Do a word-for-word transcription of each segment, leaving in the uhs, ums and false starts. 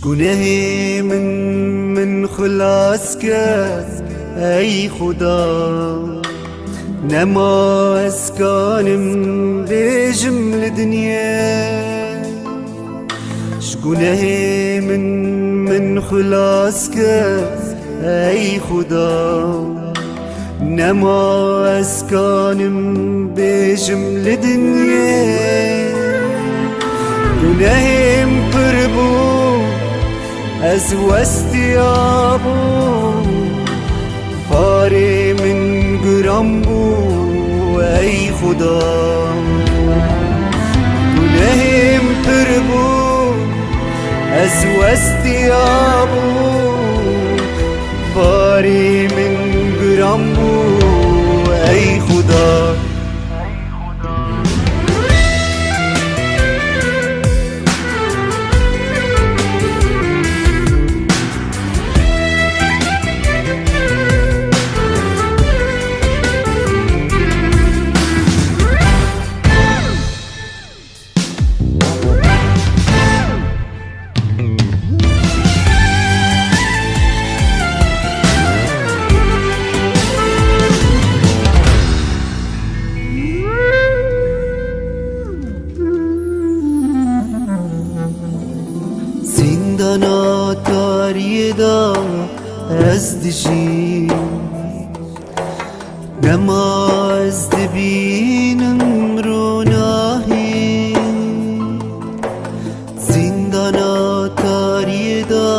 Gunehê min, min xilas ke, ey Xuda. Nema ez kanim bêjim li dinyê. Ji gunehê min, min xilas ke, ey Xuda. Nema ez kanim bêjim li dinyê. Gunehêm pir bû, ez westiya bûm. Barê min giran bû, ey Xuda. Gunehêm pir bû, ez westiya bûm. Barê min giran bû, ey Xuda. Zîndana tariyê de ez dijîm. Dema ez dibînim ronahî, zîndana tariyê de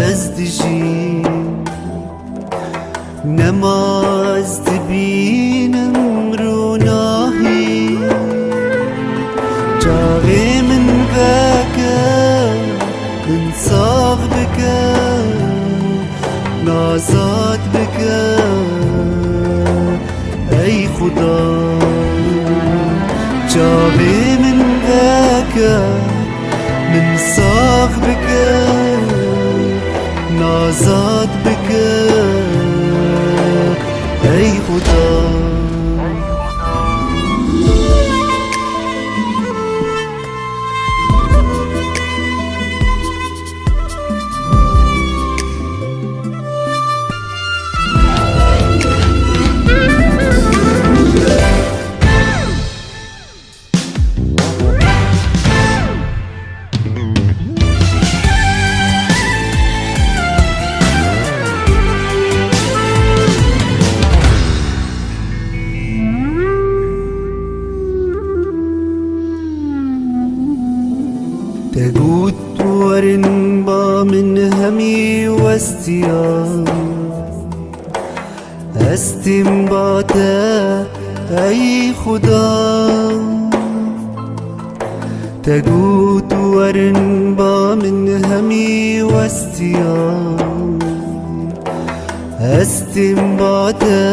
ez dijîm. Nema ez dibînim ronahî, çavê min veke, min sax bike. Nazat bike, ey Xuda, çavê min veke, min sax bike, nazat bike, ey Xuda. Te got werin ba min hemî westiya. Ez têm ba te, ey Xuda. Te got werin ba min hemî westiya. Ez têm ba te,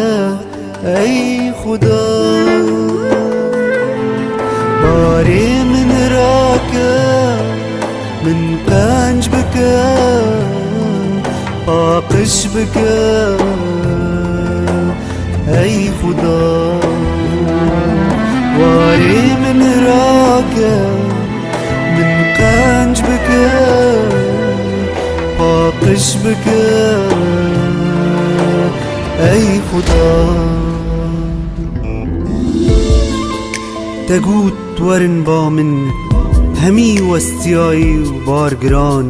ey Xuda. Barê min rake, min qenc bike, paqij bike, ey Xuda. Warê min rake, min qenc bike, paqij bike, ey Xuda. Te got werin ba min, hemî westiyayî û bar giran,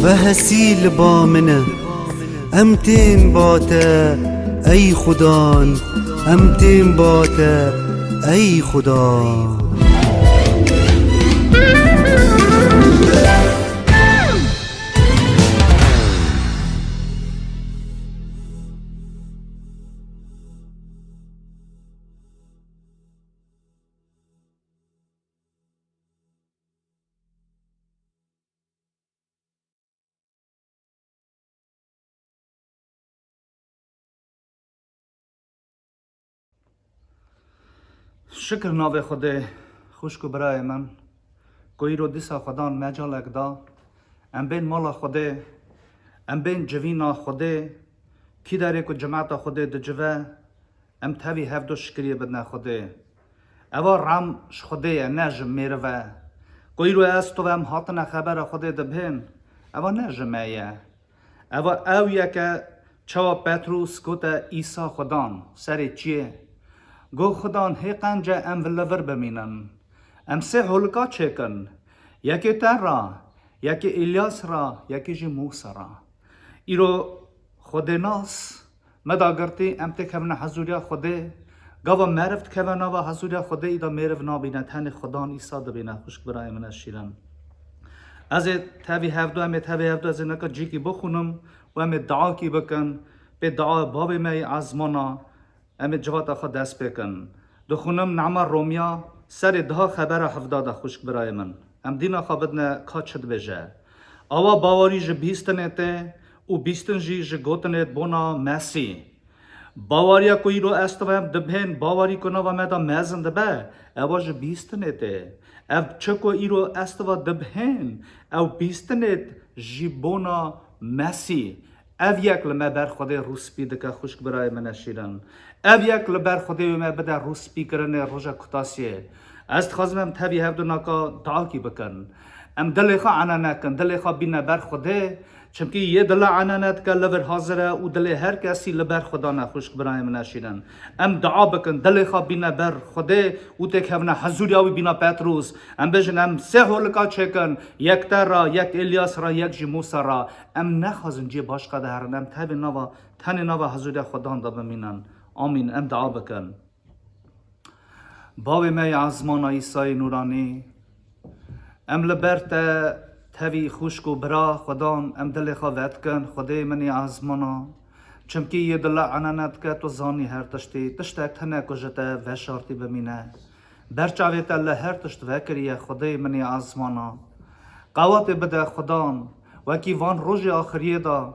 vehesî li ba min e. Em tên ba te, ey Xudan, em tên ba te, ey Xuda. Şikir navê Xwedê, xwişk û birayê min, ku îro dîsa Xwedan mecalek da, em bên mala Xwedê, em bên civîna Xwedê, kî derê ku cimeta Xwedê dicive, em tevî hevdu şikiriyê bidine Xwedê. Eva rem ji Xwedê ye, ne ji mêriv e. Ku îro ez tu em hatine xebera Xwedê dibihên, eva ne ji me ye. Eva ew ye ke çawa Petrûs gote Îsa Xudan serê çiyê. Got, Xudan hê qence em li vir bimînin. Em sê holika çêkin. Yekê te ra, yekê Îlyas ra, yekê jî Mûsa ra. Îro Xwedênas me da girtî, em têkevine hezûriya Xwedê. Gava meriv dikeve nava hezûriya Xwedê, îda mêriv nabîne, tenê Xudan Îsa dibîne, xwişk birayê min e şîrin. Ez ê tevî hevdu, em ê tevî hevdu, ez ê neka cîkî bixûnim û em ê duakî bikin. Pê dua bavê me yê ezmana, em ê civata xwe dest pê kin. Dixûnim Nama Romya serê diha xebera hevda de, xwişk birayê min. Em dîna xwe bidine ka çi dibêje. Awa bawerî ji bihîstinê tê û bîstin jî ji gotinê bona Mesî. Baweriya ku îro ez tu em dibihên, bawerî ku nava me de mezin dibe, ewa ji bihîstinê tê. Ev çi ku îro ez tu dibihên, ew bihîstinê ji bona Mesî. Ev yek li me ber Xwedê rûspî dike, xwişk birayê min e şîrin. Ev yek li ber Xwedê wê me bide rûspîkirinê roja kutasiyê. Ez dixwazim em tevî hevdu naka duakî bikin. Em dilê xwe ene nekin, dilê xwe bîne ber Xwedê. Çimkî yê dila ene nedike, li vir hazir e û dilê her kesî li ber Xudan e, xwişk birayê min e şîrin. Em dua bikin, dilê xwe bîne ber Xwedê û têkevine hezûriya wî bîna Petrûs. Em bêjin, em sê holika çêkin, yek te ra, yek Êlyas ra, yek jî Mûsa ra. Em nexwazin cihê başqa de herin, em tevê nava, tenê nava hezûriya Xudan de bimînin. Amîn. Em dua bikin. Bavê me yê ezmana Îsayê Nûranî, em li ber te tevî xwişk û bira Xudan, em dilê xwe vedikin, Xwedê min yê ezmana. Çimkî yê dila ene nedike, tu zanî her tiştî, tiştek hene ku ji te veşartî bimîne. Ber çavê te li her tişt vekiriye, Xwedê min yê ezmana. Qewatê bide Xudan, wekî van rojê axiriyê de,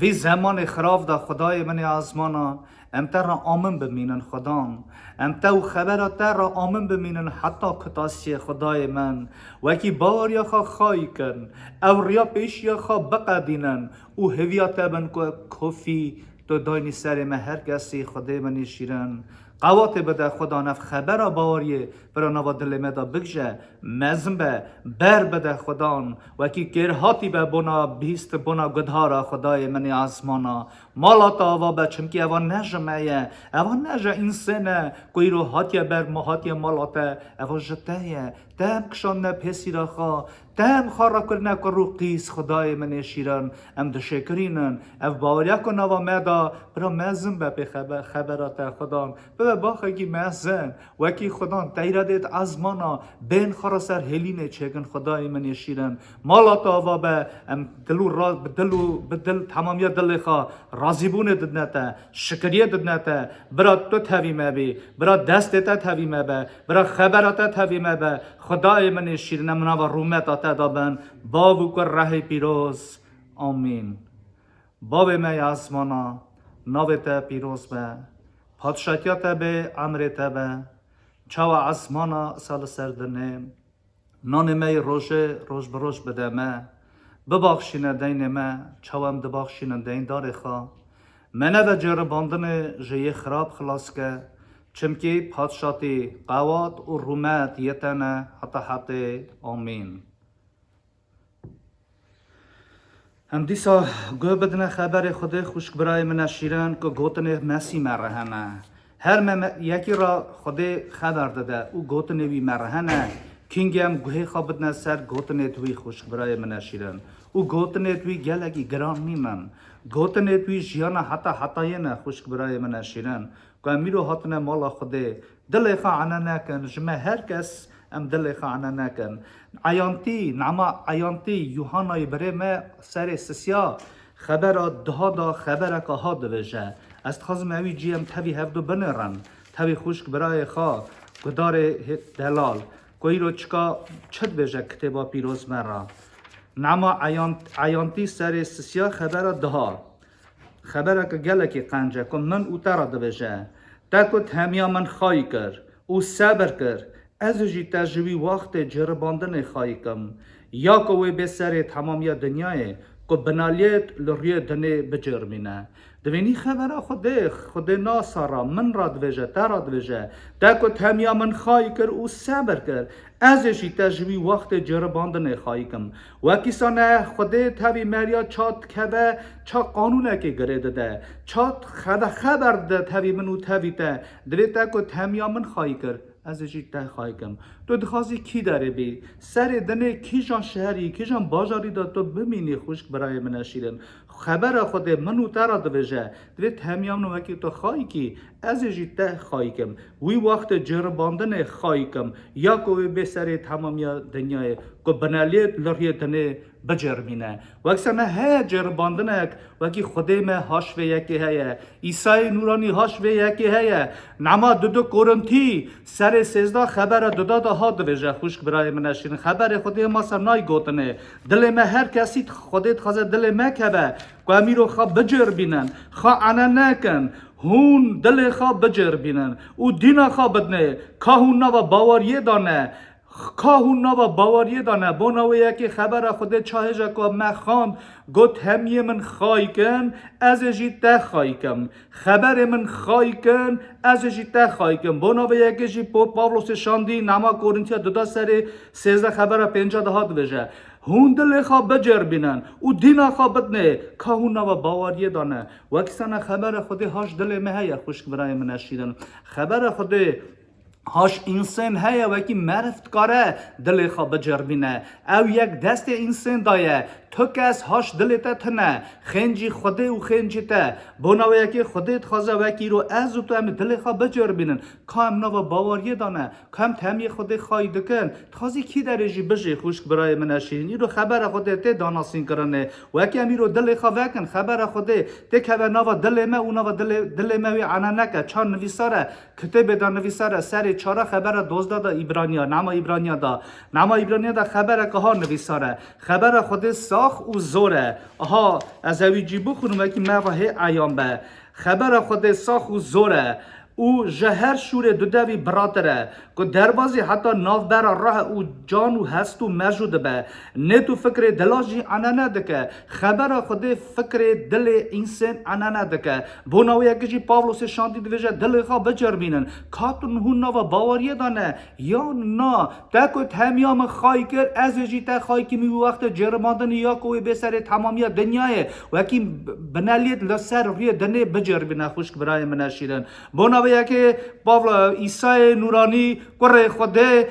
vî zemanê xirav de, Xwedayê min yê ezmana, em te re amin bimînin Xudan. Em te û xebera te re amin bimînin heta kutasiyê, Xwedayê min. Wekî baweriya xwe xayî kin, ew riya pêşiya xwe biqedînin û hêviya te bin ku kofî tu daynî serê me her kesî, Xwedê min yê şîrin. Qewatê bide Xudan, ev xebera baweriyê bira nava dilê me de bigije, mezin be, ber bide Xudan, wekî kêrhatî be bona bihîst, bona guhdara Xwedayê min yê ezmana. Mala te ava be, çimkî eva ne ji me ye, eva ne ji însên e, ku îro hatiye ber me, hatiye mala te, eva ji te ye. Te em kişandine pêsîra xwe, te em xwe rakirine kur û qîz, Xwedayê min yê şîrin, em dişêkirînin. Ev baweriya ku nava me de, bira mezin be pê xebe-, xebera te Xudan. Bibe baxekî mezin, wekî Xudan, teyra dêt ezmana, bên xwe re ser hêlînê çêkin, Xwedayê min yê şîrin. Mala te ava be, em dil û ra-, bi dil û bi dil, temamiya dilê xwe, razîbûnê didine te, şikiriyê didine te, bira tu tevî me bî, bira destê te tevî me be, bira xebera te tevî me be, Xwedayê min ê şîrine, min ava rûmeta te de bin, bav û kur rehê pîroz. Amîn. Bavê me ya ezmana, navê te pîroz be, padşatiya te bê, emrê te be, çawa ezmana sa li ser dinê. Nanê me yê rojê roj bi roj bide me. Bibaxşîne deynê me, çawa em dibaxşînin deyndarê xwe. Me neve ceribandinê, ji yê xirab xilas ke, çimkî padşatî, qewat û rûmet yê te ne heta hetê. Amîn. Em dîsa guh bidine xeberê Xwedê, xwişk birayê min e şîrin, ku gotinê Mesî me re hene. Her me, me yekî re Xwedê xeber dide û gotinê wî me re hene. Kîngê em guhê xwe bidine ser gotinê wî, xwişk birayê min e şîrin. Û gotinê wî gelekî giran nînin. Gotinê wî jiyana heta hetayê ne, xwişk birayê min e şîrin. Ku em îro hatine mala Xwedê, dilê xwe ene nekin, ji me her kes em dilê xwe ene nekin. Eyantî, nama eyantî Yuhanayê birê me serê sisiya xebera diha da xebereka ha dibêje. Ez dixwazim ewî cî em tevî hevdu binêrin. Tevî xwişk birayê xwe, gudarê hê-, delal. Ku îro çika çi dibêje kitêba pîroz me re. Nama eyant-, eyantî serê sisiya xebera diha. Xebereke gelekî qenc e ku min û te re dibêje, te ku hemiya min xayî kir û sebir kir, ez jî te ji wî wextê ceribandinê xayî kim, ya ku wê bê serê temamiya dinyayê, ku binaliyêt li rûyê dinê biceribîne. Divênî xebera Xwedê, Xwedê nasara min ra divêje, te ra divêje. Te ku temiya min xayî kir û sebir kir, ez ê jî te ji wî wextê ceribandinê xayî kim. Wekî sane Xwedê tevî meriya ça dikeve, ça qanûnekê girê dide. Ça xebe-, xeber dide tevî min û tevî te. Divê te ku temiya min xayî kir, ez ê jî te xayî kim. Tu dixwazî kî derê bî? Serê dinê kîjan şeherî, kîjan bajarî de tu bimînî, xwişk birayê min e şîrin? Xebera Xwedê min û te re divêje. Divê temiya min wekî tu xayî kî, ez ê jî te xayî kim. Wî wextê ceribandinê xayî kim, ya ku wê bê serê temamiya dinyayê, ku bineliyêt li riyê dinê biceribîne. Wek sene heye ceribandinek, wekî Xwedê me haş vê yekê heye. Îsayê Nûranî haş vê yekê heye. Nema dudu Korintî serê sêzda xebera duda de ha divêje, xwişk birayê min e şîrin. Xeberê Xwedê ma ser nayê gotinê. Dilê me her kesî Xwedê dixwaze dilê me keve. Ku em îro xwe biceribînin, xwe ene nekin, hûn dilê xwe biceribînin û dîna xwe bidinê, ka hûn nava baweriyê de ne, ka hûn nava baweriyê de ne. Bona wê yekê xebera Xwedê ça hêja ku me xwend, got, hemiyê min xayî kin, ez ê jî te xayî kim. Xeberê min xayî kin, ez ê jî te xayî kim. Bona vê yekê jî Po-, Pawlosê şandî, Nama Korintîya duda serê sêzdeh xebera pênca de ha divêje. Hûn dilê xwe biceribînin û dîna xwe bidinê, ka hûn nava baweriyê de ne. Wekî sene xebera Xwedê haş dilê me heye, xwişk birayê min e şîrin. Xebera Xwedê haş însên heye, wekî meriv dikare dilê xwe biceribîne. Ew yek destê însên daye. Tu kes haş dilê te tune. Xêncî Xwedê û xêncî te. Bona wê yekê Xwedê dixwaze wekî îro ez û tu em ê dilê xwe biceribînin. Ka em nava baweriyê de ne. Ka em temiyê Xwedê xayî dikin. Dixwazî kî derê jî bijî, xwişk birayê min e şîrin. Îro xebera Xwedê tê danasînkirinê. Wekî em îro dilê xwe vekin, xebera Xwedê tê keve nava dilê me û nava dilê, dilê me wê ene neke. Ça nivîsar e, kitêbê de nivîsar e, serê çara xebera dozda de Îbraniya, Nama Îbraniya de. Nama Îbraniya de xebereke ha nivîsar e. Xebera Xwedê sax û zor e. Aha, ez ewî cî bixwînim, wekî me ve hê eyan be. Xebera Xwedê sax û zor e. Û ji her şûrê dudevî biratir e, ku derbazî heta navbera rih û can û hest û mejû dibe. Nêt û fikrê dila jî enene dike. Xebera Xwedê fikrê dilê însên enene dike. Bona wê yekê jî Pawlosê şandî divêje, dilê xwe biceribînin. Ka tu hûn nava baweriyê de ne, yan na? Te ku temiya min xayî kir, ez ê jî te xayî kim, wî wextê ceribandinê ya ku wê bê serê temamiya dinyayê, wekî bineliyêt li ser rûyê dinê biceribîne, xwişk birayê min e şîrin. Bona vê yekê Pavla, Îsayê Nûranî, kurê Xwedê,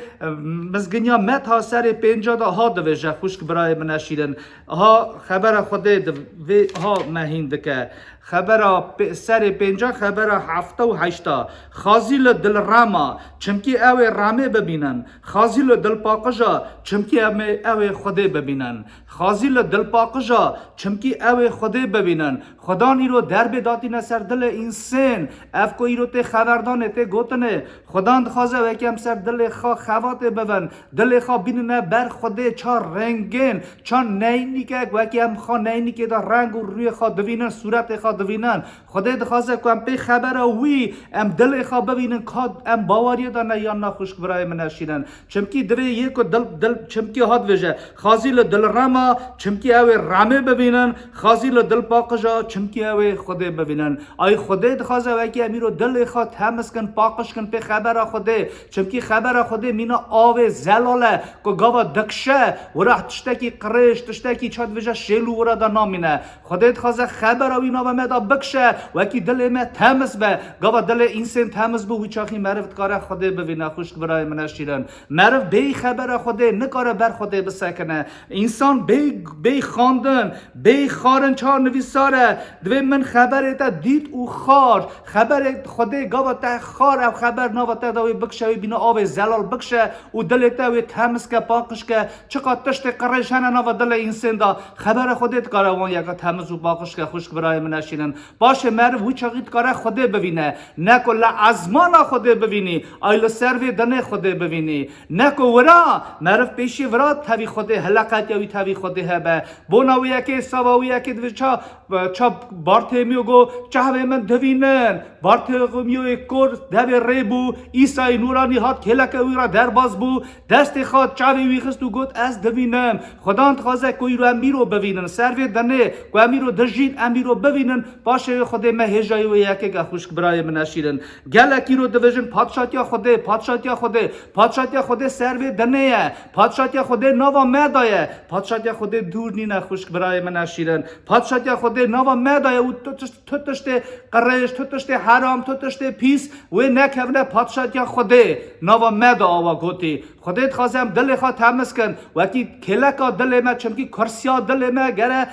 mizginiya Metha serê pênca de ha divêje, xwişk birayê min e şîrin. Ha xebera Xwedê di vê ha me hîn dike. Xebera pê-, serê pênca, xebera hefta û heşta. Xazî li dil rema, çimkî ew ê remê bibînin. Xazî li dil paqij a, çimkî em ê, ew ê Xwedê bibînin. Xazî li dil paqij a, çimkî ew ê Xwedê bibînin. Xudan îro derbê datîne ser dilê însên. Ev ku îro tê xeberdanê, tê gotinê. Xudan dixwaze wekî em ser dilê xwe xevatê bibin. Dilê xwe bînine ber Xwedê, ça rengên, ça neynîkek, wekî em xwe neynîkê de reng û rûyê xwe divînin, sûretê xwe divînin. Xwedê dixwaze ku em pê xebera wî, em dilê xwe bibînin, ka em baweriyê de ne yan na, xwişk birayê min e şîrin. Çimkî divê yê ku dil, dil, çimkî hat vêje, xazî li dil rema, çimkî ew ê remê bibînin, xazî li dil paqij a, çimkî ew ê Xwedê bibînin. Ay Xwedê dixwaze wekî em îro dilê xwe temiz kin, paqij kin pê xebera Xwedê. Çimkî xebera Xwedê mîna avê zelal e, ku gava dikişe, wira tiştekî qirêj, tiştekî ça divêje şêl û wira de namîne. Xwedê dixwaze xebera wî nava me de bikişe, wekî dilê me temiz be. Gava dilê însên temiz bû, wî çaxî meriv dikare Xwedê bivîne, xwişk birayê min e şîrin. Meriv bêyî xebera Xwedê nikare ber Xwedê bisekine. Însan bêyî, bêyî xwendin, bêyî xwarin, ça nivîsar e. Divê min xeberê te dît û xwar. Xeberê Xwedê gava te xwar, ev xeber nava te de wê bikişe, wê bîne avê zelal bikişe û dilê te wê temiz ke, paqij ke. Çiqas tiştê qirêj hene nava dilê însên de, xebera Xwedê dikare wan yeka temiz û paqij ke, xwişk birayê min e şîrin. Paşê meriv wî çaxî dikare Xwedê bivîne. Ne ku li ezmana Xwedê bivînî, ay li ser vê dinê Xwedê bivînî. Ne ku wira, meriv pêşî vira tevî Xwedê, hileqetiya wî tevî Xwedê hebe. Bona wê yekê, sava wê yekê divê ça, ça Bartêmîyo got, çavê min divînin. Bartêmîyoyê kor devê rê bû, Îsayê Nûranî hat kêleke wî re derbas bû, destê xwe çavê wî xist û got, ez divînim. Xudan dixwaze ku îro em îro bivînin, ser vê dinê ku em îro dijîn, em îro bivînin, Paşê wê Xwedê me hêjayî wê yekê ke xwişk birayê min e şîrin. Gelek îro dibêjin padşatiya Xwedê, padşatiya Xwedê, padşatiya Xwedê ser vê dinê ye, padşatiya Xwedê nava me de ye, padşatiya Xwedê dûr nîne xwişk birayê min e şîrin. Padşatiya Xwedê nava me de ye û tu tişt-, tu tiştê qirêj, tu tiştê heram, tu tiştê pîs wê nekevine padşatiya Xwedê nava me de awa gotî. Xwedê dixwaze em dilê xwe temiz kin. Wekî kêleka dilê me, çimkî kursiya dilê me gere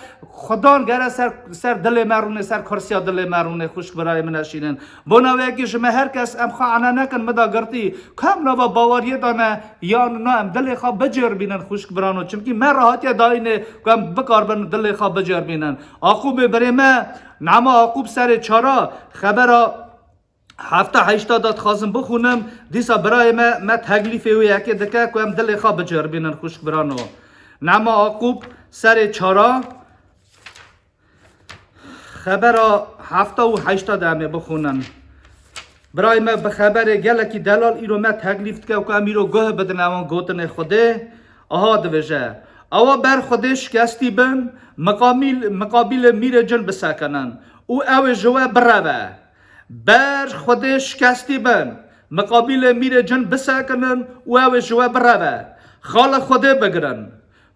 Xudan gere ser, ser dilê me rûnê, ser kursiya dilê me rûnê, xwişk birayê min e şîrin. Bona wê yekê ji me her kes em xwe ane nekin min de girtî. Ku em nava baweriyê de ne, yan na em dilê xwe bicêrbînin xwişk birano. Çimkî me re hatiye dayînê ku em bikaribin dilê xwe bicêrbînin. Aqûbê birê me, Nema Aqûb serê çara, xebera hefta heşta de dixwazim bixwînim, dîsa birayê me, me teklîfê wê yekê dike ku em dilê xwe bicêrbînin xwişk birano. Nema Aqûb serê çara, xebera hefta û heşta de em ê bixwînin. Birayê me bi xeberê gelekî delal îro me teklîf dike ku em îro guh bidin ewan gotinê Xwedê. Aha dibêje, Ewa ber Xwedê şikestî bin, miqamîl-, miqabîlê mîrê cin bisekinin û ew ê ji we bireve. Ber Xwedê şikestî bin, miqabîlê mîrê cin bisekinin û ew ê ji we bireve. Xalê Xwedê bigirin.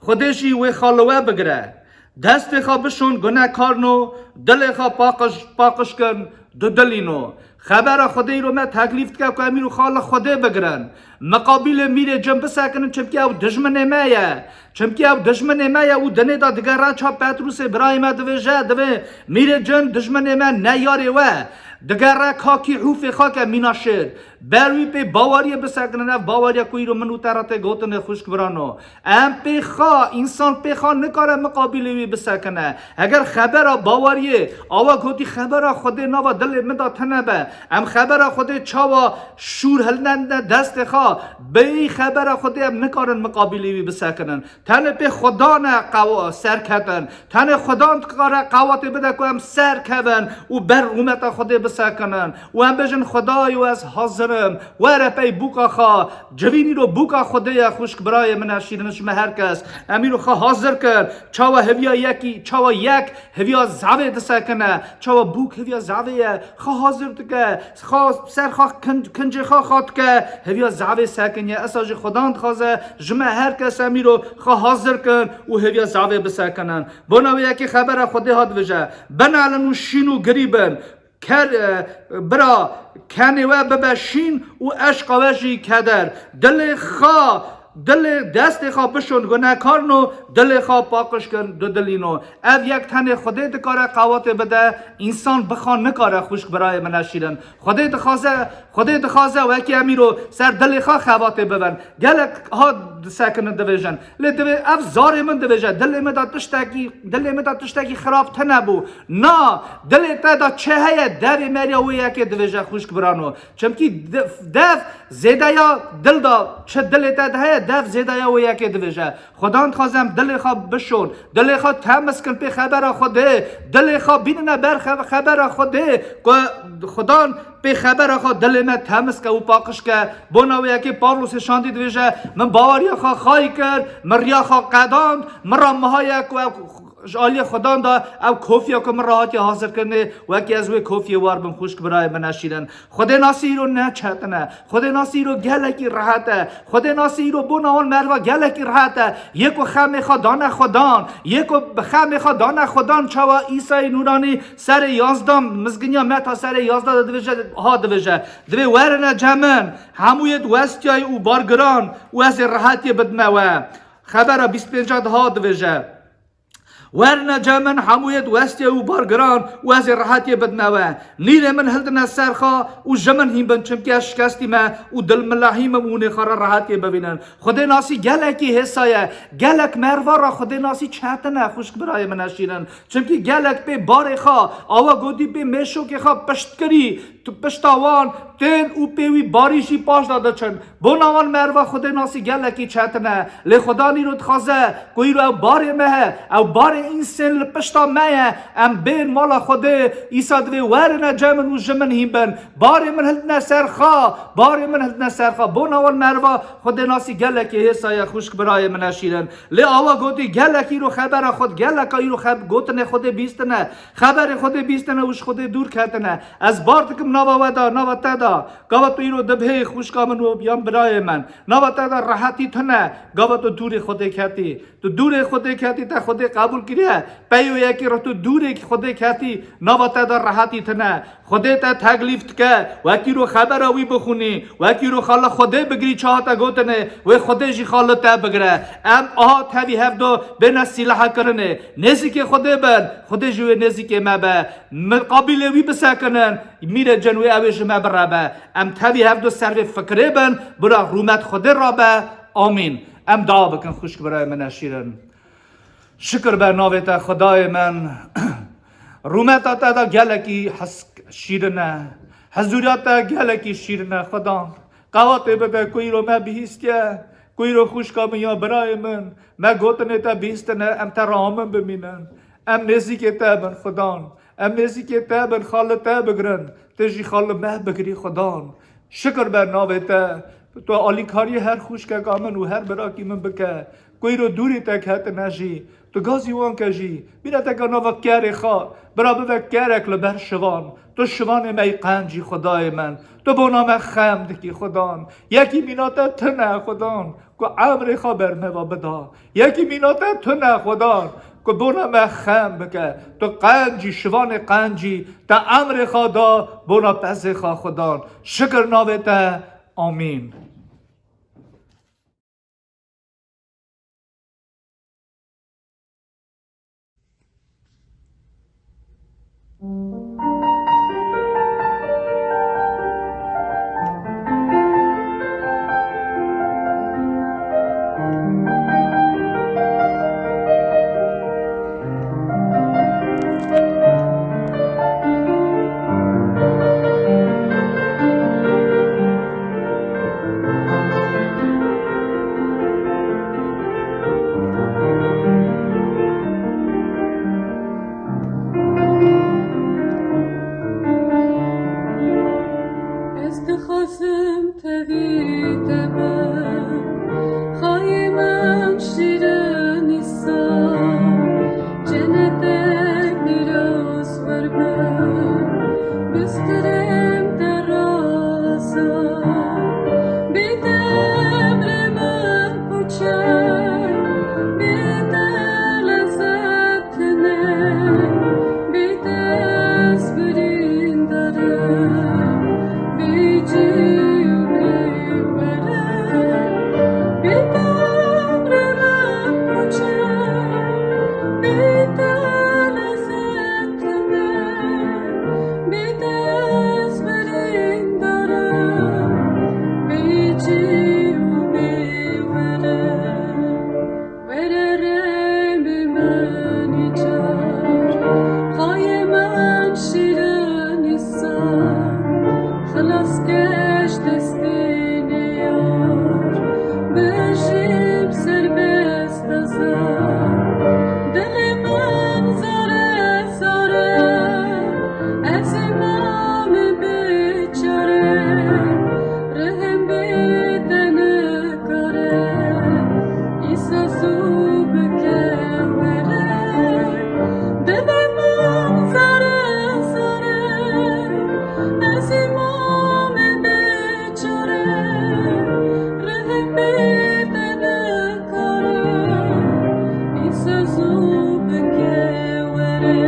Xwedê jî wê xalê we bigire. Destê xwe bişon gunekarno, dilê xwe paqij, paqij kin, dudilîno. Xebera Xwedê îro me teklîf dike ku em îro xalê Xwedê bigirin. Miqabîlê mîrê cin bisekinin, çimkî ew dijminê me ye. Çimkî ew dijminê me ye û dinê de digere ça Petrûsê birayê me dibêje, divê mîrê cin dijminê me ne yarê we. Digere kakî hûfê xwe ke mîna şêr. Ber wî pê baweriyê bisekinin, ev baweriya ku îro min û te re tê gotinê xwişk birano. Em pê xwe, însan pê xwe nikare miqabîlê wî bisekine. Heger xebera baweriyê, awa gotî xebera Xwedê nava dilê min de tune be. Em xebera Xwedê çawa şûr hilnedine destê xwe, bêyî xebera Xwedê em nikarin miqabîlê wî bisekinin. Tenê pê Xudan e qewa-, serketin. Tenê Xudan dikare qewatê bide ku em serkevin û ber rûmeta Xwedê bisekinin. Û em bêjin, Xwedayê, ez hazir im. Were pey bûka xwe. Civîn îro bûka Xwedê ye, xwişk birayê min e şîrin, ji me her kes. Em îro xwe hazir kir. Çawa heviya yekî, çawa yek heviya zavê disekine. Çawa bûk heviya zavê ye. Xwe hazir dike. Xwe ser xwe kin-, kincê xwe xwe dike. Heviya zavê sekinye. Esa jî Xudan dixwaze ji me her kes em îro xwe hazir kin û heviya zavê bisekinin. Bona wê yekê xebera Xwedê hat dibêje. Binalin û şîn û girî bin. Ker, e, bira kenê we bibe şîn û eşqa we jî keder. Dilê xwe, dilê destê xwe bişon gunekarno, dilê xwe paqij kin, dudilîno. Ev yek tenê Xwedê dikare qewatê bide, însan bi xwe nikare xwişk birayê min e şîrin. Xwedê dixwaze, Xwedê dixwaze wekî em îro ser dilê xwe xebatê bibin. Gelek ha disekinin dibêjin. Lê divê ev zarê min dibêje, dilê min de tiştekî, dilê min de tiştekî xirab tune bû. Na, dilê te de çi heye, devê meriya wê yekê dibêje xwişk birano. Çimkî de-, dev zêdeya dil de çi dilê te de heye, dev zêdeya wê yekê dibêje. Xudan dixwaze em dilê xwe bişon, dilê xwe temiz kin pê xebera Xwedê, dilê xwe bînine ber xe-, xebera Xwedê, ku Xudan pê xebera xwe dilê me temiz ke û paqij ke. Bona wê yekê Pawlosê şandî dibêje, min baweriya xwe xayî kir, min riya xwe qedand, min re mihaye ku ev ji aliyê Xudan de ev kofiya ku min re hatiye hazirkirinê, wekî ez wê kofiyê war bim, xwişk birayê min e şîrin. Xwedê nasî îro ne çetin e. Xwedê nasî îro gelekî rehet e. Xwedê nasî îro bona wan merva gelekî rehet e. Yê ku xemê xwe dane Xwedan, yê ku bi xemê xwe dane Xwedan, çawa Îsayê Nûranî serê yazdeh, mizginiya Meta serê yazdeh de dibêje, ha dibêje. Divê werine cem min, hemû yê diwestiyayî û bargiran û ez ê rehetiyê bidime we. Xebera bîst pênc de ha dibêje. Werine cem min hemû yê diwestiyayî û bargiran û ez ê rehetiyê bidime we. Nîrê min hildine ser xwe û ji min hîn bin, çimkî ez şikestî me û dilmilahî me û hûn ê xwe re rehetiyê bibînin. Xwedê nasî gelekî hêsa ye. Gelek merva re Xwedê nasî çetin e, xwişk birayê min e şîrin. Çimkî gelek pê barê xwe, awa gotî pê mêşokê xwe pişt kirî, tu pişta wan tên û pê wî barî jî paş de diçin. Bona wan merva Xwedê nasî gelekî çetin e. Lê Xudan îro dixwaze ku îro ew barê me he, ew barê Însên li pişta me ye, em bên mala Xwedê, îsa divê werine cem min û ji min hîn bin. Barê min hildine ser xwe, barê min hildine ser xwe. Bona wan meriva Xwedê nasî gelekî hêsa ye, xwişk birayê min e şîrin. Lê awa gotî, gelek îro xebera Xwed-, geleka îro xeb-, gotinê Xwedê bîstine, xeberê Xwedê bîstine û ji Xwedê dûr ketine. Ez bar dikim nava we de, nava te de. Gava tu îro dibihê xwişka min û yan birayê min. Nava te de rehetî tune. Gava tu dûrê Xwedê ketî. Tu dûrê Xwedê ketî, te Xwedê qebûl kiriye. Peyo yekî re tu dûrê Xwedê ketî, nava te de rehetî tune. Xwedê te teklîf dike, wekî ro xebera wî bixwînî, wekî ro xala Xwedê bigirî çawa te gotinê, wê Xwedê jî xali te bigire. Em aha tevî hevdo bêne sîleha kirinê. Nêzîkê Xwedê bin, Xwedê jî wê nêzîkê me be. Miqabilê wî bisekinin, mîrê cin wê ew ê ji me birebe. Em tevî hevdu ser vê fikirê bin, bira rûmet Xwedê rabe. Amîn. Em dua bikin, xwişk birayê min e şîrin. Şikir be navê te Xwedayê min. Rûmeta te de gelekî hes-, şîrin e. Hezûriya te gelekî şîrin e Xwedan. Qewatê bide ku îro me bihîstiye, ku îro xwişka min ya birayê min, me gotinê te bihîstine, em te re amin bimînin. Em nêzîkê te bin Xudan. Em nêzîkê te bin, xali te bigirin. Tu jî xali me bigirî Xudan. Şikir be navê te. Tu alîkariyê her xwişkeka min û her birakî min bike. Ku îro dûrî te ketine jî, tu gazî wan ke jî, bîne te ke nava kerê xwe, bira bibe kerek li ber şivan. Tu şivanê me yî qencî Xwedayê min. Tu bona me xem dikî Xudan. Yekî mîna te tune Xudan, ku emrê xwe ber me ve bida. Yekî mîna te tune Xudan, ku bona me xem bike. Tu qencî, şivanê qencî, te emrê xwe da, bona pezê xwe Xudan. Şikir navê te. Amîn. Ez dixwazim tevî te bim, xayê min şîrin Îsa, cenetek pîroz wir bim, bistirêm te raza, bê te emrê min puçe, bê te lezet tune, bê te ez birîndar im, bê cî û bê were, bê te emrê min puçe, bê te lezet tune, bê te ez birîndar im, bê cî û bê were. Were rêmê min îcar, xayê min şîrin Îsa, xilaskeş destê neyar, bijîm serbest azad. Dilê min zare zare, ez ê mamê bêçare, rihim bê te nikare. Îsa zû bike were, dilê min zare zare, ez îmamê bêçare, rihê bê te nikare, Îsa zû bike were.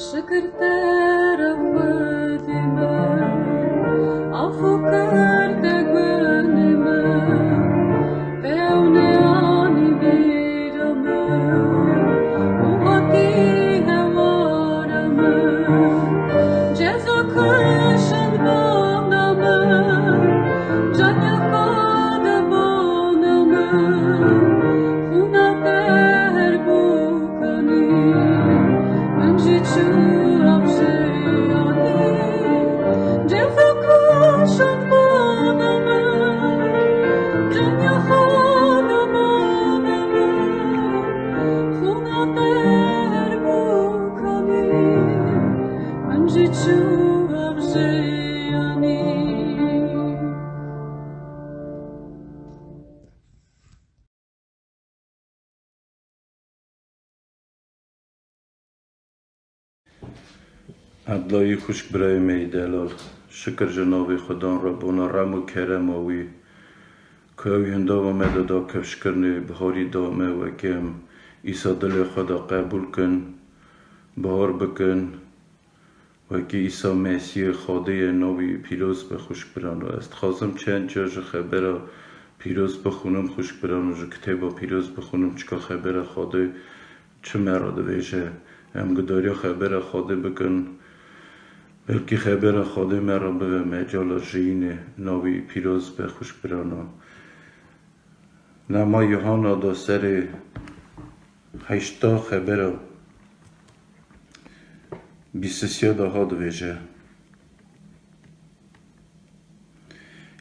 Şikir te re Xwedê min, afû kir te gunê min, te ew neanî bîra min, û hatî hewara min, ceza kişand bana min, canya xwe de bana min, xûna te Evlayî xwişk birayê me yî delal, şikir ji navê Xudan re bona rem û kerema wî, ku ew yê hindava me de da kifşkirinê biharî da me, wekî em Îsa dilê xwe de qebûl kin, bihar bikin, wekî Îsa Mesîhê Xwedê ye, navê wî pîroz be xwişk birano. Ez dixwazim çend car ji xebera pîroz bixwînim xwişk birano, ji kitêba pîroz bixwînim, çika xebera Xwedê çi me re dibêje? Em gudariya xebera Xwedê bikin, belkî xebera Xwedê me re bibe mecala jiyînê, navê wî pîroz be xwişk birano. Nema Yuhanna da serê heşta xebera bîst û sê de ha dibêje.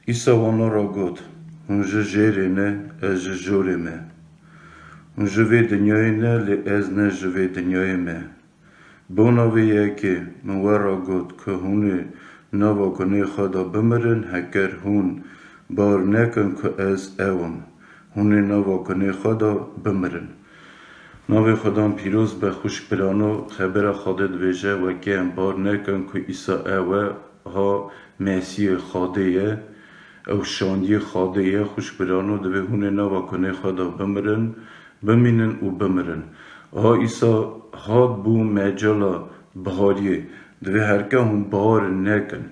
Îsa wana re got, Hûn ji jêrê ne, ez ji jorê me. Hûn ji vê dinyayê ne, lê ez ne ji vê dinyayê me. Bona vê yekê min we re got ku hûn ê nava gunê xwe de bimirin, heger hûn bar nekin ku ez ew im, hûn ê nava gunê xwe de bimirin. Navê Xudan pîroz be, xwişk birano, xebera Xwedê dibêje, wekî em bar nekin ku Îsa ew e, ha Mesîhê Xwedê ye, ew şandiyê Xwedê ye, xwişk birano, divê hûn ê nava gunê xwe de bimirin, bimînin û bimirin. Ha Îsa hat bû mecala bihariyê, divê herke hûn bar nekin.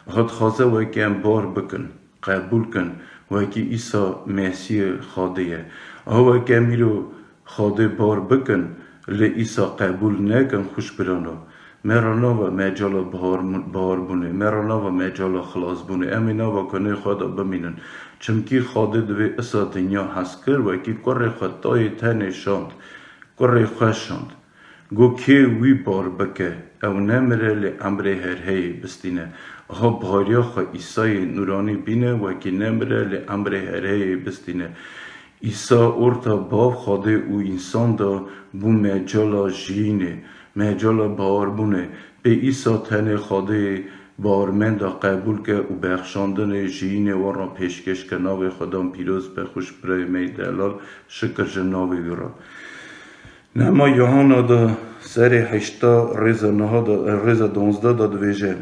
Ha dixwaze wekî em bar bikin, qebûl kin, wekî Îsa Mesîhê Xwedê ye. Ha wekî em îro Xwedê bar bikin, lê Îsa qebûl nekin, xwişk birano. Me re nava mecala bahar-, baharbûnê, me re nava mecala xilasbûnê. Em ê nava gunê xwe de bimînin. Çimkî Xwedê divê Îsa dinya hez kir, wekî kurê xwe tayê tenê şand. Kurê xwe şand. Got, kê wî bar bike, ew nemire, lê emrê herheyê bistîne. Aha bihariya xwe Îsayê nûranî bîne, wekî nemire, lê emrê herheyê bistîne. Îsa orta Bav Xwedê û însan de bû mecala jiyînê, mecala baharbûnê. Pê Îsa tenê Xwedê baharmenda qebûl ke û bexşandinê jiyînê wan re pêşkêş ke. Navê Xudan pîroz be, xwişk birayê me yî delal, şikir ji navê wî re. Nema Yuhanna de serê heşta rêza niha de, rêza donzdeh de dibêje.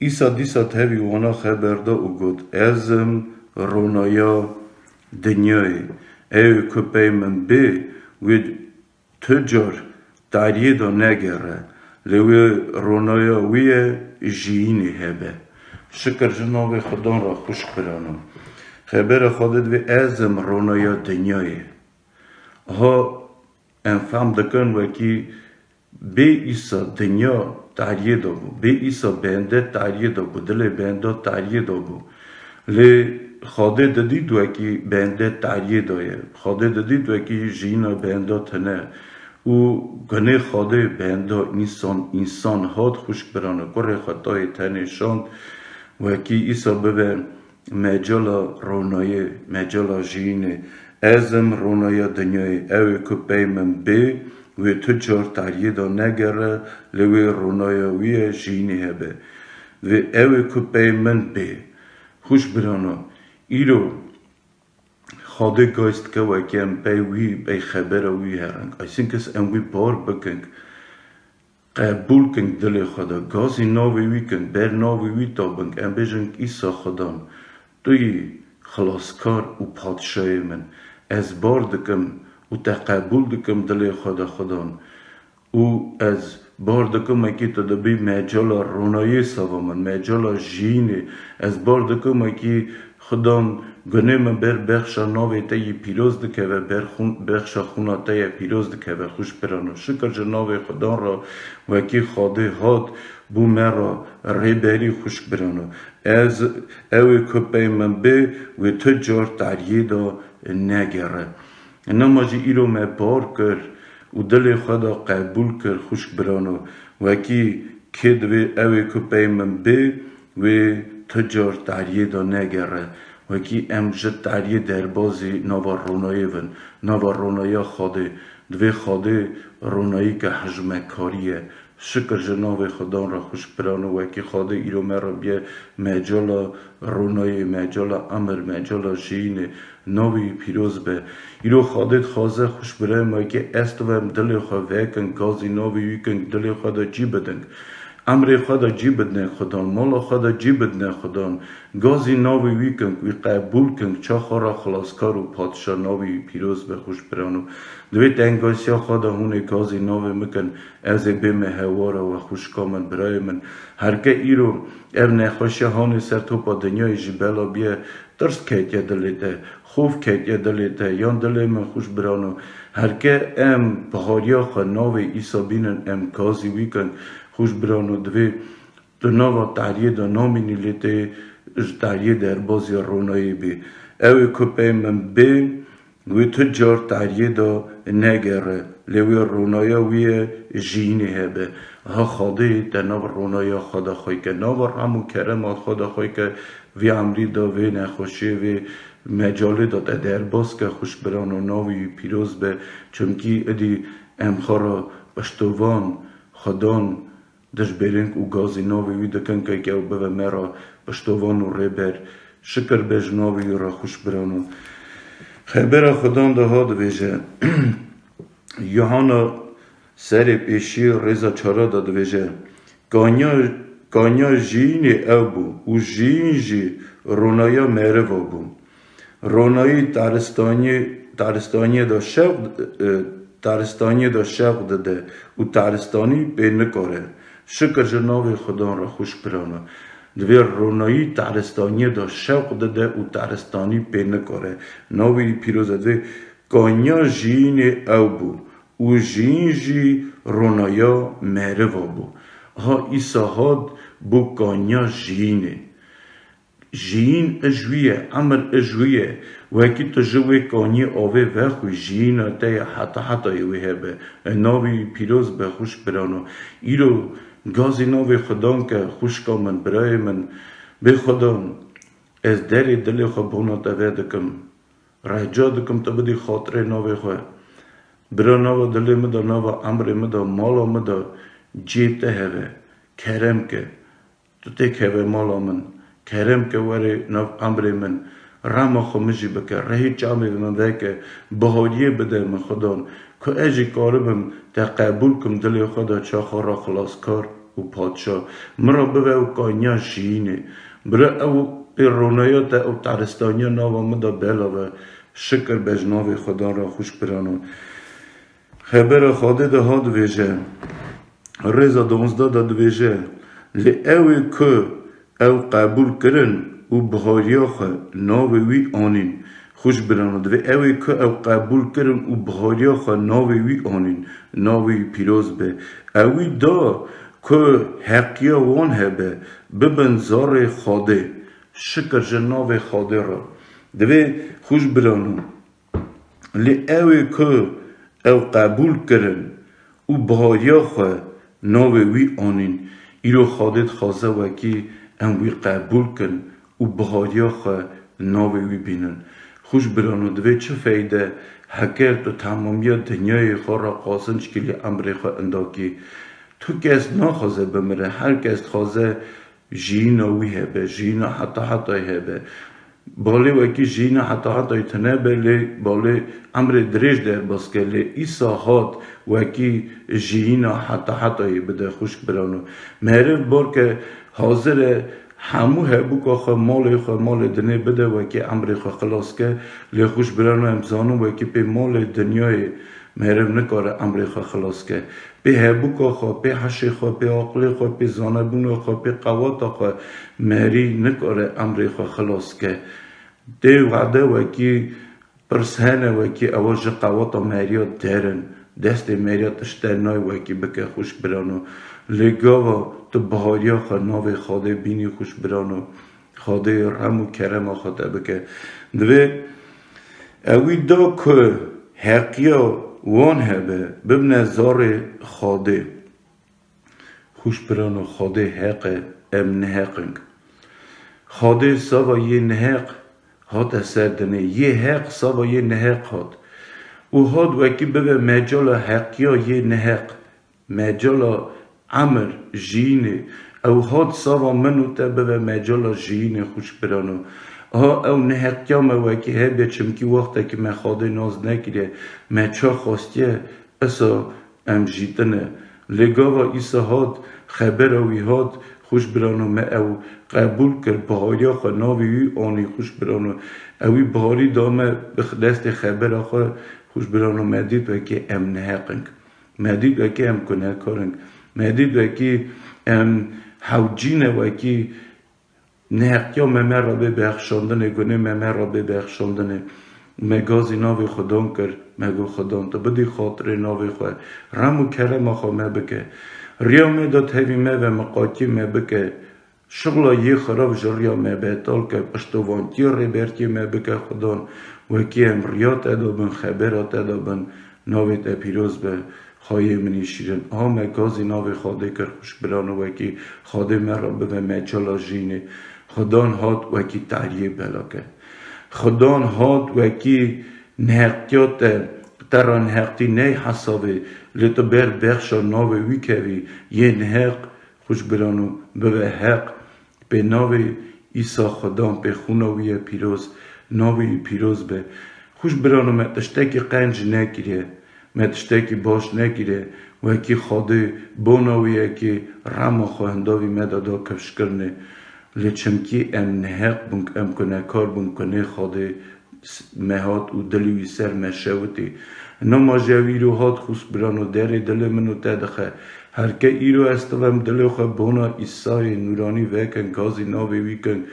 Îsa dîsa tevî wana xeber da û got, Ez im ronaya dinyayê. Ew ê ku pey min bê, wê tu car tariyê de negere, lê wê ronaya wî ye jiyînê hebe. Şikir ji navê Xudan re, xwişk birano. Xebera Xwedê divê, Ez im ronaya dinyayê. Aha em fehm dikin wekî bê Îsa dinya tariyê de bû. Bê Îsa bende tariyê de bû. Dilê benda tariyê de bû. Lê Xwedê didît wekî bende tariyê de ye. Xwedê didît wekî jiyîna benda tune. Û gunê Xwedê benda însan, însan hat, xwişk birano, kurê xwe tayê tenê şand, wekî Îsa bibe mecala ronayê, mecala jiyînê. Ez im ronaya dinyayê. Ew ê ku pey min bê, wê tu car tariyê de negere, lê wê ronaya wî ye, jiyînê hebe. Vê ew ê ku pey min bê. Xwişk birano, îro Xwedê gaz dike wekî em pey wî, pey xebera wî herin. Eysîn kes em wî bar bikin. Qebûl kin dilê xwe de, gazî navê wî kin, ber navê wî tabin, em bêjin, Îsa Xudan, tu yî xilaskar û padşayê min. Ez bar dikim û te qebûl dikim dilê xwe de, Xudan. Û ez bar dikim wekî tu dibî mecala ronayê sava min, mecala jiyînê. Ez bar dikim wekî Xudan, gunê min ber bexşa navê te yî pîroz dikeve, ber xûn-, bexşa xûna te ye pîroz dikeve. Xwişk birano, şikir ji navê Xudan re, wekî Xwedê hat bû me re rêberî. Xwişk birano, ez, ew ê ku pey min bê, wê tu car tariyê de negere. Nema jî îro me bar kir, û dilê xwe de qebûl kir, xwişk birano. Wekî kê divê ew ê ku pey min bê, wê tu car tariyê de negere. Wekî em ji tariyê derbazî nava ronayê bin, nava ronaya Xwedê. Divê Xwedê ronayî ke hejmekarî ye. Şikir ji navê Xudan re, xwişk birano, wekî Xwedê îro me re biye mecala ronayê, mecala emir, mecala jiyînê. Navê wî pîroz be. Îro Xwedê dixwaze, xwişk birayê me, wekî ez tu ve em dilê xwe vekin, gazî navê wî kin, dilê xwe de cî bidin. Emrê xwe de cî bidine Xudan, mala xwe de cî bidine Xudan. Gazî navê wî kin, wî qebûl kin, çaxa re xilaskar û padşa, navê wî pîroz be, xwişk birano. Divê tengasiya xwe de hûn ê gazî navê min kin, ez ê bême hewara we, xwişka min, birayê min. Herke îro ev nexweşiya hanê ser topa dinyayê jî bela biye, tirs ketiye dilê te, xof ketiye dilê te, yan dilê min, xwişk birano. Herke em bihariya xwe navê Îsa bînin, em gazî wî kin, xwişk birano, divê tu nava tariyê de namînî, lê tê ji tariyê derbazî ronayê bî. Ew ê ku pey min bê, wê tu car tariyê de negere, lê wê ronaya wî ye jiyînê hebe. Ha Xwedê te nav ronaya xwe de xwey ke, nava rem û kerema xwe de xwey ke, vê emrî de, vê nexweşiyê, vê mecalê de te derbas ke, xwişk birano, navê wî pîroz be, çimkî idî em xwe re piştovan, Xudan, dijbêrîn û gazî navê wî dikin, ke ew bibe me re piştovan û rêber. Şikir be ji navê wî re, xwişk birano. Xebera Xudan de ha dibêje, Yuhanna serê pêşî rêza çara de dibêje, Kanya, kanya jiyînê ew bû û jiyîn jî ronaya meriva bû. Ronayî taristaniyê, taristaniyê de şewq, e, taristaniyê de şewq dide û taristanî pê nikare. Şikir ji navê Xudan re, xwişk birano. Divê ronayî taristaniyê de şewq dide û taristanî pê nikare. Navê wî pîroz e. Divê kanya jiyînê ew bû û jiyîn jî ronaya meriva bû. Ha Îsa hat bû kanya jiyînê. Jiyîn ij wî ye, emir ij wî ye. Wekî tu ji wê kaniyê avê vexwî, jiyîna te ya heta hetayê wê hebe. E, navê wî pîroz be, xwişk birano. Îro gazî navê Xudan ke, xwişka min, birayê min. Bê Xudan, ez derê dilê xwe bona te vedikim. Rica dikim tu bidî xatirê navê xwe. Bira, nava dilê min de, nava emrê min de, mala min de cihê te hebe. Kerem ke. Tu têkeve mala min, kerem ke were nav emrê min, rema xwe min jî bike, rehî çavê min veke, bihariyê bide min Xudan, ku ez jî karibim te qebûl kim dilê xwe de, çaxa re xilaskar û padşa. Min re bive ew kanya jiyînê. Bira ew pê ronaya te, ew taristaniya nava min de bela ve. Şikir be ji navê Xudan re, xwişk birano. Xebera Xwedê de ha dibêje, rêza duwazdeh de dibêje, lê ew ê ku ew qebûl kirin û bihariya xwe navê wî anîn. Xwişk birano, divê ew ê ku ew qebûl kirin û bihariya xwe navê wî anîn, navê wî pîroz be. Ewî da ku heqiya wan hebe, bibin zarê Xwedê. Şikir ji navê Xwedê re. Divê xwişk birano. Lê ew ê ku ew qebûl kirin û bihariya xwe navê wî anîn. Îro Xwedê dixwaze wekî em wî qebûl kin û bihariya xwe navê wî bînin. Xwişk birano, divê çi feyde heke tu temamiya dinyayê xwe re qasinc kî, lê emrê xwe inda kî? Tu kes naxwaze bimire, her kes dixwaze jiyîna wî hebe, jiyîna heta hetayê hebe. Balê wekî jiyîna heta hetayê tune be, lê balê emrê dirêj derbas ke, lê Îsa hat wekî jiyîna heta hetayê bide, xwişk birano. Meriv balke hazir e hemû hebûka xwe, malê xwe, malê dinê bide wekî emrê xwe xilas ke, lê xwişk birano, em zanin wekî pê malê dinyayê meriv nikare emrê xwe xilas ke. Pê hebûka xwe, pê heşê xwe, pê aqilê xwe, pê zanebûna xwe, pê qewata xwe merî nikare emrê xwe xilas ke. Tê wade wekî pirs hene, wekî ewa ji qewata meriya derin, destê meriya tişte nayê wekî bike, xwişk birano. Lê gava tu bihariya xwe navê Xwedê bînî, xwişk birano, Xwedê rem û kerema xwe te bike. Divê ewî da ku heqiya Wan hebe, bibne zarê Xwedê. Xwişk birano, Xwedê heq e, em neheq in. Xwedê sava yê neheq hate ser dinê, yê heq sava yê neheq hat. Û hat wekî bibe mecala heqiya yê neheq, mecala emir, jiyînê. Ew hat sava min û te bibe mecala jiyînê, xwişk birano. Aha ew neheqiya me wekî hebe, çimkî wextekî me Xwedê nas nekiriye, me ça xwestiye, esa em jîtine. Lê gava Îsa hat, xebera wî hat, xwişk birano, me ew qebûl kir, bihariya xwe navê wî anî, xwişk birano. Ewî biharî da me bi destê xebera xwe, xwişk birano, me dît wekî em neheq in. Me dît wekî em gunehkar in. Me dît wekî em hewcî ne, wekî neheqiya me me re bê bexşandinê, gunê me me re bê bexşandinê. Me gazî navê Xudan kir, me got, Xudan, tu bidî xatirê navê xwe, rem û kerema xwe me bike. Riya me de tevî me ve, miqatî me bike. Şixla yê xirab ji riya me betal ke, piştovantiyê rêbertiyê me bike, Xudan, wekî em riya te de bin, xebera te de bin, navê te pîroz be, xwayê min î şîrin. Aha me gazî navê Xwedê kir, xwişk birano, wekî Xwedê me re bibe mecala jînê. Xudan hat wekî tariyê belake. Xudan hat wekî neheqtiya te, te re neheqtî ney hesabê, lê tu ber bexşa navê wî kevî, yê neheq, xwişk birano, bibe heq, pê navê Îsa Xudan, pê xûna wî ye pîroz, navê wî pîroz be. Xwişk birano, me tiştekî qenc nekiriye, me tiştekî baş nekiriye, wekî Xwedê bona wî yekê rema xwe hinda vî me de da kifşkirinê. Lê çimkî em neheq bûn, em gunekar bûn, gunê Xwedê s-, me hat û dilê wî ser me şewitî. Nima jî ew îro hat, xwişk birano, derê dilê min û te dixe. Her ke îro ez tivem dilê xwe bona Îsayê nûranî vekin, gazî navê wî kin,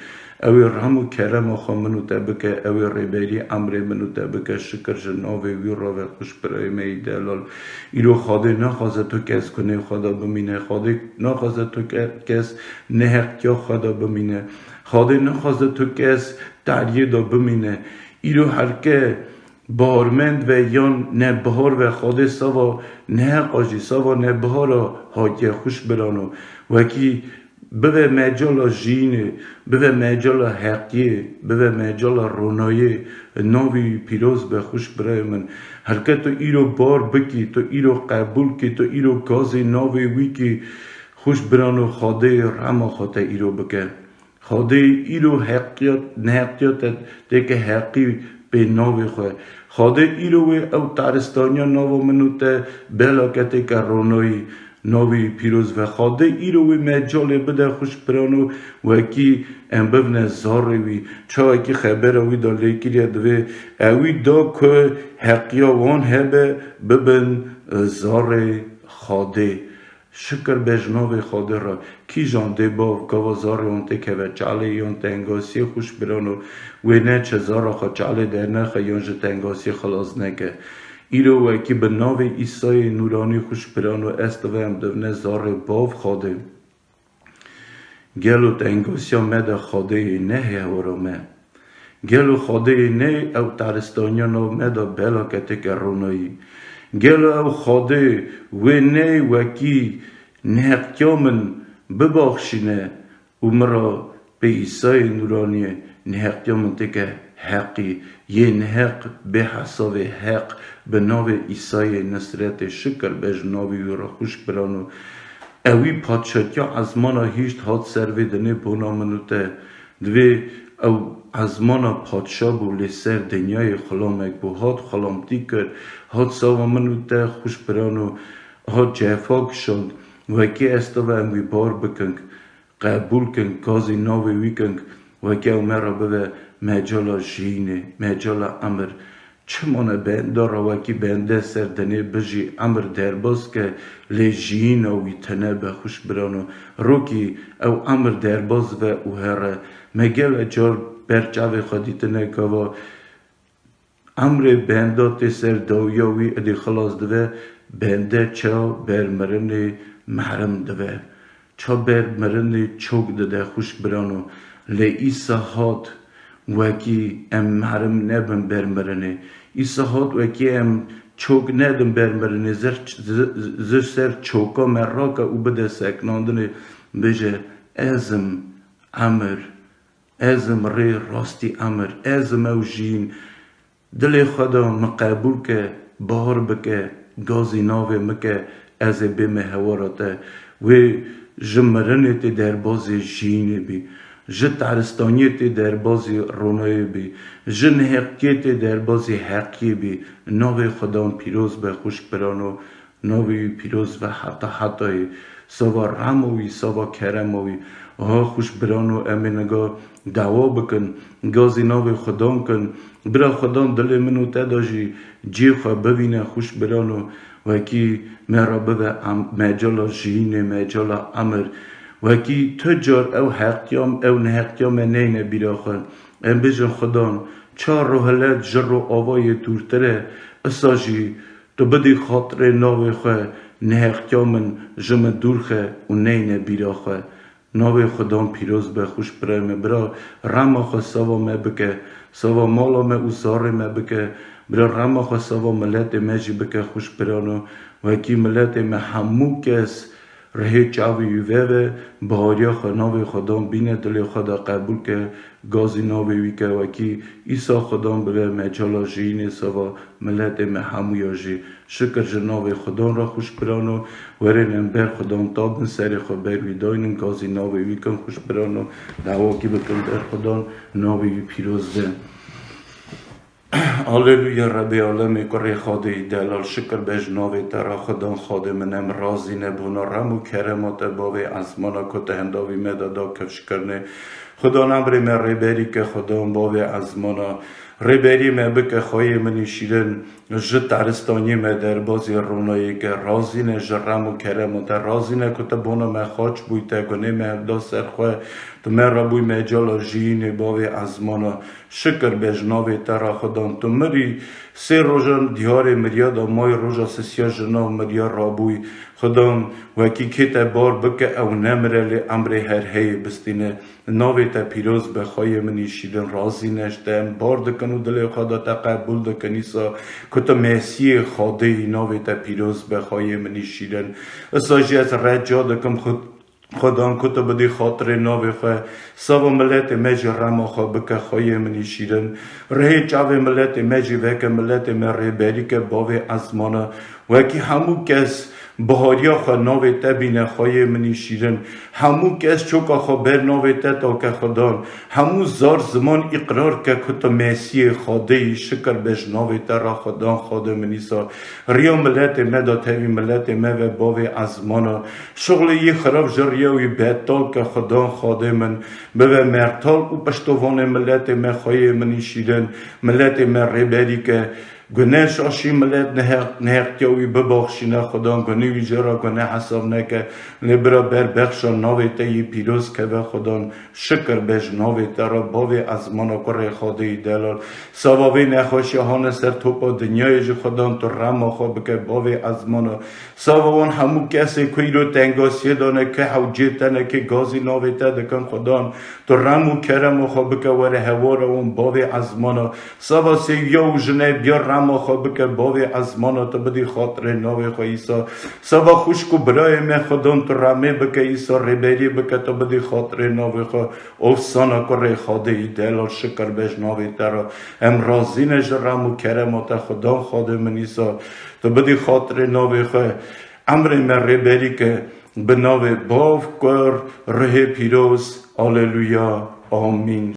ew ê rem û kerema xwe min û te bike, ew ê rêberî emrê min û te bike, şikir ji navê wî re ve, xwişk birayê me yî delal. Îro Xwedê naxwaze tu kes gunê xwe de bimîne, Xwedê naxwaze tu ke-, kes neheqiya xwe de bimîne. Xwedê naxwaze tu kes tariyê de bimîne. Îro her ke baharmend ve yan nebihar ve, Xwedê sava neheqa jî, sava nebihara hatiye, xwişk birano. Wekî bibe mecala jiyînê, bibe mecala heqiyê, bibe mecala ronayê, navê wî pîroz be, xwişk birayê min. Her ke tu îro bar bikî, tu îro qebûl kî, tu îro gazê navê wî kî, xwişk birano, Xwedê rema xwe te îro bike. Xwedê îro heqiyat, neheqiyat te têke heqî pê navê xwe. Xwedê îro wê ew taristaniya nava min û te belake têke ronayî, navê wî pîroz ve. Xwedê îro wê mecalê bide, xwişk birano, wekî em bibine zarê wî. Çawekî xebera wî de lê kiriye, divê ewî da ku heqiya wan hebe, bibin zarê Xwedê. Şikir be ji navê Xwedê re. Kîjan dê bav gava zarê wan têkeve çalê yan tengasiyê, xwişk birano, wê neçe zara xwe çalê dernexe yan ji tengasiyê xilas neke. Îro wekî bi navê Îsayê nûranî, xwişk birano, ez tive em divine zarê bav Xwedê. Gelo tengasiya me de Xwedê yê ne hêvara me? Gelo Xwedê ney ew taristaniya nav me de bela keteke ronayî? Gelo ew Xwedê wê ney wekî neheqiya min bibaxşîne û min re pê Îsayê nûraniyê neheqiya min têke heqî, yê neheq bê hesavê heq bi navê Îsayê Nisretê, şikir be ji navê wî re, xwişk birano. Ewî padşatiya ezmana hîşt hat ser vê dinê bona min û te. Divê ew ezmana padşa bû, lê ser dinyayê xulamek bû. Hat xulamtî kir, hat sava min û te, xwişk birano, hat cefa kişand. Wekî ez tive em wî bar bikin, qebûl kin, gazî navê wî kin, wekî ew me re bibe mecala jiyînê, mecala emir. Çima ne benda re wekî bende ser dinê bijî, emir derbas ke, lê jiyîna wî tine be, xwişk birano. Rokî ew emir derbas ve û here. Me gele car ber çavê xwe dîtine gava emrê benda tê ser dawiya wî, êdî xilas dive, bende ça ber mirinê mehrim dive. Ça ber mirinê çok dide, xwişk birano. Lê Îsa hat wekî em mehrim nebin ber mirinê. Îsa hat wekî em Çok nedin ber mirinê, zer-, zi-, zi ser çoka me rake û bide seknandinê, bêje, Ez im emir, ez im rê, rastî emir, ez im ew jîn. Dilê xwe de min qebûl ke, bar bike, gazî navê min ke, ez ê bême hewara te. Wê ji mirinê tê derbazê jiyînê bî, ji taristaniyê tê derbazê ronayê bî, ji neheqiyê tê derbazê heqiyê bî. Navê Xudan pîroz be, xwişk birano, navê wî pîroz be heta hetayê. Sava rehma wî, sava kerema wî. Aha xwişk birano, em ê niga dawa bikin, gazî navê Xudan kin. Bira Xudan dilê min û te de jî cihê xwe bivîne, xwişk birano, wekî me re bibe em-, mecala jiyînê, mecala emir. Wekî tu car ew heqiya, ew neheqiya me neyne bîra xwe. Em bêjin Xudan, ça rohilet ji ro avayê dûrtir e, isa jî tu bidî xatirê navê xwe, neheqiya min ji min dûr xe û neyne bîra xwe. Navê Xudan pîroz be, xwişk birayê me. Bira rema xwe sava me bike, sava mala me û zarê me bike. Bira rema xwe sava miletê me jî bike, xwişk birano. Wekî miletê me hemû kes rihê çavê wî veve, bihariya xwe navê Xudan bîne, dilê xwe de qebûl ke, gazî navê wî ke, wekî Îsa Xudan bibe mecala jiyînê, sava miletê me hemûya jî. Şikir ji navê Xudan re, xwişk birano, werên em ber Xudan tabin, serê xwe ber wî daynin, gazî navê wî kin, xwişk birano, dawakî bikin ber Xudan, navê wî pîroz be. Aleluya, Rebê alemê, kurê Xadê yî delal, şikir be ji navê te re, Xudan Xadê min, em razî ne bona rem û kerema te, bavê ezmana ku te hindavî me de da kifşkirinê. Xudan emrê me rêberî ke, Xudan bavê ezmana, rêberî me bike, xweyê min î şîrin. Ji taristaniyê me derbazî ronayê ke, razî ne ji rem û kerema te, razî ne ku tu bona me xaç bûyî, te gunê me da ser xwe, tu me re bûyî mecala jiyînê, bavê ezmana. Şikir be ji navê te re, Xudan, tu mirî, sê rojan diyarê miriya da mayî, roja sisiya ji nav miriya rabûyî. Xudan, wekî kê te bar bike, ew nemire, lê emrê her heyê bistîne. Navê te pîroz be, xweyê min î şîrin, razî ne ji te, em bar dikin û dilê xwe de te qebûl dikin. Îsa ku tu Mesîhê Xwedê yî, navê te pîroz be, xweyê min î şîrin. Îsa jî ez reca dikim, Xu-, Xudan, ku tu bidî xatirê navê xwe, sava miletê me jî rema xwe bike, xweyê min î şîrin. Rihê çavê miletê me jî veke, miletê me rêberî ke, bavê ezmana. Wekî hemû kes bihariya xwe navê te bîne, xweyê min î şîrin. Hemû kes çoka xwe ber navê te take, Xudan. Hemû zar ziman îqrar ke ku tu Mesîhê Xwedê yî, şikir be ji navê te re, Xudan, Xwedê min Îsa. Riya miletê me de tevî miletê me ve, bavê ezmana. Şixulê yî xirab ji riya wî betal ke, Xudan, Xwedê min. Bibe mertal û piştovanê miletê me, xweyê min î şîrin. Miletê me rêberî ke. Gune şaşî milet neheq-, neheqtiya wî bibaxşîne, Xudan gunê wî jê re gune hesab neke. Lê bira ber bexşa navê te yî pîroz keve, Xudan, şikir be ji navê te re, bavê ezmana, kurê Xwedê yî delal. Sava vê nexweşiya hane ser topa dinyayê jî, Xudan, tu rema xwe bike, bavê ezmana. Sava wan hemû kesê ku îro tengasiyê de ne, ke hewcê te ne, ke gazî navê te dikin, Xudan, tu rem û kerema xwe bike, were hewara wan, bavê ezmana. Sava sêviya û jinê biya rema xwe bike, bavê ezmana, tu bidî xatirê navê xwe Îsa. Sava xwişk û birayê me, Xudan, tu remê bike Îsa, rêberiyê bike, tu bidî xatirê navê xwe. Ofsana kurê Xwedê yî delal, şikir be ji navê te re. Em razî ne ji rem û kerema te, Xudan, Xwedê min Îsa. Tu bidî xatirê navê xwe. Emrê me rêberî ke, bi navê Bav, Kur, Ruhê Pîroz. Aleluya. Amîn.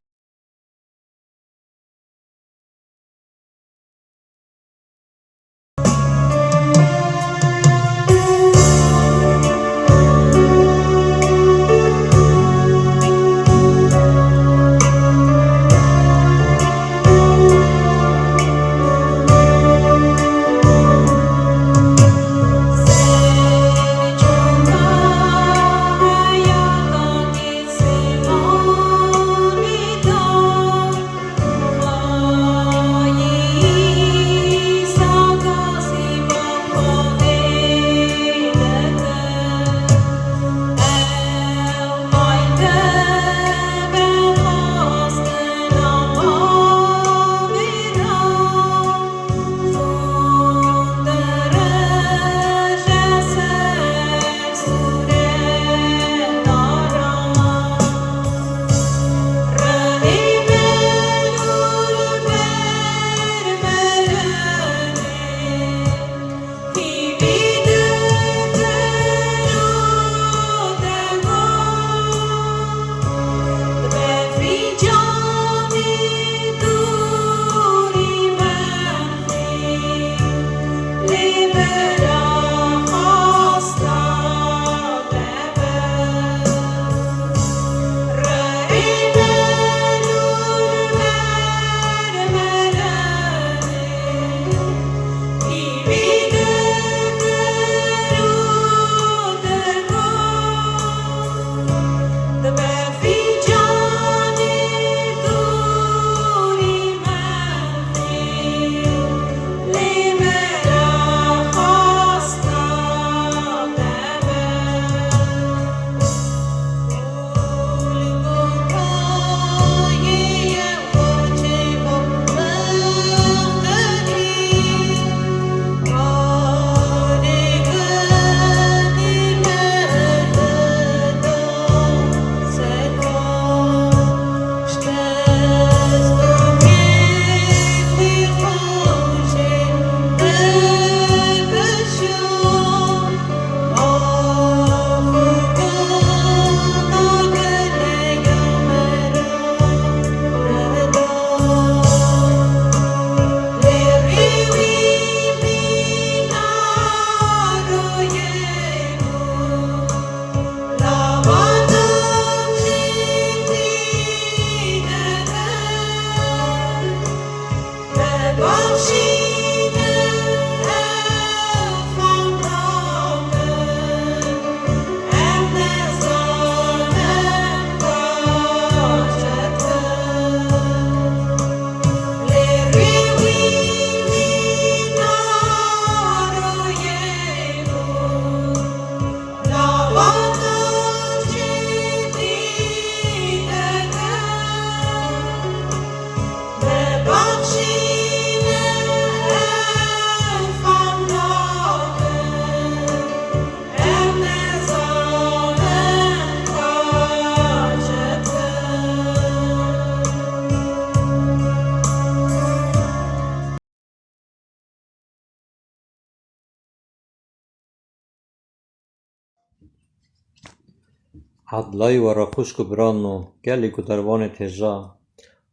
Edlayî we re xwişk û birano, gelî gudervanê têja.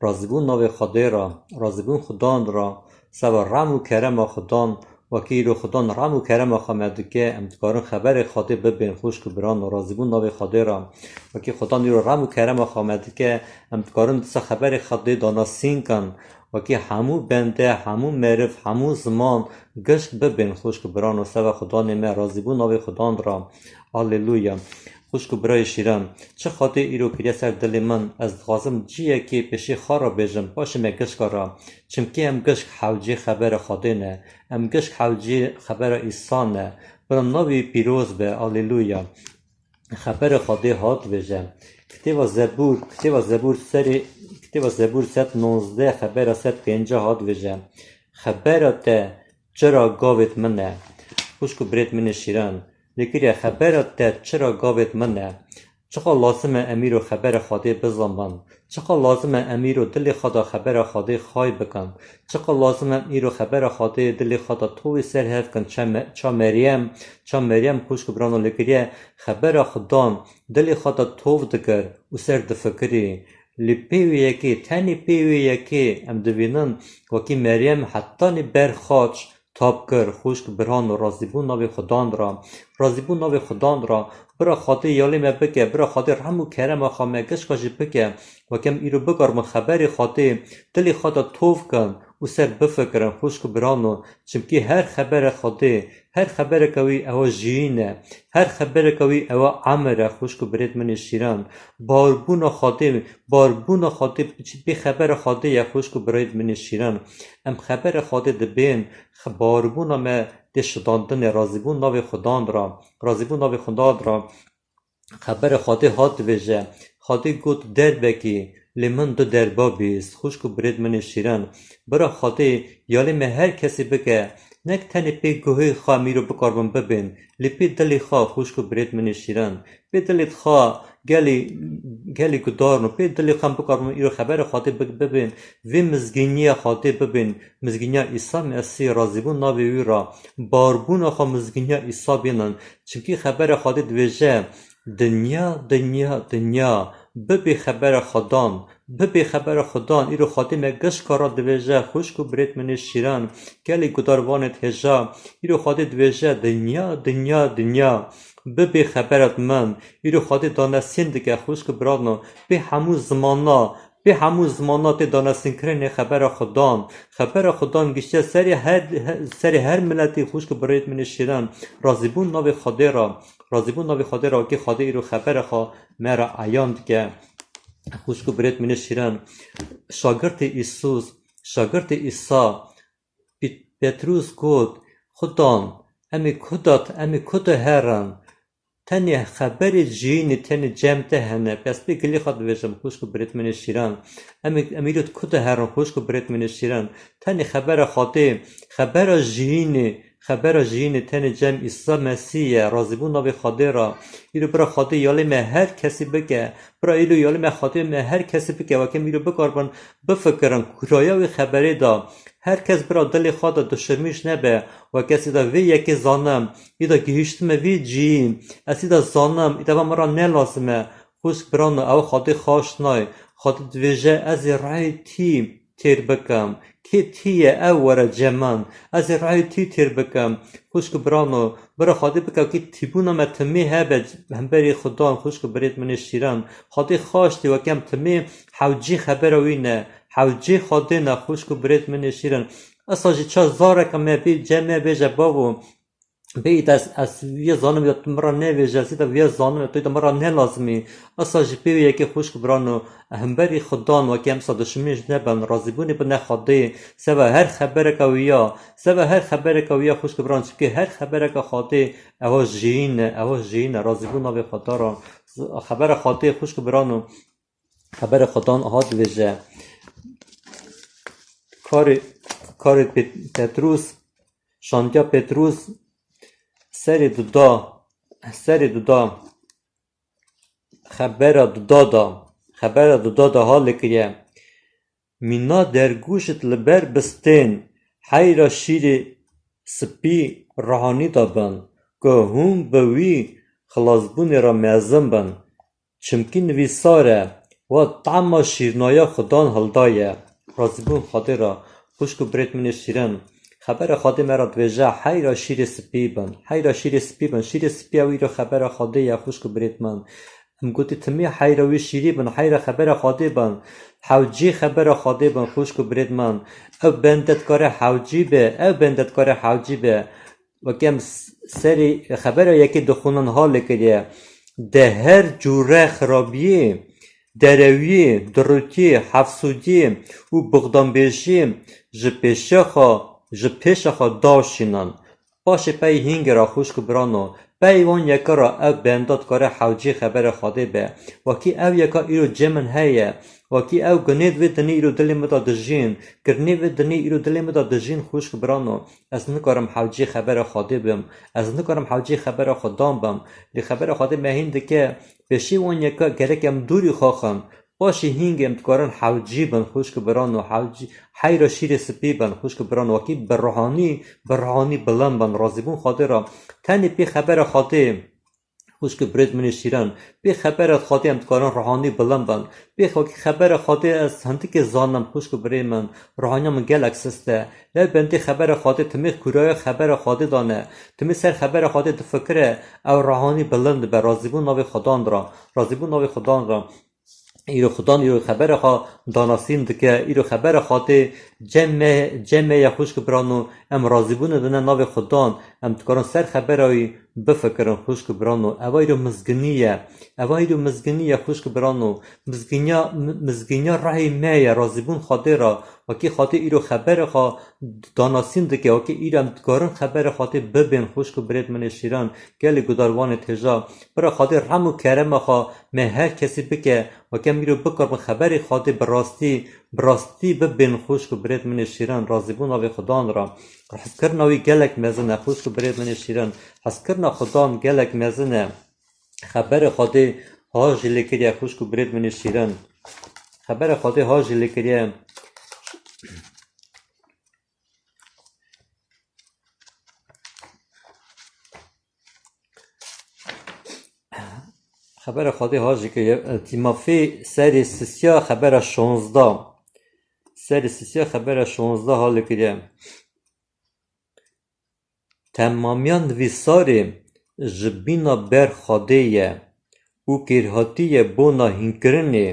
Razîbûn navê Xwedê re, razîbûn Xudan re, seba rehm û kerema Xudan, wekî îro Xudan rehm û kerema xwe me dike, em dikarin xeberê Xwedê bibên, xwişk û birano, razîbûn navê Xwedê re. Wekî Xudan îro rehm û kerema xwe me dike, em dikarin disa xeberê Xwedê danasîn kin. Wekî hemû bende, hemû meriv, hemû ziman gişk bibên, xwişk û birano, seba Xudanê me, razîbûn navê Xudan re. Alleluya. Xwişk û birayê şîran, çi Xwedê îro kiriye ser dilê min, ez dixwazim ciyekê pêşî xwe re bêjim, paşê me gişka re. Çimkî em gişk hewcê xebera Xwedê ne. Em gişk hewcê xebera Îsa ne. Bila navê wî pîroz be. Alleluya. Xebera Xwedê hat dibêje. Kitêba Zebûr, kitêba Zebûr serê, kitêba Zebûr sed nozdeh, xebera sed pêncî hat dibêje. Xebera te çira gavêt min e. Xwişk û birêt min ê şîran. Lê kiriye xebera te çira gavêt min e. Çiqa lazim e em îro xebera Xwedê bizanbin. Çiqa lazim e em îro dilê xwe de xebera Xwedê xay bikin. Çiqa lazim e em îro xebera Xwedê dilê xwe de tovê ser hev kin. Ça Me-, ça Meryem, ça Meryem xwişk û birano lê kiriye xebera Xudan dilê xwe de tov dikir û ser difikirî. Lê pê wê yekê, tenê pê wê yekê em dibînin, wekî Meryem hetanî ber xaç tap kir, xwişk birano, razîbûn navê Xudan re, razîbûn navê Xudan re, bira Xwedê yalê me bike, bira Xwedê rehm û kerema xwe me gişka jî bike, weke em îro bikaribin xeberê Xwedê dilê xwe de tov kin û ser bifikirin, xwişk birano, çimkî her xebera Xwedê, her xebereke wî ewa jiyîn e, her xebereke wî ewa emir e, xwişk û birêt min ê şîran. Barbûna Xwedê, barbûna Xwedê, pê xebera Xwedê ye, xwişk û birêt min ê şîran. Em xebera Xwedê dibên, xe-, barbûna me tê şidandinê, razîbûn navê Xudan re, razîbûn navê Xudan re. Xebera Xwedê hat dibêje, Xwedê got derbekî, lê min du derba bîst, xwişk û birêt min ê şîran. Bira Xwedê yalê me her kesî bike, nek tenê pê guhê xwe em îro bikaribin bibên, lê pê dilê xwe, xwişk û birêt min ê şîran. Pê dilê xwe gelî, gelî gudarno, pê dilê xwe em bikaribin îro xebera Xwedê bi-, bibên, vê mizgîniya Xwedê bibên, mizgîniya Îsa Mesîh, razîbûn navê wî re, barbûna xwe mizgîniya Îsa bînin. Çimkî xebera Xwedê dibêje, dinya, dinya, dinya, bibê xebera Xudan, bibê xebera Xudan, îro Xwedê me gişka re dibêje, xwişk û birêt min ê şîran, gelî gudarvanê hêja, îro Xwedê dibêje, dinya, dinya, dinya, bibê xebera min, îro Xwedê danesîn dike, xwişk û birano, pê hemû zimana, pê hemû zimana tê danesînkirinê xebera Xudan. Xebera Xudan giştiye serê her, he-, serê her miletî, xwişk û birêt min ê şîran. Razîbûn navê Xwedê re. Razîbûn navê Xwedê re, wekî Xwedê îro xebera xwe me re eyan dike. Xwişk û birêt min ê şîran. Şagirtê Îsus, şagirtê Îsa, Pî-, Petrûs got, Xudan, em ê ku de, em ê ku de herin? Tenê xeberê cihînê tenê cem te hene. Pes pê gilê xwe dibêjim, xwişk û birêt min ê şîran. Em ê, em îro ku de herin, xwişk û birêt min ê şîran? Tenê xebera Xwedê, xebera cihînê, xebera cihînê tenê cem Îsa Mesîh ye. Razîbûn navê Xwedê re. Îro bira Xwedê yalê me her kesî bike. Bira îro yalê me Xwedê me her kesî bike. Weke em îro bikaribin bifikirin, kuraya wê xeberê de. Her kes bira dilê xwe de duşirmîş nebe. Weke ez îda vê yekê zanim, îda gihîştime vî cihî, ez îda zanim, îda va min re ne lazim e. Xwişk birano, ew Xwedê xaş nayê. Xwedê dibêje, ez ê rehê tî têr bikim. Kê tî ye, ew were cem min. Ez ê rehê tî têr bikim. Xwişk birano, bira Xwedê bike kî tîbûna me timî hebe hemberî Xudan, xwişk û birêt min ê şîran. Xwedê xaş tî, weke em timî hewcî xebera wî ne. Hewcê Xwedê ne, xwişk û birêt min ê şîrin. Esa jî ça zareka me bê cem me bêje, bavo, bê îda ez, ez vîye zanim ya tu min re nevêje, ez îda vîye zanim ya tu îda min re ne lazim î. Esa jî pê wê yekê xwişk û birano, hemberî Xudan wekî em esa duşimîn jî nebin, razîbûnê bine Xwedê, seba her xebereka wî ya, seba her xebereka wî ya xwişk û biran, çimkî her xebereka Xwedê ewa jiyîn e, ewa jiyîn e, razîbûn navê Xweda re. Xebera Xwedê xwişk û birano. Xebera Xudan hat dibêje, karê, karê Pet-, Petrûs, şandiya Petrûs serê duda, serê duda, xebera duda da, xebera duda da ha lê kiriye. Mîna dergûşit li ber bistên heyra şîrê spî rihanî da bin, ku hûn bi wî xilasbûnê re mezin bin. Çimkî nivîsar e, wa tama şîrnaya Xudan hildaye. Razîbûn Xwedê re, xwişk û birêt min ê şîrin. Xebera Xwedê me re dibêje, heyra şîrê spî bin. Heyra şîrê spî bin. Şîrê spî ew îro xebera Xwedê ye, xwişk û birêt min. Em gotî timî heyra wî şîrî bin, heyra xebera Xwedê bin. Hewcî xebera Xwedê bin, xwişk û birêt min. Ew bende dikare hewcî be, ew bende dikare hewcî be. Weke em s-, serê xebera yekê dixwînin ha lê kiriye. De her cûre xirabiyê, derewiyê, dirûtiyê, hefsûdiyê û bixdanbêjiyê ji pêşiya xwe, ji pêşa xwe daşînin. Paşê pey hîngê re xwişk û birano, pey wan yeka re ev benda dikare hewcî xebera Xwedê be. Wekî ev yeka îro cê min heye, wekî ew gunêd vê dinê îro dilê min de dijîn, kirinê vê dinê îro dilê min de dijîn xwişk û birano. Ez nikarim hewcî xebera Xwedê bim. Ez nikarim hewcî xebera Xudan bim. Lê xebera Xwedê me hîn dike, pêşî wan yeka gerek em dûrî xwe xin. Paşî hîngê em dikarin hewcî bin, xwişk û birano, hewcî, heyra şîrê spî bin, xwişk û birano, wekî bi ruhanî, bi ruhanî bilind bin, razîbûn Xwedê re. Tenê pê xebera Xwedê, xwişk û birêt min ê şîrin, pê xebera Xwedê em dikarin ruhanî bilind bin. Pê xwe-, xebera Xwedê ez hindikê zanim, xwişk û birê min, ruhaniya min gelek sist e. Lê bendê xebera Xwedê, timê kûraya xebera Xwedê dane, timê ser xebera Xwedê difikire, ew ruhanî bilind dibe, razîbûn navê Xudan re, razîbûn navê Xudan re. Îro Xudan îro xebera xwe danasîn dike, îro xebera Xwedê cem me, cem me ye xwişk û birano, em razîbûnê dine navê Xudan, em dikarin ser xebera wî bifikirin xwişk û birano. Eva îro mizginî ye, eva îro mizginî ye xwişk û birano. Mizginiya, mi-, mizginiya rehê me ye, razîbûn Xwedê re, wekî Xwedê îro xebera xwe danasîn dike, wekî îro em dikarin xebera Xwedê bibên xwişk û birêt min ê şîrin, gelê gudarvanê têja. Bira Xwedê rehm û kerema xwe me her kesî bike, weke em îro bikaribin xeberê Xwedê bi rastî, bi rastî bibên xwişk û birêt min ê şîrin, razîbûn navê Xudan re. Hezkirina wî gelek mezin e, xwişk û birêt min ê şîrin. Hezkirina Xudan gelek mezin e. Xeberê Xwedê ha jî lê kiriye, xwişk û birêt min ê şîrin. Xeberê Xwedê ha jî lê kiriye. Xebera Xwedê ha jî kiriye. Tîmafî serê sisiya xebera şonzda. Serê sisiya xebera şonzda ha lê kiriye. Temamiya nivîsarê ji bîna ber Xwedê ye û kêrhatî ye bona hînkirinê,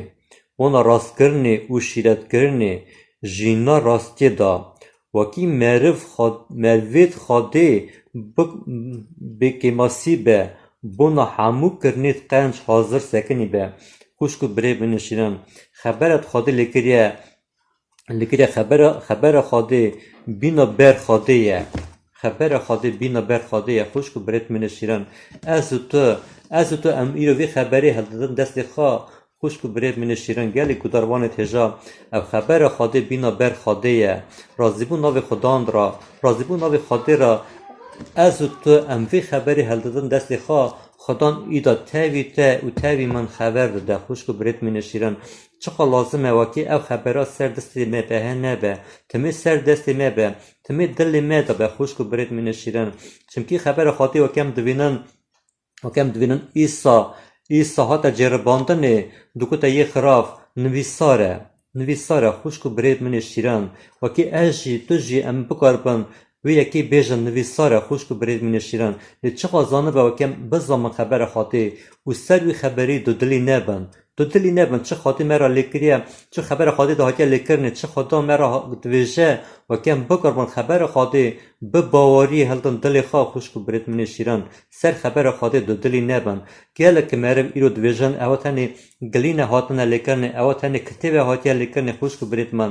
bona rastkirinê û şîretkirinê, jîna rastiyê de. Wekî meriv xwe-, merivêd Xwedê bi-, bêkêmasî be, bona hemû kirinêd qenc hazir sekinî be. Xwişk û birê min ê şîrin, xebera Xwedê lê kiriye, lê kiriye xebera, xebera Xwedê bîna ber Xwedê ye. Xebera Xwedê bîna ber Xwedê ye. Xwişk û birêd min ê şîrin. Ez û tu, ez û tu em îro vî xeberê hildidin destê xwe. Xwişk û birêd min ê şîrin, gelî gudarvanê têja, ev xebera Xwedê bîna ber Xwedê ye. Razîbûn navê Xudan re, razîbûn navê Xwedê re. Ez û tu em vî xeberê hildidin destê xwe. Xudan îda tevî te û tevî min xeber dide, xwişk û birêd min ê şîrin. Çiqa lazim e wekî ev xebera ser destê me be, he nebe. Timê ser destê me be. Timê dilê me de be, xwişk û birêd min ê şîrin. Çimkî xebera Xwedê wekî em divînin, wekî em divînin Îsa, Îsa hate ceribandinê, dikute yê xirav, nivîsar e. Nivîsar e, xwişk û birêd min ê şîrin. Wekî ez jî, tu jî em bikaribin wê yekê bêjin nivîsar e, xwişk û birêd min ê şîrin. Lê çiqa zanibe wekî em bizamin xebera Xwedê û ser wî xeberî dudilî nebin. Dudilî nebin, çi Xwedê me re lê kiriye, çi xebera Xwedê de hatiye lêkirinê, çi Xudan me re ha-, dibêje, wekî em bikaribin xebera Xwedê bi baweriyê hildin dilê xwe, xwişk û birêd min ê şîrin. Ser xebera Xwedê dudilî nebin. Gelek meriv îro dibêjin, ewe tenê gilîne hatine lêkirinê, ewe tenê kitêbe hatiye lêkirinê, xwişk û birêd min.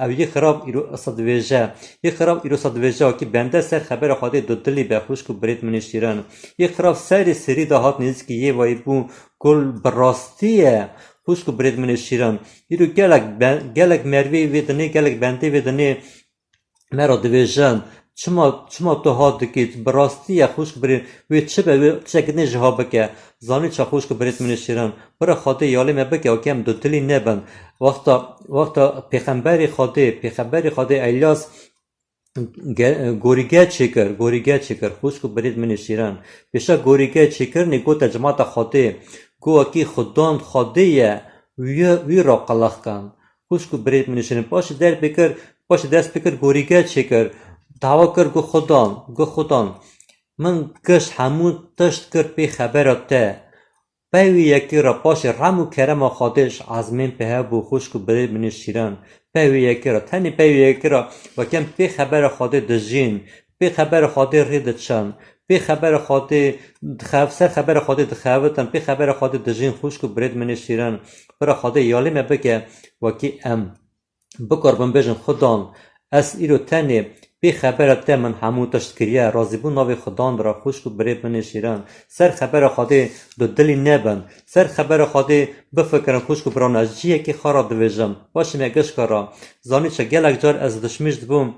Ew yê xirav îro isa dibêje. Yê xirav îro isa dibêje, wekî bende ser xebera Xwedê dudilî be, xwişk û birêd min ê şîrin. Yê xirav serê serî de hat nêzîkî yê vayî bû, ku bi rastî ye, xwişk û birêd min ê şîrin. Îro gelek be-, gelek merivê vê dinê, gelek bendê vê dinê me re dibêjin, çima, çima tu ha dikî, bi rastî ye, xwişk û birêd, wê çi be, wê tiştekî din jî ha bike. Zanî çi, xwişk û birêd min ê şîrin. Bira Xwedê yalê me bike, wekî em dudilî nebin. Wexta, wexta pêxemberê Xwedê, pêxemberê Xwedê Elyas, ge-, gorîge çêkir, gorîge çêkir, xwişk û birêd min ê şîrin. Pêşa gorîge çêkirinê gote cemata Xwedê, got wekî Xudan Xwedê ye, wî, wî re qelex kin. Xwişk û birêd min ê şîrin. Paşê der pê kir, paşê dest pê kir, gorîge çêkir. Dawa kir, got Xudan, got Xudan, min giş hemû tişt kir pê xebera te. Pey wê yekê re paşê rehm û kerema Xwedê ji ezmên pe hebû, xwişk û birêd min ê şîrin. Pey wê yekê re, tenê pey wê yekê re, weke em pê xebera Xwedê dijîn, pê xebera Xwedê rê diçin, pê xebera Xwedê dixev-, ser xebera Xwedê dixebitin, pê xebera Xwedê dijîn, xwişk û birêd min ê şîrin. Bira Xwedê yalê me bike, wekî em bikaribin bêjin, Xudan, ez îro tenê pê xebera te min hemû tişt kiriye, razîbûn navê Xudan re, xwişk û birêd min ê şîrin. Ser xebera Xwedê du dilî nebin. Ser xebera Xwedê bifikirin, xwişk û birano. Ez cihekî xwe re dibêjim. Paşê me gişka re. Zanî çi, gelek car ez dişmîş dibûm,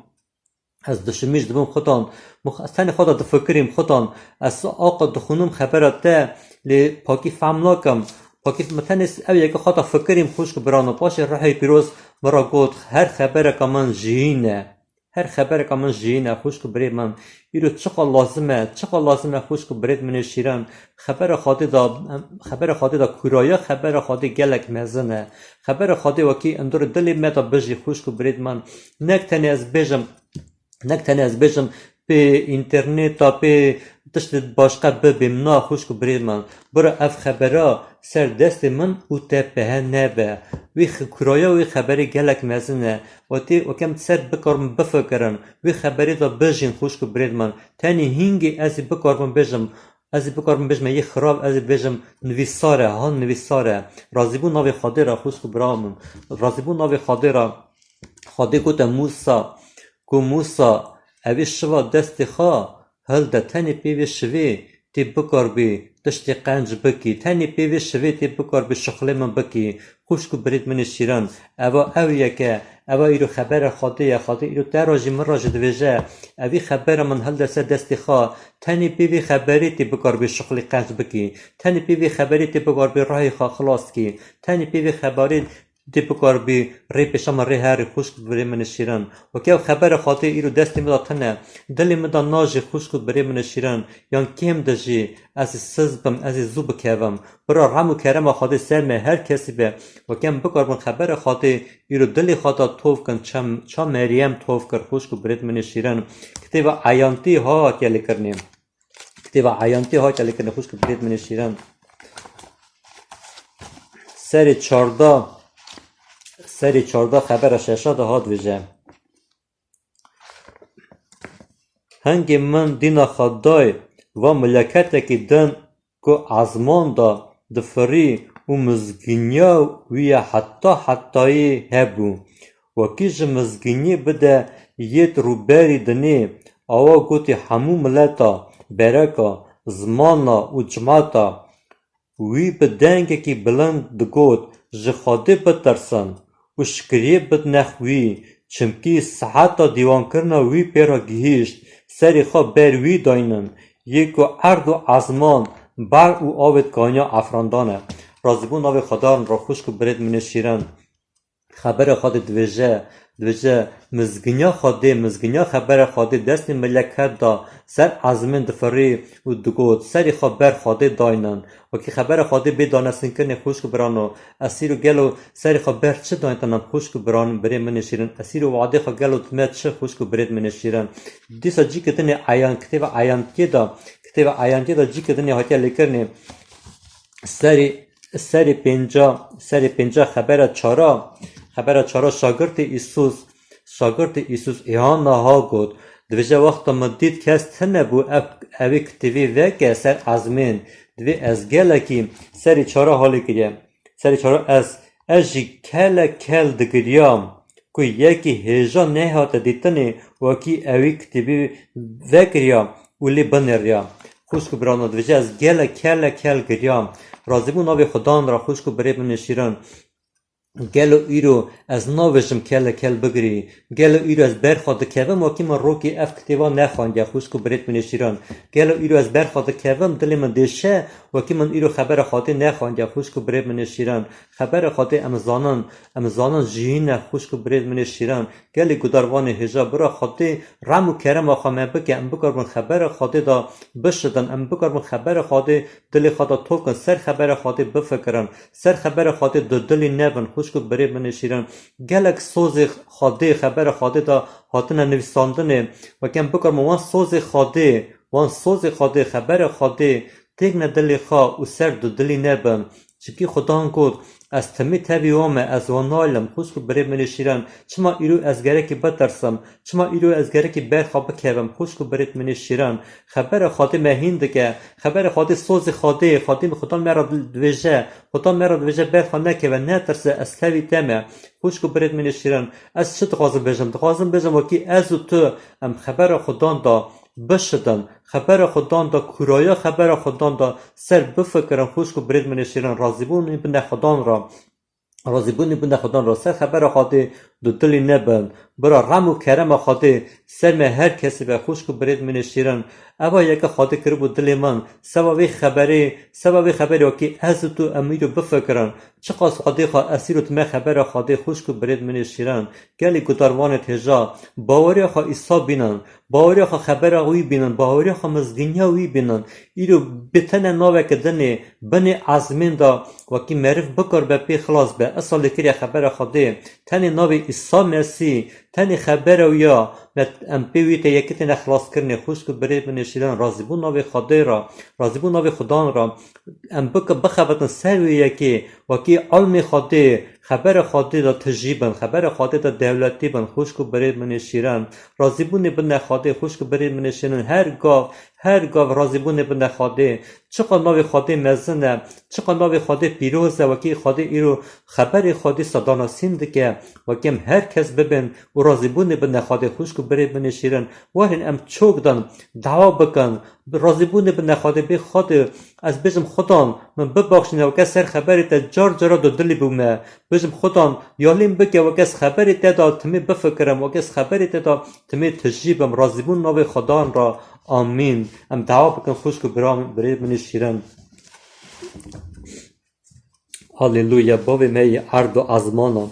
ez dişmîş dibûm, Xudan. Min xwe, ez tenê xwe de difikirîm, Xudan. Ez aqa dixwînim xebera te, lê pakî fehm nakim. Pakî min tenê ew yekê xwe de fikirîm, xwişk û birano. Paşê Ruhê Pîroz min re got, her xebereka min jiyîn e. Her xebereka min jiyîn e, xwişk û birêd min. Îro çiqa lazim e, çiqa lazim e, xwişk û birêd min ê şîrin. Xebera Xwedê de, xebera Xwedê de kûraya xebera Xwedê gelek mezin e. Xebera Xwedê wekî hundirê dilê me de bijî, xwişk û birêd min. Nek tenê ez bêjim, nek tenê ez bêjim, pê înterneta, pê tiştê başqa bibêm, na, xwişk û birêd min. Bira ev xebera ser destê min û te pehe nebe. Wî xi-, kûraya wî xeberê gelek mezin e. Wetî, weke em ser bikaribin bifikirin, wî xeberê de bijîn, xwişk û birêd min. Tenê hîngê ez ê bikaribim bêjim, ez ê bikaribim bêjim, yê xirab, ez ê bêjim, nivîsar e, han nivîsar e. Razîbûn navê Xwedê re, xwişk û bira min. Razîbûn navê Xwedê re. Xwedê gote Mûsa, ku Mûsa, evê şiva destê xwe hilde, tenê pê vê şivê tê bikaribî tiştê qenc bikî, tenê pê vê şivê tê bikaribî şixulê min bikî, xwişk û birêd min ê şîrin. Eva ew yek e, eva îro xebera Xwedê ye, Xwedê îro te re jî min re jî dibêje, evî xebera min hilde ser destê xwe, tenê pê vê xeberê tê bikaribî şixulê qenc bikî, tenê pê vê xeberê tê bikaribî ruhê xwe xilas kî, tenê pê vê xeberê Dê bikaribî rê pêşa min rê herî, xwişk û birê min ê şîrin. Weke ev xebera Xwedê îro destê min de tune. Dilê min de najê, xwişk û birê min ê şîrin. Yan kêm de jî ez ê siz bim, ez ê zû bikevim. Bira rehm û kerema Xwedê ser me her kesî be. Weke em bikaribin xebera Xwedê îro dilê xwe de tov kin, çem, ça Meryem tov kir, xwişk û birêd min ê şîrin. Kitêba Eyantî ha hatiye lêkirinê. Kitêba Eyantî hatiye lêkirinê, xwişk û birêd min ê şîrin. Serê çarda, serê çarda xebera şeşa de hat dibêje. Hingê min dîna xwe day, va mileketekî din ku ezman de difirî û mizgîniya wî ye heta hetayî hebû. Wekî ji mizgîniyê bide yêt rûberî dinê, awa gotî hemû mileta, bereka, zimana û cimata wî bi dengekî bilind digot, Ji Xwedê bitirsin û şikiriyê bidine wî, çimkî seheta dîwankirina wî pê re gihîşt, serê xwe ber wî daynin, yê ku erd û ezman, ber û avêt kaniya efrandan e. Razîbûn navê Xwedan re, xwişk û birêd min ê şîrin. Xebera Xwedê dibêje, dibêje, mizginiya Xwedê, mizginiya xebera Xwedê destê mileket da, ser ezmên difirî û digot, Serê xwe ber Xwedê daynin. Wekî xebera Xwedê bê danesinkirinê, xwişk û birano, ez îro gelo serê xwe ber çi daynin, xwişk û biran, birê min ê şîrin? Ez îro wadê xwe gelo dime çi, xwişk û birêd min ê şîrin? Dîsa cîkê dinê eyan, kitêba Eyantiyê de, kitêba Eyantiyê de cîkê dinê hatiye lêkirinê. Serê, serê pênca, serê pênca xebera çara, xebera çara şagirtê Îsus, şagirtê Îsus Îhana ha got, dibêje, wexta min dît kes tune bû ev, evê kitêbê veke ser ezmên, divê ez gelekî serê çara halê kiriye. Serê çara ez, ez jî kele kel digiriyam. Ku yekî hêja nehate dîtinê, wekî ewî kitêbî vekiriya û lê binêriya. Xwişk û birano, dibêje, ez gelek kele kel giriyam. Razîbûn navê Xudan re, xwişk û birê min ê şîrin. Gelo îro ez navêjim kele kel bigirî? Gelo îro ez ber xwe dikevim, wekî min rokî ev kitêba nexwendiye, xwişk û birêt min ê şîran? Gelo îro ez ber xwe dikevim, dilê min dêşe, wekî min îro xebera Xwedê nexwendiye, xwişk û birêt min ê şîran? Xebera Xwedê em zanin, em zanin jiyîn e, xwişk û birêt min ê şîran. Gelî gudarvanê hêja, bira Xwedê rem û kerema xwe me bike, em bikaribin xebera Xwedê de bişidin, em bikaribin xebera Xwedê dilê xwe de tok in, ser xebera Xwedê bifikirin, ser xebera Xwedê dudilî nebin, xwişk û birê min ê şîrin. Gelek sozê Xwedê, xebera Xwedê de hatine nivîsandinê, weke em bikaribin wan sozê Xwedê, wan sozê Xwedê, xebera Xwedê têkine dilê xwe û ser dudilî nebin. Çimkî Xudan got, ez timî tevî wan me, ez wan naylim, xwişk û birê min ê şîrin. Çima îro ez gerekî bitirsim? Çima îro ez gerekî ber xwe bikevim, xwişk û birêt min ê şîrin? Xebera Xwedê me hîn dike. Xebera Xwedê, sozê Xwedê, Xwedê, Xudan me re dibêje, Xudan me re dibêje, ber xwe nekeve, netirse, ez tevî te me. Xwişk û birêt min ê şîrin, ez çi dixwazim bêjim? Dixwazim bêjim, wekî ez û tu em xebera Xudan de bişidin, xebera Xudan de, kûraya xebera Xudan de ser bifikirin, xwişk û birêt min ê şîrin, razîbûnê bine Xudan re. Razîbûnê bine Xudan re, ser xebera Xwedê dudilî nebin. Bira rem û kerema Xwedê ser me her kesî be, xwişk û birêt min ê şîrin. Eva yeke Xwedê kiribû dilê min. Seba vê xeberê, seba vê xeberê wekî ez û tu em îro bifikirin. Çiqas Xwedê xwe ez îro dime xebera Xwedê, xwişk û birêt min ê şîrin. Gelî gudarvanê hêja, baweriya xwe Îsa bînin. Baweriya xwe xebera wî bînin, baweriya xwe mizgîniya wî bînin. Îro bi tenê naveke dinê, binê ezmên de, wekî meriv bikaribe pê xilas be. Esa lêkiriye xebera Xwedê. Tenê navê Îsa Mesîh, tenê xebera wî ya, me em pê wî tê yekê têne xilaskirinê. Xwişk û birê min ê şîrin, razîbû navê Xwedê re, razîbû navê Xudan re. Em bike-, bixebitin ser wê yekê, wekî ilmê Xwedê, xebera Xwedê de tijî bin, xebera Xwedê de dewletî bin, xwişk û birê min ê şîrin. Razîbûnê bine Xwedê, xwişk û birê min ê şîrin. Her gav, her gav razîbûnê bine Xwedê. Çiqa navê Xwedê mezin e, çiqa navê Xwedê pîroz e, wekî Xwedê îro xeberê Xwedê sedanasîn dike, wekî em her kes bibin û razîbûnê bine Xwedê, xwişk û birê min ê şîrin. Werin em çok dan, dawa bikin, razîbûnê bine Xwedê, bê Xwedê, ez bêjim Xudan, min bibaxşîne, weke ser xeberê te car cara dudilî bûme. Bêjim Xudan, yalîm bike, weke ez xeberê te de timî bifikirim, weke ez xeberê te de timî tijî bim. Razîbûn navê Xudan re. Amîn. Em dawa bikin, xwişk û bira-, birê min ê şîrin. Aleluya, Bavê me yê erd û ezmana.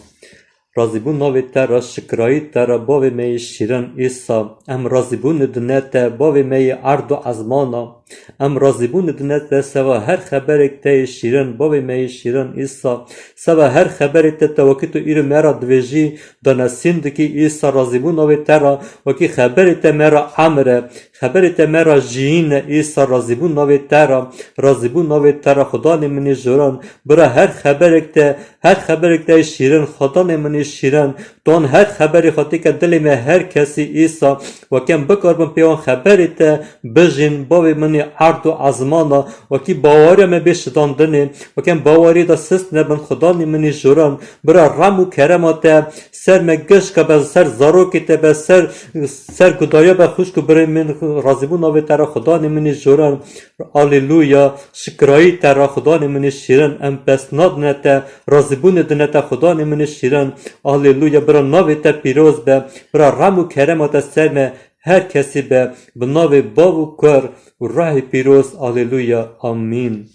Razîbûn navê te re, şikrayî te re, Bavê me yê şîrin Îsa. Em razîbûnê dine te, Bavê me yê erd û ezmana. Em razîbûnê dine te, seva her xeberek te yê şîrin, Bavê me yê şîrin Îsa. Seva her xeberê te, te wekî tu îro me re dibêjî, danesîn dikî Îsa, razîbûn navê te re, wekî xeberê te me re emir e. Xeberê te me re jiyîn e, Îsa, razîbûn navê te re, razîbûn navê te re, Xudanê min ê joran. Bira her xeberek te, her xeberek te yê şîrin, Xudanê min ê şîrin. Don her xeberê xwe têke dilê me her kesî, Îsa, weke em bikaribin pê wan xeberê te bijîn, Bavê min ê erd û ezmana, wekî baweriya me bê şidandinê, weke em baweriyê de sist nebin, Xudanê min ê joran. Bira rem û kerema te ser me gişka be, ser zarokê te be, ser, ser gudariya be, xwişk û birê min, razîbûn navê te re, Xudanê min ê joran. Aleluya, şikrayî te re, Xudanê min ê şîrin, em pesna dine te, razîbûnê dine te, Xudanê min ê şîrin. Aleluya, bira navê te pîroz be, bira rem û kerema te ser me her kesî be, bi navê Bav û Kur û Ruhê Pîroz. Aleluya, amîn.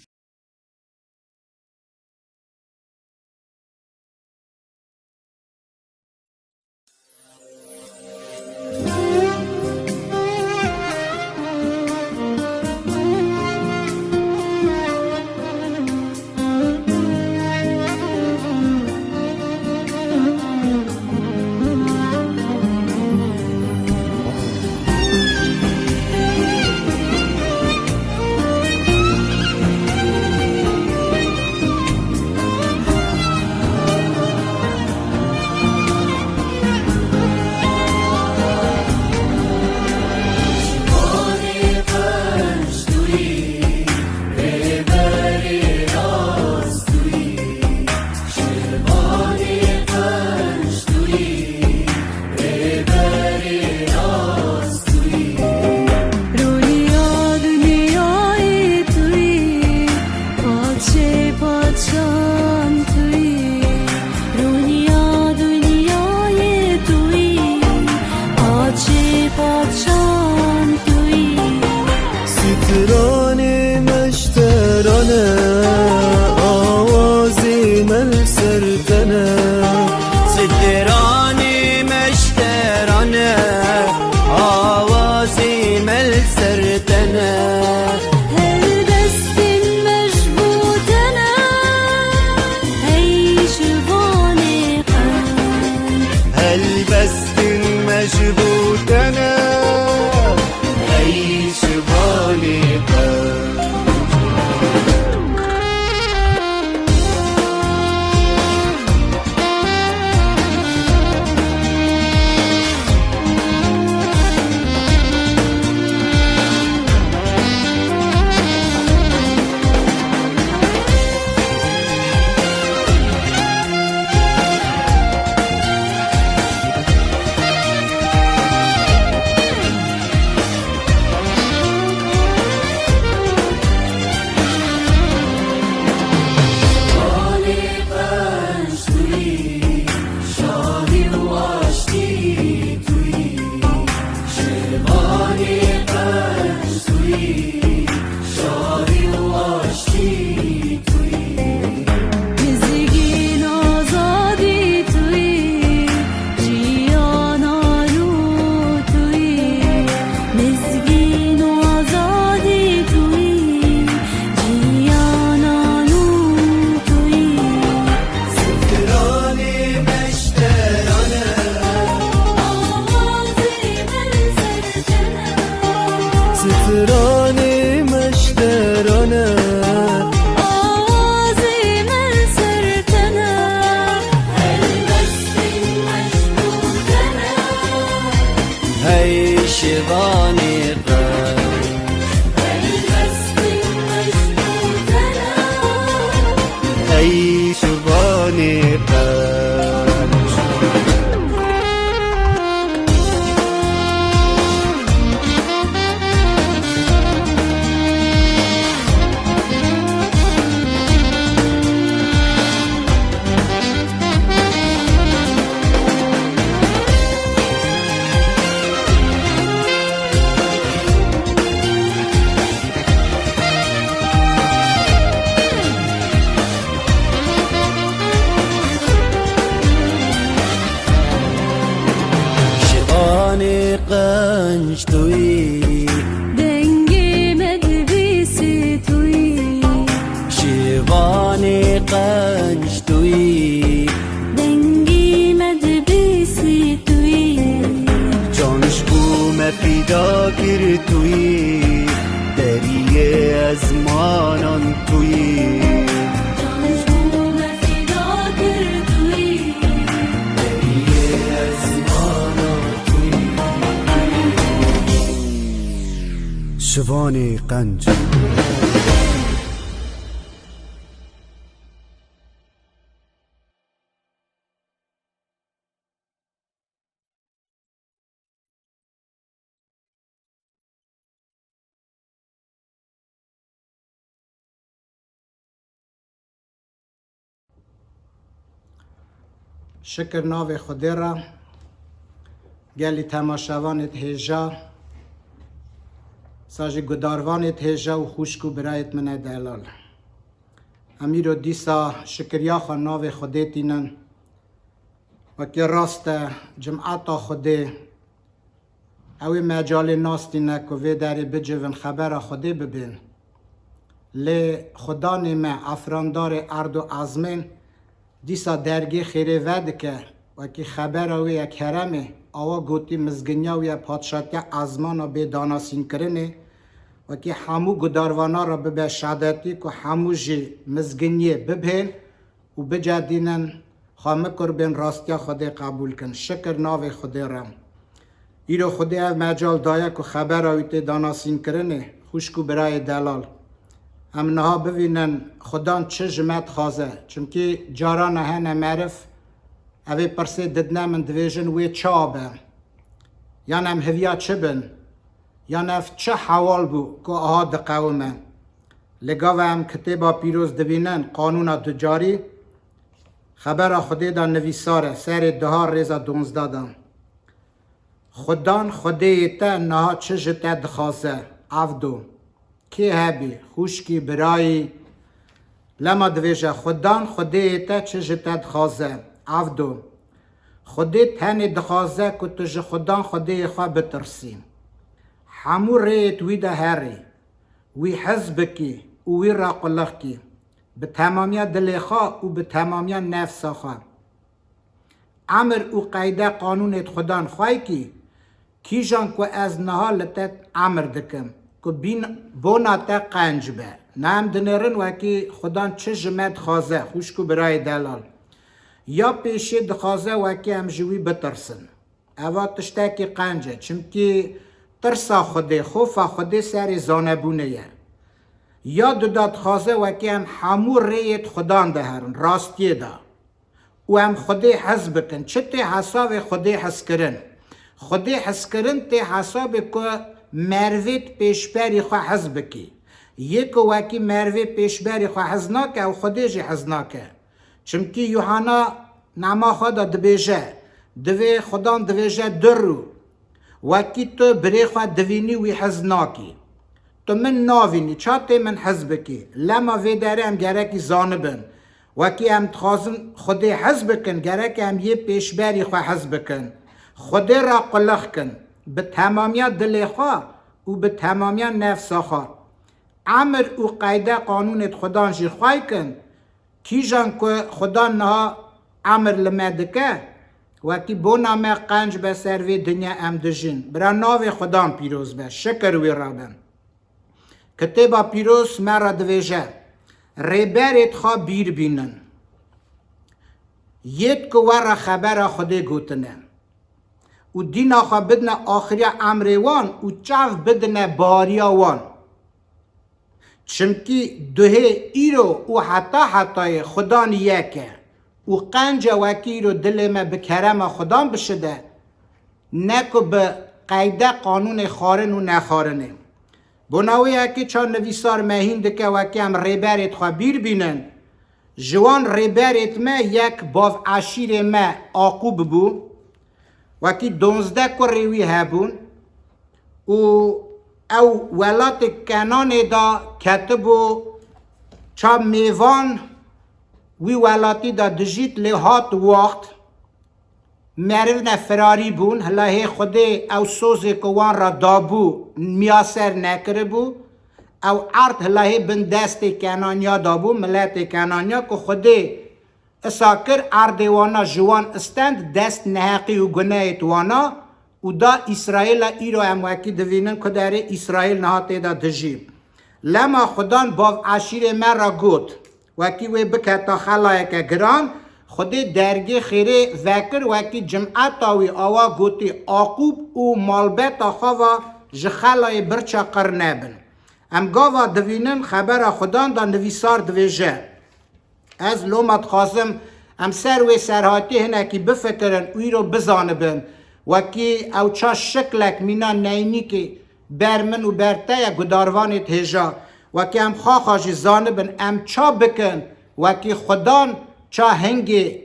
Ey şivanê qenc. Şivanê qenc tu yî. Dengê me dibîsî tu yî. Şivanê qenc tu yî. Dengê me dibîsî tu yî. Can ji bo me fîda kir tu yî. Deriyê ezmanan tu yî. Can ji bo me fîda kir tu yî. Deriyê ezmanan tu yî. Şivanê qenc. Şikir navê Xwedê re, gelî temaşevanêt hêja, sa jî gudarvanêt hêja û xwişk û birayêt min e delal. Em îro dîsa şikiriya xwe navê Xwedê tînin. Wekî rast e, cimeta Xwedê, ew ê mecalê nas tîne ku vê derê bicivin xebera Xwedê bibên. Lê Xudanê me, efrandarê erd û ezmên, dîsa dergê xêrê vedike, wekî xebera wê ye keremê, awa gotî mizginiya wê ye padşatiya ezmana bê danasînkirinê, wekî hemû gudarvana re bibe şadetî ku hemû jî mizginiyê bibhên û bicedînin, xwe mikur bên rastiya Xwedê qebûl kin. Şikir navê Xwedê re. Îro Xwedê ev mecal daye ku xebera wî tê danasînkirinê, xwişk û birayê delal. Em niha bivînin Xudan çi ji me dixwaze. Çimkî carana hene meriv, evê pirsê didine min, divêjin wê çawa be? Yan em hiviya çi bin? Yan ev çi hewal bû ku aha diqewime? Li gava em kitêba pîroz dibînin, qanûna ducarî, xebera Xwedê de nivîsar e, serê duha rêza duwazdeh de. Xudan Xwedêyê te niha çi ji te dixwaze? Evdo. Kê hebî, xwişkî, birayî? Lema divêje, Xudan Xwedêyê te çi ji te dixwaze? Evdo. Xwedê tenê dixwaze ku tu ji Xudan Xwedêyê xwe bitirsî. Hemû rêyêt wî de herî. Wî hez bikî û wî re quliq kî. Bi temamiya dilê xwe û bi temamiya nefsa xwe. Emir û qeyde qanûnêt Xudan xwey kî, kîjan ku ez niha li te emir dikim, ku bîn-, bona te qenc be. Ne em dinêrin wekî Xudan çi ji me dixwaze, xwişk û birayê delal. Ya pêşê dixwaze wekî em ji wî bitirsin. Eva tiştekî qenc e, çimkî tirsa Xwedê, xofa Xwedê serê zanebûnê ye. Ya duda dixwaze wekî em hemû rêyêt Xudan de herin, rastiyê de. Û em Xwedê hez bikin. Çi tê hesabê Xwedê hezkirin? Xwedê hezkirin tê hesabê ku merivêt pêşberî xwe hez bikî. Yê ku wekî merivê pêşberî xwe hez nake, ew Xwedê jî hez nake. Çimkî Yuhanna nama xwe de dibêje, divê Xudan divêje du rû. Wekî tu birê xwe divînî wî hez nakî. Tu min navînî, ça tê min hez bikî? Lema vê derê em gerekî zanibin. Wekî em dixwazin Xwedê hez bikin, gerek em yê pêşberî xwe hez bikin. Xwedê re quliq kin, bi temamiya dilê xwe û bi temamiya nefsa xwe. Emir û qeyde qanûnêt Xudan jî xwey kin, Kîjan ku Xudan niha emir li me dike, wekî bona me qenc be ser vê dinya em dijîn. Bira navê Xudan pîroz be, şikir wî re be. Kitêba pîroz me re divêje, rêberêt xwe bîr bînin. Yêt ku we re xebera Xwedê gotine. Û dîna xwe bidine axiriya emrê wan û çav bidine bariya wan. Çimkî duhê îro û heta hetayê Xudan yek e û qenca wekî îro dilê me bi kerema Xudan bişide, ne ku bi qeyde qanûnê xwarin û nexwarinê. Bona wê yekê ça nivîsar me hîn dike wekî em rêberêt xwe bîr bînin. Ji wan rêberêt me yek bav eşîrê me Aqûb bû. Wekî donzdeh kurê wî hebûn û ew welatê Kenanê de ketibû ça mêvan wî welatî de dijît lê hat wext merivne firarî bûn. Hilahê Xwedê ew sozê ku wan re dabû miyaser nekiribû. Ew erd hilahê bin destê Kenaniya dabû, miletê Kenaniya ku Xwedê isa kir erdê wana ji wan istend dest neheqî û gunehêt wana û da Îsraîla îro em wekî divînin ku derê Îsraîl niha tê de dijî. Lema Xudan bav eşîrê me re got, wekî wê biketa xelayeke giran, Xwedê dergê xêrê vekir wekî cimeta wî awa gotî Aqûb û malbeta xwe ve ji xelayê birça qir nebin. Em gava divînin xebera Xudan de nivîsar divêje. Ez loma dixwazim em ser wê serhatî hinekî bifikirin û îro bizanibin. Wekî ew ça şiklek mîna neynîkê ber min û ber te ye gudarvanê hêja. Wekî em xaxa jî zanibin em ça bikin, wekî Xudan ça hingê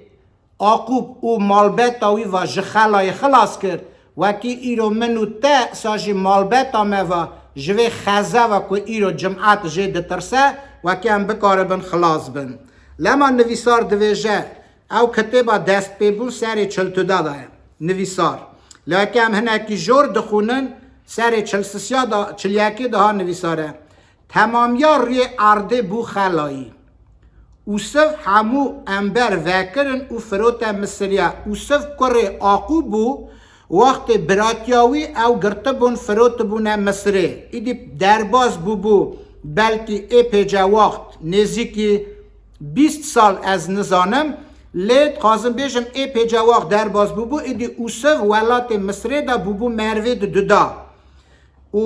Aqûb û malbeta wî va ji xelayê xilas kir, wekî îro min û te sa jî malbeta me va ji vê xezeva ku îro cimat jê ditirse, wekî em bikaribin xilas bin. Lema nivîsar divêje, ew kitêba destpêbûn serê çil tuda de ye. Nivîsar. Lê wekî em hinekî jor dixwînin, serê çil sisiya de, çil yekê de ha nivîsar e. Temamiya rûyê erdê bû xelayî. Ûsiv hemû ember vekirin û firote Misiriya. Ûsiv kurê Aqûb bû, wextê biratiya wî ew girtibûn, firotibûne Misirê. Îdî derbas bûbû belkî êpêce wext, nêzîkî bîst sal ez nizanim, lê dixwazim bêjim êpêce wext derbas bûbû, îdî Ûsiv welatê Misirê de bûbû mervê di duda. Û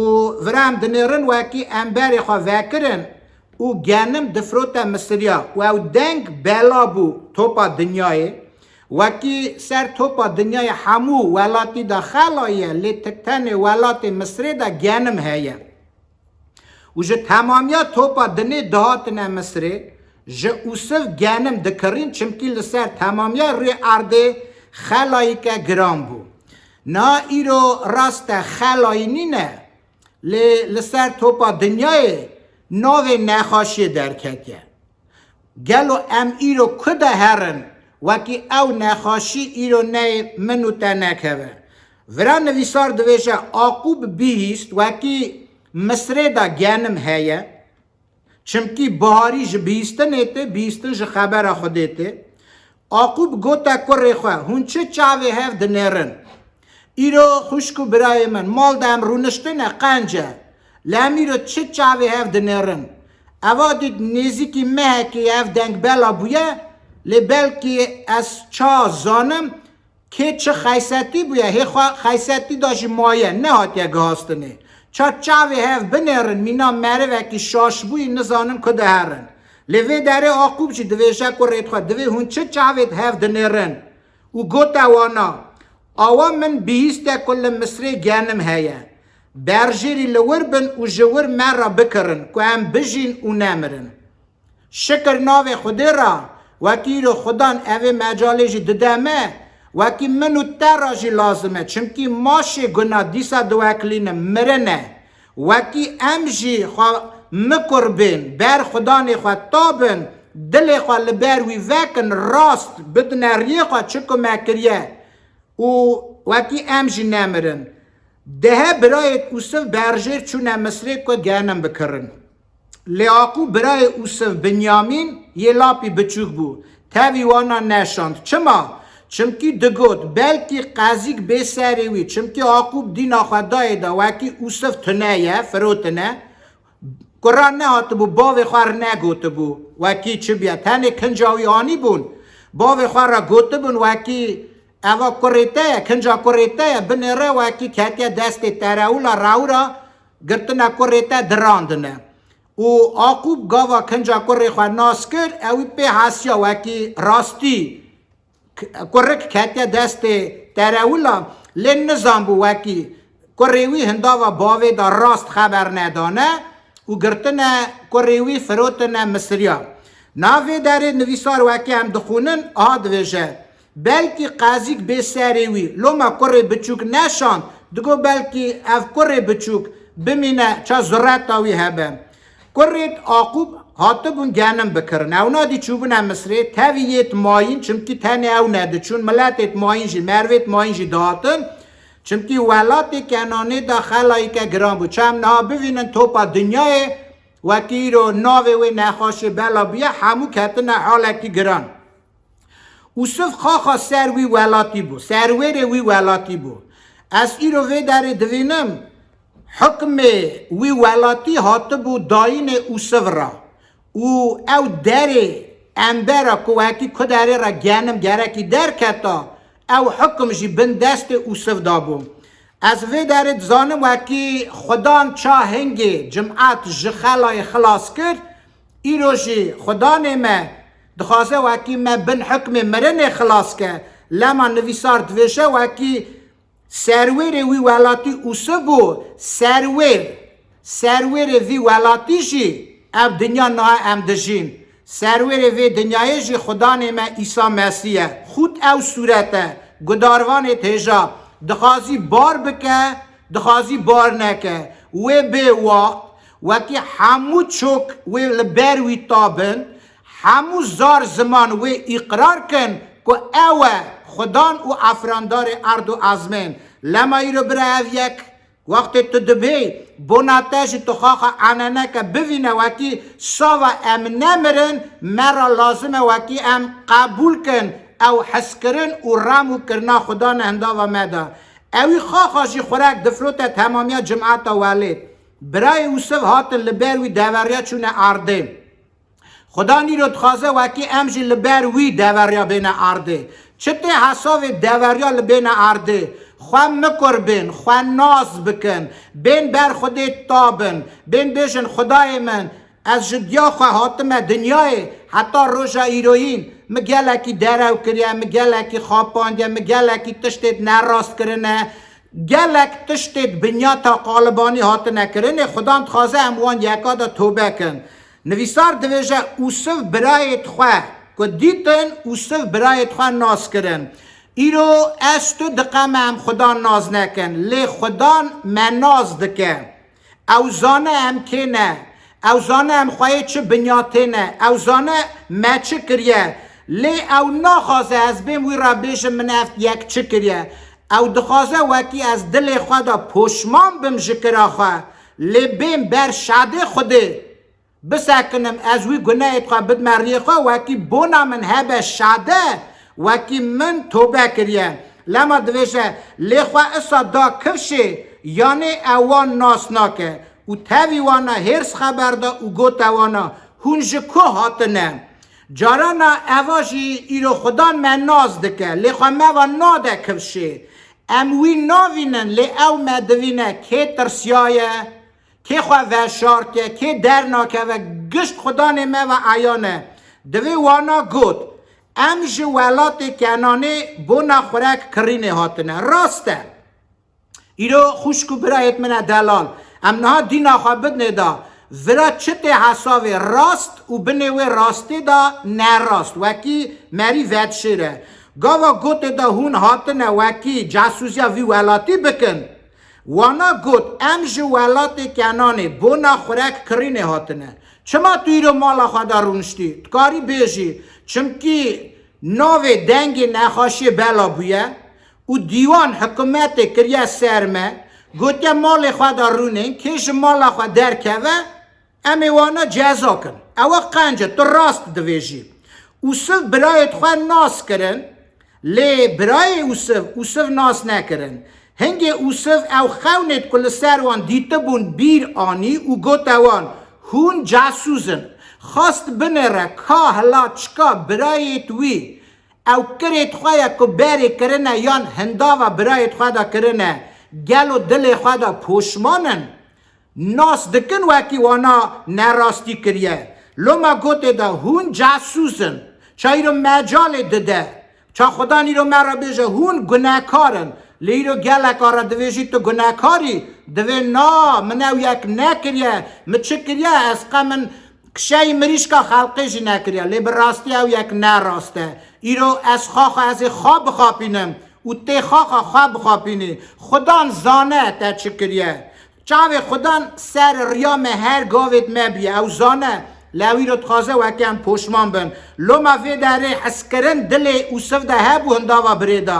vira em dinêrin wekî emberê xwe vekirin û genim difirote Misiriya û ew deng bela bû topa dinyayê. Wekî ser topa dinyayê hemû welatî de xelaye, lê tik tenê welatê Misirê de genim heye. Û ji temamiya topa dinê dihatine Misirê, ji Ûsiv genim dikirîn, çimkî li ser temamiya rûyê erdê xelayîke giran bû. Na îro rast e, xelayî nîne, lê li ser topa dinyayê navê nexaşiyê derketiye. Gelo em îro ku de herin, wekî ew nexaşî îro neyê min û te nekeve? Vira nivîsar divêje, Aqûb bihîst, wekî Misirê de genim heye. Çimkî biharî ji bihîstinê tê, bihîstin ji xebera Xwedê tê. Aqûb gote kurê xwe, hûn çi çavê hev dinêrin? Îro xwişk û birayê min, mal de em rûniştine qenc e. Lê em îro çi çavê hev dinêrin? Eva dît nêzîkî mehekê ev deng bela bûye, lê belkî ez ça zanim, kê çi xeysetî bûye, hê xwe xeysetî da jî maye, nehatiye guhastinê. Ça çavê hev binêrin, mîna merivekî şaşbûyî nizanin ku diherin. Lê vê derê Aqûb jî divêje kurê xwe, divê hûn çi çavê hev dinêrin? Û gote wana, awa min bihîste ku li Misirê genim heye. Berjêrî li wir bin û ji wir me re bikirin ku em bijîn û nemirin. Şikir navê Xwedê re, wekî îro Xudan evê mecalê jî dide me, wekî min û te re jî lazim e. Çimkî maşê guna dîsa diwekilîne, mirin e. Wekî em jî xwe mikurbên, ber Xudanê xwe tabin, dilê xwe li ber wî vekin, rast bidine riyê xwe çi ku me kiriye û wekî em jî nemirin. Dehe birayêt Ûsiv berjêr çûne Misirê ku genim bikirin. Lê Aqûb birayê Ûsiv Binyamîn yê lapî biçûk bû. Tevî wana neşand. Çima? Çimkî digot, belkî qezîk bê serê wî. Çimkî Aqûb dîna xwe dayê de wekî Ûsiv tune ye, firotine. Kura nehatibû, bavê xwe re negotibû, wekî çi bûye. Tenê kinca wî anîbûn. Bavê xwe re gotibûn, wekî eva kurê te ye, kinca kurê te ye, binêre, wekî ketiye destê terewula, rewira, girtine kurê te dirandine. Û Aqûb gava kinca kurê xwe nas kir, ewî pê hesiya wekî rastî k-, kurik ketiye destê Terewila, lê nizanbû wekî kurê wî hindava bavê de rast xeber nedane û girtine kurê wî firotine Misiriya. Navê derê nivîsar wekî em dixwînin, a dibêje, belkî qezîk bê serê wî, loma kurê biçûk neşand, digo belkî ev kurê biçûk bimîne, ça zureta wî hebe. Kurêt Aqûb hatibûn genim bikirin. Ew nadî çûbûne Misrê, tevî yêt mayîn, çimkî tenê ew nediçûn, miletêt mayîn jî, mervêt mayîn jî dihatin. Çimkî welatê Kenanê de xelayîke giran bû. Çem niha bivînin topa dinyayê, wekî îro navê wê nexaşê bela bûye, hemû ketine halekî giran. Ûsiv xaxa ser wî welatî bû, serwêrê wî welatî bû. Ez îro vê derê divînim, hukmê wî welatî hatibû dayînê Ûsiv re. Û ew derê embera ku wekî ku derê re genim gerekî derketa, ew hukm jî bin destê Ûsiv de bû. Ez vê derê dizanim wekî Xudan ça hingê cimat ji xelayê xilas kir, îro jî Xudanê me dixwaze wekî me bin hukmê mirinê xilas ke. Lema nivîsar dibêje wekî serwêrê wî welatî Ûsiv bû, serwêr, serwêrê vî welatî jî ev dinya niha em dijîn. Serwêrê vê dinyayê jî Xudanê me Îsa Mesîh e. Xût ew sûret e, gudarvanê têja, dixwazî bar bike, dixwazî bar neke. Wê bê waxt, wekî hemû çok wê li ber wî tabin, hemû zar ziman wê îqrar kin ku ew e Xudan û efrandarê erd û ezmên. Lema îro bira ev yek, wextê tu dibê, bona te jî tu xaxa eneneke bivîne wekî sava em nemirin, me re lazim e wekî em qebûl kin ew hezkirin û rem û kirina Xudan e hindava me de. Ewî xaxa jî xurek difirote temamiya cimata welêt. Birayê Ûsiv hatin li ber wî deveriya çûne erdê. Xudan îro dixwaze wekî em jî li ber wî deveriya bêne erdê. Çi tê hesavê deveriya li bêne erdê? Xwe mikur bên, xwe nas bikin, bên ber Xwedê tabin, bên bêjin, Xwedayê min, ez ji diya xwe hatime dinyayê, heta roja îroyîn min gelekî derew kiriye, min gelekî xapandiye, min gelekî tiştêt nerast kirine, gelek tiştêt binyata qalibanî hatine kirinê, Xudan dixwaze em wan yeka de tobe kin. Nivîsar dibêje, Ûsiv birayêt xwe ku dîtin, Ûsiv birayêt xwe nas kirin. Îro ez tu diqeme em Xudan nas nekin, lê Xudan me nas dike. Ew zane em kê ne. Ew zane em xweyê çi binyatê ne. Ew zane me çi kiriye. Lê ew naxwaze ez bêm wî re bêjim min ev yek çi kiriye. Ew dixwaze wekî ez dilê xwe de poşman bim ji kira xwe. Lê bêm ber şadê Xwedê. Bisekinim, ez wî gunehê xwe bidime riyê xwe, wekî bona min hebe şade, wekî min tobe kiriye. Lema divêje, lê xwe isa da kifşê, yanê ew wan nas nake. Û tevî wana hêrs xeber da û gote wana, hûn ji ku hatine? Carana eva jî îro Xudan me nas dike, lê xwe me va nade kifşê. Em wî navînin, lê ew me divîne kê tirsiyaye, kê xwe veşartiye, kê dernakeve, gişt Xudanê me ve eyan e. Divê wana got, em ji welatê Kenanê bona xurek kirînê hatine. Rast e. Îro xwişk û birayêt min e delal. Em niha dîna xwe bidinê da. Vira çi tê hesavê rast û binê wê rastê da nerast. Wekî merî vedişêre. Gava gotê da hûn hatine wekî casûziya vî welatî bikin. Wana got, em ji welatê Kenanê bona xurek kirînê hatine. Çima tu îro mala xwe de rûniştî? Dikarî bêjî, çimkî navê dengê nexaşiyê bela bûye û dîwan hikûmetê kiriye ser me, gotiye malê xwe de rûnên, kê ji mala xwe derkeve, em ê wana ceza kin. Ewa qenc e, tu rast divêjî. Ûsiv birayêt xwe nas kirin, lê birayê Ûsiv, Ûsiv nas nekirin. Hingê Ûsiv ew xewnêt ku li ser wan dîtibûn bîr anî û gote wan, hûn casûz in. Xwest binêre ka hila çika birayêt wî ew kirêt xwe ye ku berê kirine yan hindava birayêt xwe de kirine, gelo dilê xwe de poşman in? nas dikin wekî wana nerastî kiriye. Loma gotê de hûn casûs in. Ça îro mecalê dide. Ça Xudan îro me re bêje hûn gunekar in. Lê îro geleka re divê jî tu gunekar î. Divê na, min ew yek nekiriye. Min çi kiriye? Ez qe min kişeyî mirîşka xelqê jî nekiriye. Lê bi rastî ew yek ne rast e. Îro ez xaxa ez ê xwe bixapînim û tê xaxa xwe bixapînî. Xudan zane te çi kiriye. Çavê Xudan ser riya me her gavêt me bîye. Ew zane. Lê ew îro dixwaze weke em poşman bin. Loma vê derê hezkirin dilê Ûsiv de hebû hindava birê de.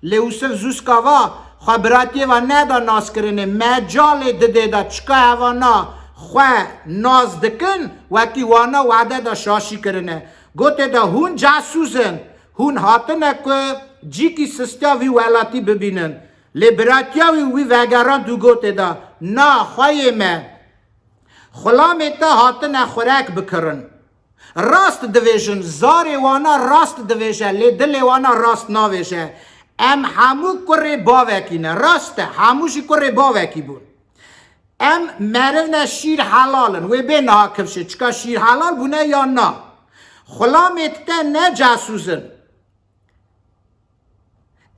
Lê Ûsiv zûska va, xwe biratiyê ve neda naskirinê, mecalê didê de, çika evana xwe nas dikin, wekî wana wade de şaşî kirine. Gotê de hûn casûs in, hûn hatine ku cîkî sistiya vî welatî bibînin. Lê biratiya wî wî vegerand û gotê de, na, xweyê me, xulamê te hatine xurek bikirin. Rast divêjin, zarê wana rast divêje, lê dilê wana rast navêje. Em hemû kurê bavekî ne. Rast e, hemû jî kurê bavekî bûn. Em merivne şîr helal in. Wê bê niha kifşê. Çika şîr helal bûne ya na? Xulamê te ne casûs in.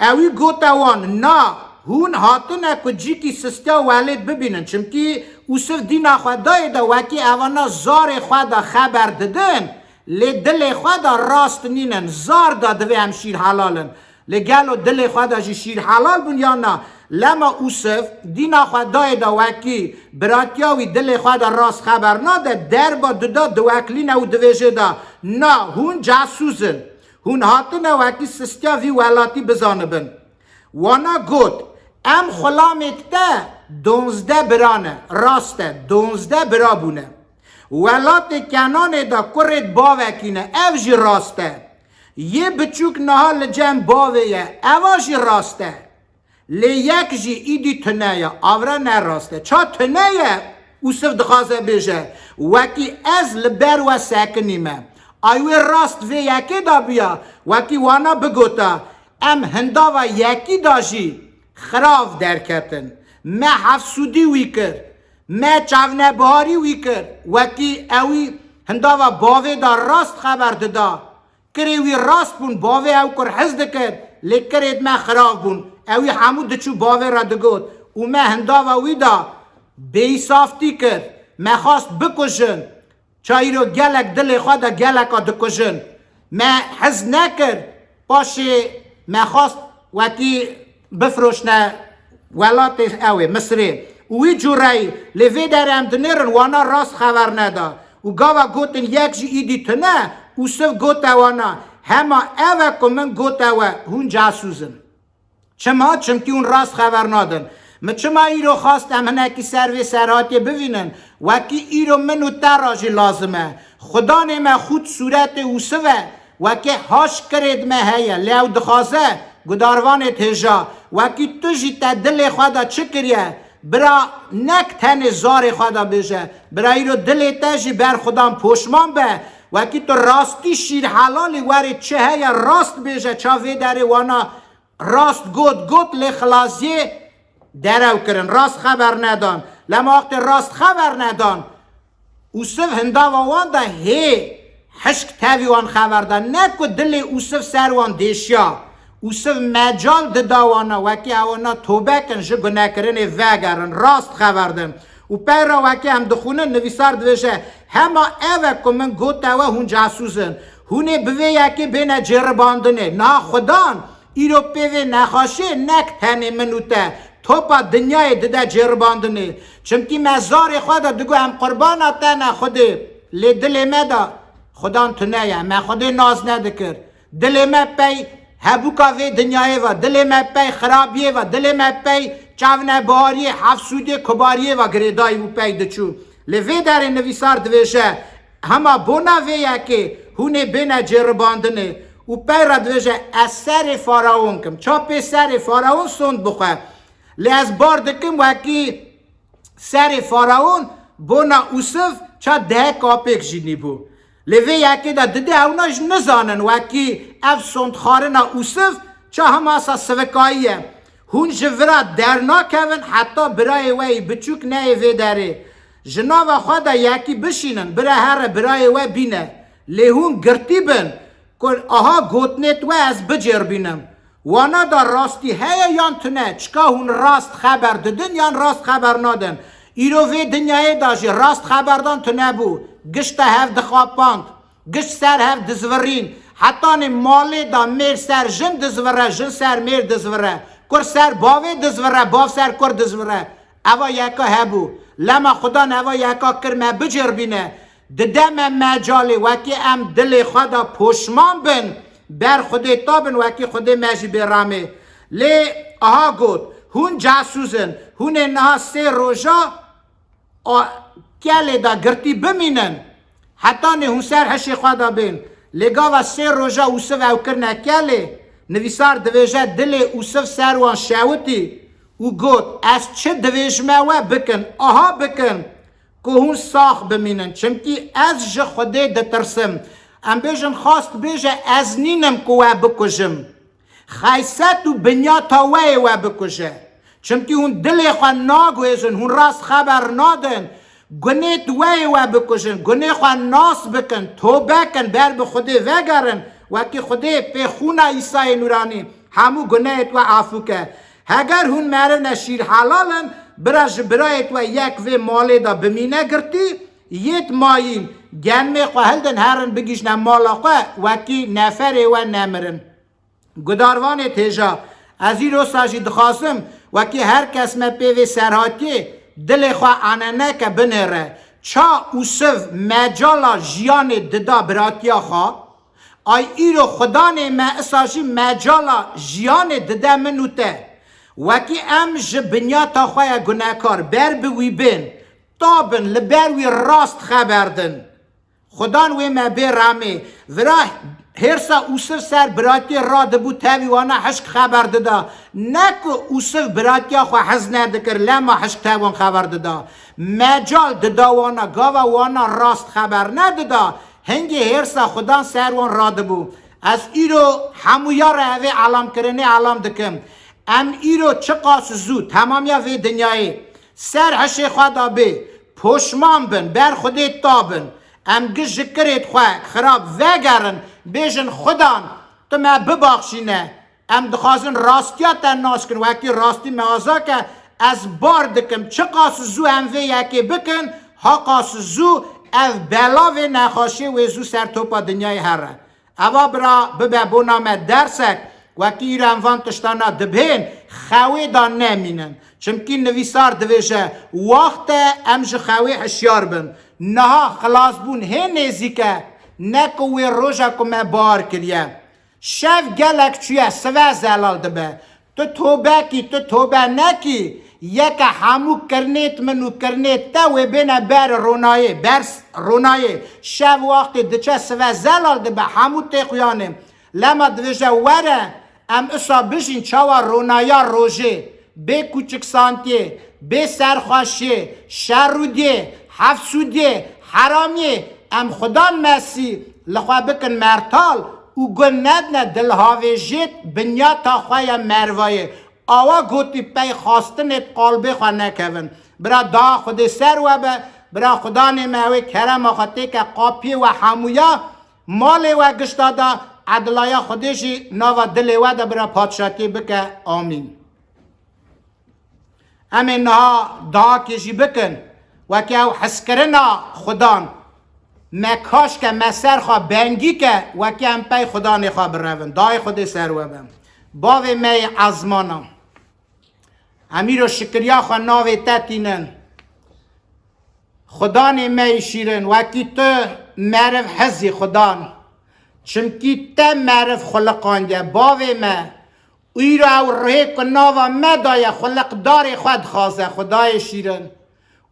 Ewî gote wan, na, hûn hatine ku cîkî sistiya welêt bibînin. Çimkî Ûsiv dîna xwe dayê de wekî evana zarê xwe de xeber didin, lê dilê xwe de rast nînin. Zar de divê em şîr helal in. Lê gelo dilê xwe de jî şîr helal bûn ya na? Lema Ûsiv dîna xwe dayê de wekî biratiya wî dilê xwe de rast xeber nade, derba dida diweklîne û divêjê de, na, hûn casûs in. Hûn hatine wekî sistiya vî welatî bizanibin. Wana got, em xulamêt te donzdeh bira ne. Rast e, donzdeh bira bûne. Welatê Kenanê de kurêt bavekî ne, ev jî rast e. Yê biçûk niha li cem bavê ye, eva jî rast e. Lê yek jî îdî tune ye, avre ne rast e. Ça tune ye? Ûsiv dixwaze bêje, wekî ez li ber we sekinîme. Ay wê rast vê yekê de biya, wekî wana bigota, em hindava yekî de jî xirav derketin. Me hefsûdî wî kir, me çavnebiharî wî kir, wekî ewî hindava bavê de rast xeber dida. Kirê wî rast bûn, bavê ew kur hez dikir, lê kirêt me xirav bûn. Ewî hemû diçû bavê re digot û me hindava wî da bêîsaftî kir. Me xwast bikujin. Ça îro gelek dilê xwe de geleka dikujin. Me hez nekir, paşê me xwast wekî bifroşne welatê ew ê, Misirê. Û wî cûreyî, lê vê derê em dinêrin, wana rast xeber neda. Û gava gotin yek jî îdî tune, Ûsiv gote wana, hema ev e ku min gote we, hûn casûs in. Çima? Çimkî hûn rast xeber nadin. Min çima îro xwast em hinekî ser vê serhatiyê bivînin? Wekî îro min û te ra jî lazim e. Xudanê me xût sûretê Ûsiv e. Wekî haş kirêt me heye, lê ew dixwaze gudarvanê hêja. Wekî tu jî te dilê xwe de çi kiriye? Bira, nek tenê zarê xwe de bêje. Bira, îro dilê te jî ber Xudan poşman be. Wekî tu rastî şîr helalî werê çi heye rast bêje, ça vê derê wana rast got, got lê xilaziyê derew kirin. Rast xeber nedan. Lema wextê rast xeber nedan, Ûsiv hindava wan de hê hişk tevî wan xeber da. Ne ku dilê Ûsiv ser wan dêşiya. Ûsiv mecal dida wana, wekî ewana tobe kin, ji gunekirinê vegerin, rast xeber din. Û pey re wekî em dixwînin, nivîsar dibêje, hema ev e ku min gote we hûn casûs in. Hûn ê bi vê yekê bêne cêribandinê. Niha Xudan îro pê vê nexaşê nek tenê min û te, topa dinyayê dide cêribandinê. Çimkî me zarê xwe de digo em qurbana te ne Xwedê, lê dilê me de Xudan tune ye. Me Xwedê nas nedikir. Dilê me pey hebûka vê dinyayê ve, dilê me pey xirabiyê ve, dilê me pey çavnebihariyê, hefsûdê, kubariyê ve girêdayî bû, pey diçû. Lê vê derê nivîsar divêje, hema bona vê yekê hûn ê bêne cêribandinê û pey re divêje, ez serê Faraon kim. Ça pê serê Faraon sond bixwe. Lê ez bar dikim wekî serê Faraon bona Ûsiv ça deh kapêk jî nîbû. Lê vê yekê de didê ewna jî nizanin wekî ev sondxwarina Ûsiv ça hema sa sivikayî ye. Hûn ji vira dernakevin heta birayê we yî biçûk neyê vê derê. Ji nava xwe de yekî bişînin, bira here birayê we bîne. Lê hûn girtî bin ku aha gotinê we ez bicêrbînim. Wana da rastî heye yan tune? Çika hûn rast xeber didin yan rast xeber nadin? Îro vê dinyayê de jî rast xeberdan tune bû. Gişta hev dixapand. Giş ser hev dizvirîn. Hetanê malê de mêr ser jin dizvire, jin ser mêr dizvire. Kur ser bavê dizvire, bav ser kur dizvire. Eva yeka hebû. Lema Xudan eva yeka kir me bicêrbîne. Dide me mecalê wekî em dilê xwe de poşman bin. Ber Xwedê ta bin wekî Xwedê me jî bêramê. Lê aha got, hûn casûz in. Hûn ê niha sê roja a kelê de girtî bimînin, hetanê hûn ser hişê xwe de bên. Lê gava sê roja Ûsiv ew kirine kelê, nivîsar divêje dilê Ûsiv ser wan şewitî û got, ez çi divêjime we bikin, aha bikin, ku hûn sax bimînin, çimkî ez ji Xwedê ditirsim. Em bêjin xwest bêje, ez nînim ku we bikujim. Xeyset û binyata we yê we bikuje. Çimkî hûn dilê xwe naguhêjin, hûn rast xeber nadin. Gunêt we yê we bikujin, gunê xwe nas bikin, tobe kin, ber bi Xwedê vegerin, wekî Xwedê pê xûna Îsayê Nûranî hemû guneyêt we afû ke. Heger hûn merivne şîr helal in, bira ji birayêt we yek vê malê de bimîne girtî, yêt mayîn, genmê xwe hildin herin bigihîjne mala xwe wekî neferê we nemirin. Gudarvanê têja, ez îrosa jî dixwazim, wekî her kes me pê vê serhatiyê dilê xwe aneneke binêre. Ça Ûsiv mecala jiyanê dida biratiya xwe, ay îro Xudanê me isa jî mecala jiyanê dide min û te. Wekî em ji binyata xwe ye gunekar, ber bi wî bên, ta bin, li ber wî rast xeber din. Xudan wê me bê ramê. Vira hêrsa Ûsiv ser biratiyê radibû tevî wana hişk xeber dida. Ne ku Ûsiv biratiya xwe hez nedikir, lema hişk tev wan xeber dida. Mecal dida wana, gava wana rast xeber nedida. Hingê hêrsa Xudan ser wan radibû. Ez îro hemûya re evê elamkirinê elam dikim. Em îro çiqas zû temamiya vê dinyayê ser hişê xwe de bê, poşman bin, ber Xwedê ta bin. Em giş ji kirêt xwe xirab vegerin, bêjin, Xudan, tu me bibaxşîne. Em dixwazin rastiya te nas kin, wekî rastî me aza ke, ez bar dikim, çiqas zû em vê yekê bikin, haqas zû ev bela vê nexaşiyê wê zû ser topa dinyayê here. Eva bira bibe bona me dersek, wekî îro em van tiştana dibihên, xewê de nemînin. Çimkî nivîsar divêje, waxt e em ji xewê hişyar bin. Niha xilasbûn hê nêzîk e, ne ku wê roja ku me bar kiriye. Şev gelek çûye, sive zelal dibe. Tu tobe kî, tu tobe nekî, yeke hemû kirinêt min û kirinêt te wê bêne ber ronayê, ber s-, ronayê. Şev wextê diçe sive zelal dibe, hemû tê xuyanê. Lema divêje, were, em isa bijîn çawa ronaya rojê, bê kûçiksantiyê, bê serxweşiyê, şerûdiyê, hefsûdiyê, heramiyê, em Xudan Mesî li xwe bikin mertal û gun nedine dilhavêjêt binyata xwe ya mervayê. Awa gotî pey xwastinêt qalbê xwe nekevin. Bira daha Xwedê ser we be, bira Xudanê me wê kerema xwe têke qapiyê we hemûya, malê we gişta da, edilaya Xwedê jî nava dilê we de bira padşatiyê bike. Amîn. Em ê niha dahakê jî bikin, wekî ew hizkirina Xudan me kaş ke, me ser xwe bengî ke, wekî em pey Xudanê xwe birevin. Dayê Xwedê ser we be. Bavê me yê ezmana, em îro şikiriya xwe navê te tînin. Xudanê me yî şîrin, wekî tu meriv hizî Xudan. Çimkî te meriv xuliqandiye, bavê me. Îro ew rihê ku nava me daye, xuliqdarê xwe dixwaze, Xwedayê şîrin.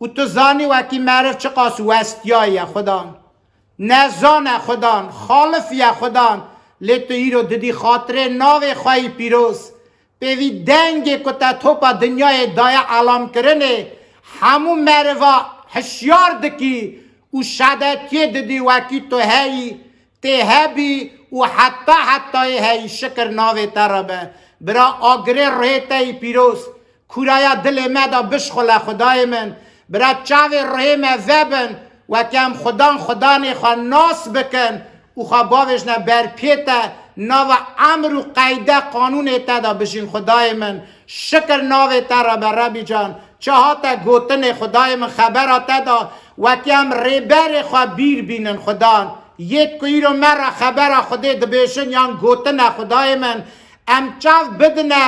Û tu zanî wekî meriv çiqas westiyaye, Xudan. Nezan e, Xudan, xalif ye, Xudan. Lê tu îro didî xatirê navê xwe yî pîroz. Pêvî dengê ku te topa dinyayê daye elamkirinê, hemû meriva hişyar dikî û şedetiyê didî wekî tu heyî, tê hebî û heta hetayê heyî. Şikir navê te re be. Bira agirê rihê te yî pîroz, kûraya dilê me de bişxule Xwedayê min. Bira çavê rihê me vebin, weke em Xudan Xudanê xwe nas bikin û xwe bavêjne ber pê te, nava emr û qeyde qanûnê te de bijîn Xwedayê min. Şikir navê te re be Rebî can. Çi hate gotinê Xwedayê min xebera te da, wekî em rêberê xwe bîr bînin Xudan. Yêt ku îro me re xebera Xwedê dibêjin yan gotine Xwedayê min, em çav bidine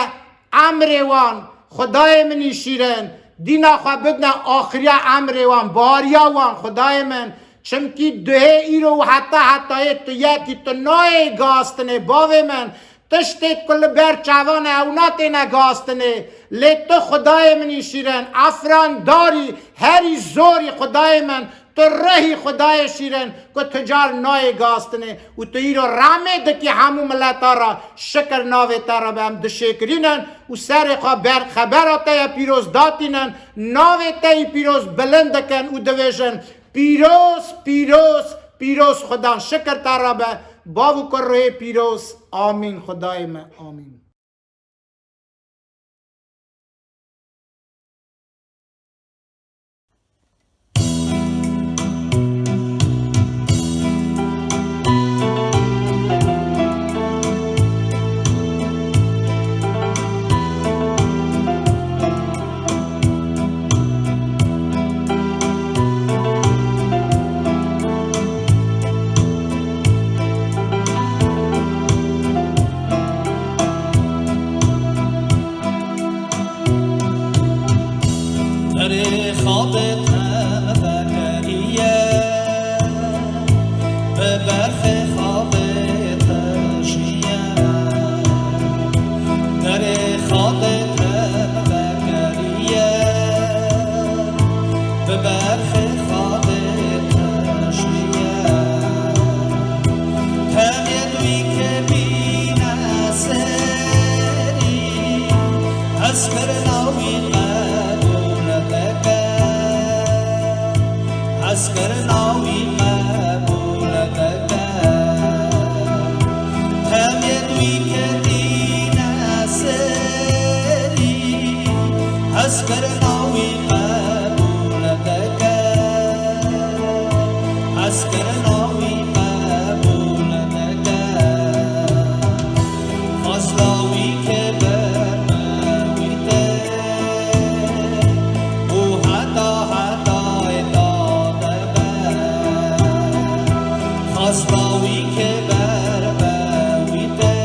emrê wan, Xwedayê min î şîrin, dîna xwe bidine axiriya emrê wan, bariya wan, Xwedayê min. Çimkî duhê îro û heta hetayê tu yekî tu nayê gastinê, bavê min. Tiştêt ku li ber çavan e, ew natêne gastinê. Lê tu Xwedayê min î şîrin, efrandarî, herî zorî Xwedayê min, tu rihî Xwedayê şîrin, ku tu car nayê gastinê û tu îro remê dikî hemû mileta re, şikir navê te re be, em dişêkirînin û serê xwe ber xebera te ye pîroz datînin, navê te yî pîroz bilind dikin û dibêjin, Pîroz, pîroz, pîroz Xudan, şikir te re be, Bav û Kur Ruhê Pîroz. Amîn, Xwedayê me. Amîn. Derê xabê te me vekeriye, bi berxê xabê te jiye. Derê xabê te me vekeriye, bi berxê xabê te jiye. Temê wî ke bîne serî, hezkirina wî qebûl dike. Hezkirina wî qebûl dike. Temê wî ke bîne serî, hezkirina wî qebûl dike. Hezkirina wî qebûl dike. Xwesta wî ke ber be wî tê û heta hetayê ta de be. Xwesta wî ke ber be wî tê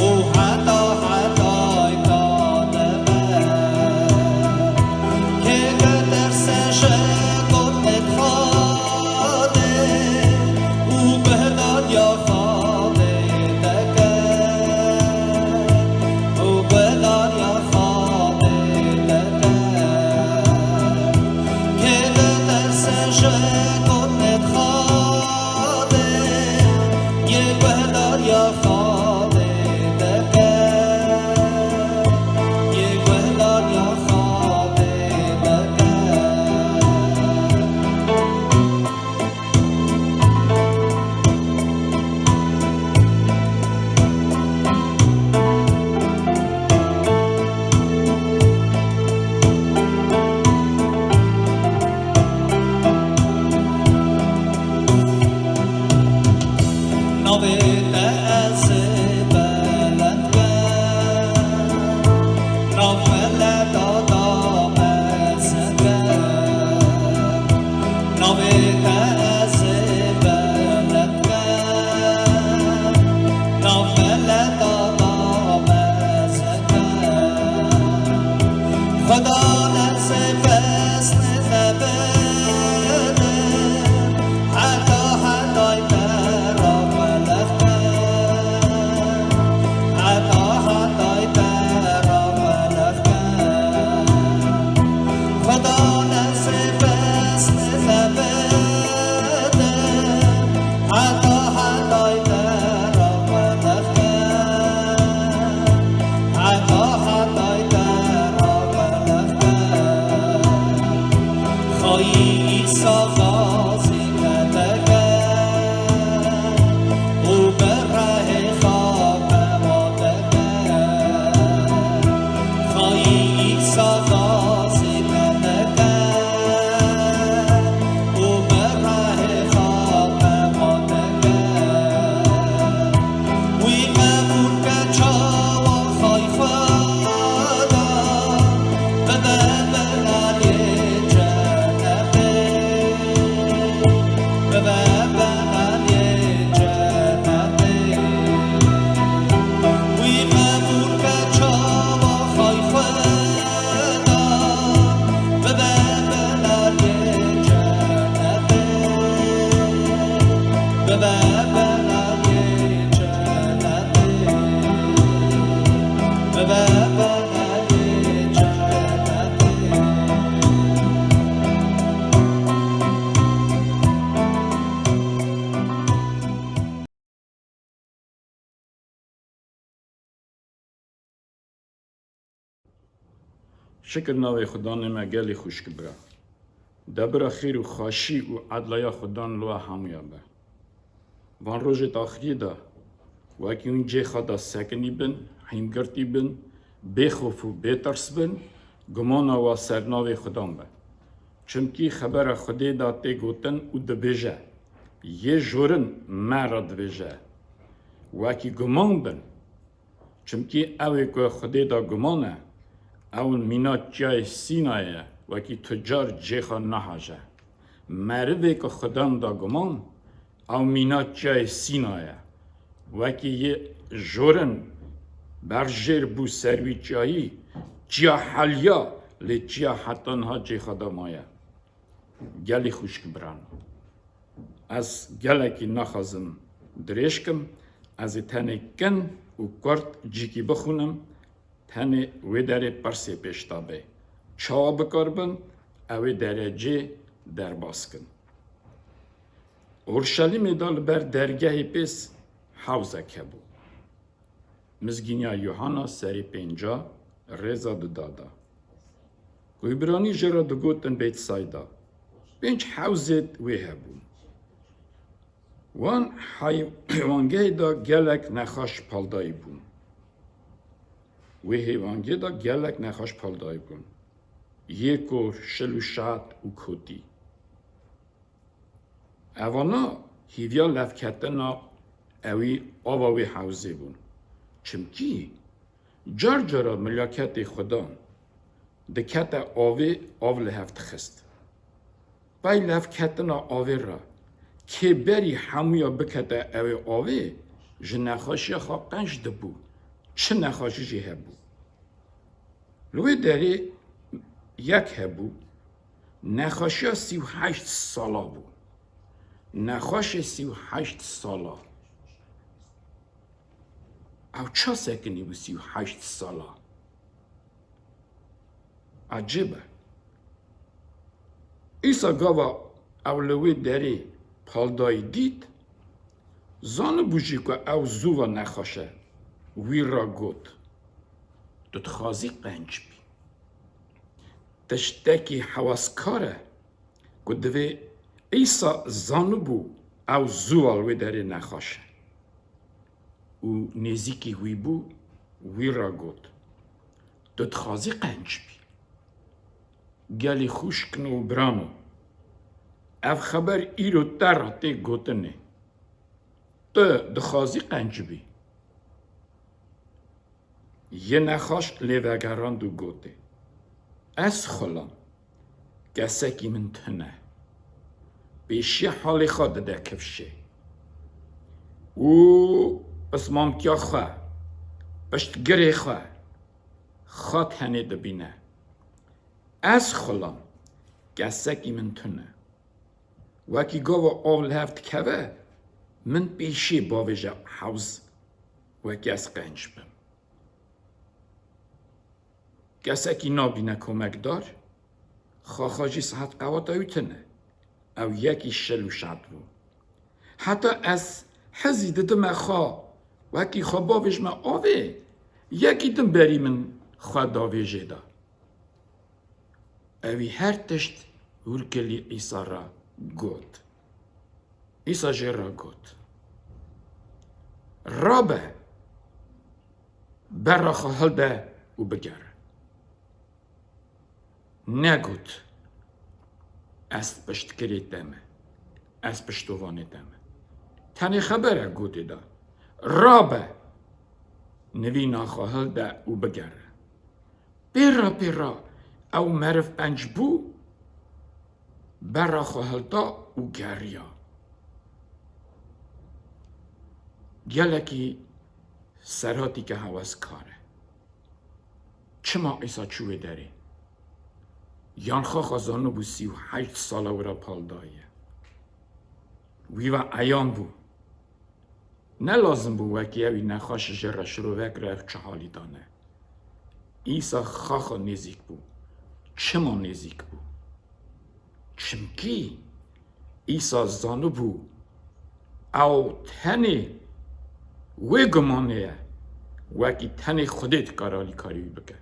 û heta hetayê ta de be. Kê bitirse ji gotinê Xwedê û guhdariya Xwedê dike, û guhdariya Xwedê dike. Kê bitirse ji gotinê Xwedê, yê guhdariya Xwedê dike, yê guhdariya Xwedê dike. Navê te ez ê belend kim, nav mileta da mezin kim. Navê te ez ê belend kim, nav mileta da mezin kim. Xweda dersê pesnê te bide, heta hetay te ra welef ke. Şikir navê Xudanê me gelî xwişk bira. Debira xêr û xweşî û edlaya Xudan li we hemûya be. Van rojê taxiriyê de, wekî hûn cê xwe de sekinî bin, hîngirtî bin, bêxof û bêtirs bin, gumana we ser navê Xudan be. Çimkî xebera Xwedê de tê gotin û dibêje, yê jorin me re dibêje, wekî guman bin. Çimkî ew ê ku Xwedê de guman e, ew mîna çiyayê Sînayê ye, wekî tu car cê xwe nahaje. Merivê ku Xudan de guman, ew mîna çiyayê Sînayê ye. Wekî yê jorin berjêr bû ser wî çiyayî, çiya heliya, lê çiya heta niha cê xwe de maye. Gelî xwişk biran. Ez gelekî naxwazim dirêj kim, ez ê tenê kin û kurt cîkî bixwînim, tenê wê derê pirsê pêş de bê. Çawa bikaribin, ew ê derecê derbas kin. Orşelîmê de li ber dergehê pês hewzek hebû. Mizgîniya Yuhana serê pênca rêza dida da. Ku Îbranî jê re digotin Bêtsayda. Pênc hewzêt wê hebûn. Wan heyw-, heyvangehê de gelek nexaş paldayî bûn. Wê heyvangehê de gelek nexaş paldayî bûn. Yê kor, şil û şat û kotî. Evana hîviya levketina ewî ava wê hewzê bûn. Çimkî car cara milaketê Xudan dikete avê, av li hev dixist. Pey levketina avê re kê berî hemûya bikete ewê avê, ji nexweşiya xwe qenc dibû, çi nexweşî jî hebû. Li wê derê yek hebû, nexweşiya sî û heşt sala bû. Nexweşê sî û heşt sala. Ew ça sekinî bû sî û heşt sala? Ecêb e. Îsa gava ew li wê derê paldayî dît, zanibû jî ku ew zû ve nexweş e, wî re got, tu dixwazî qenc bî. Tiştekî heweskar e ku divê Îsa zanibû ew zû ve li wê derê nexweş e. Û nêzîkî wî bû, wî re got, tu dixwazî qenc bî. Gelî xwişkno û birano, ev xeber îro te re tê gotinê. Tu dixwazî qenc bî? Yê nexweş lê vegerand û gotê, ez xulam, kesekî min tune, pêşiya halê xwe dide kifşê û pismamtiya xwe, piştgirê xwe, xwe tenê dibîne. Ez xulam, kesekî min tune. Wekî gava av li hev dikeve, min pêşê bavêje hewz, wekî ez qenc bim. Kesekî nabîne komekdar, xaxa jî sihet qewata wî tune. Ew yekî şil û şat bû. Heta ez hezî didime xwe, wekî xwe bavêjime avê, yekî din berî min xwe davêjê da. Ewî her tişt hûrkilî Îsa re got. Îsa jê re got, rabe, bera xwe hilde û bigere. Negot, ez piştgirê te me, ez piştovanê te me. Tenê xebere gotê da, rabe, nivîna xwe hilde û bigere. Pêra pêra ew meriv qenc bû, bera xwe hilda û geriya. Gelekî serhatîke heweskar e. Çima Îsa çû wê derê? Yan xaxa zanibû sî û heşt sala wira pal daye. Wî ve eyan bû. Ne lazim bû wekî ewî nexweş ji re şirovek re ev çi halî dane. Îsa xaxa nêzîk bû. Çima nêzîk bû? Çimkî Îsa zanibû ew tenê wê gumanê ye, wekî tenê Xwedê dikare alîkarî wî bike.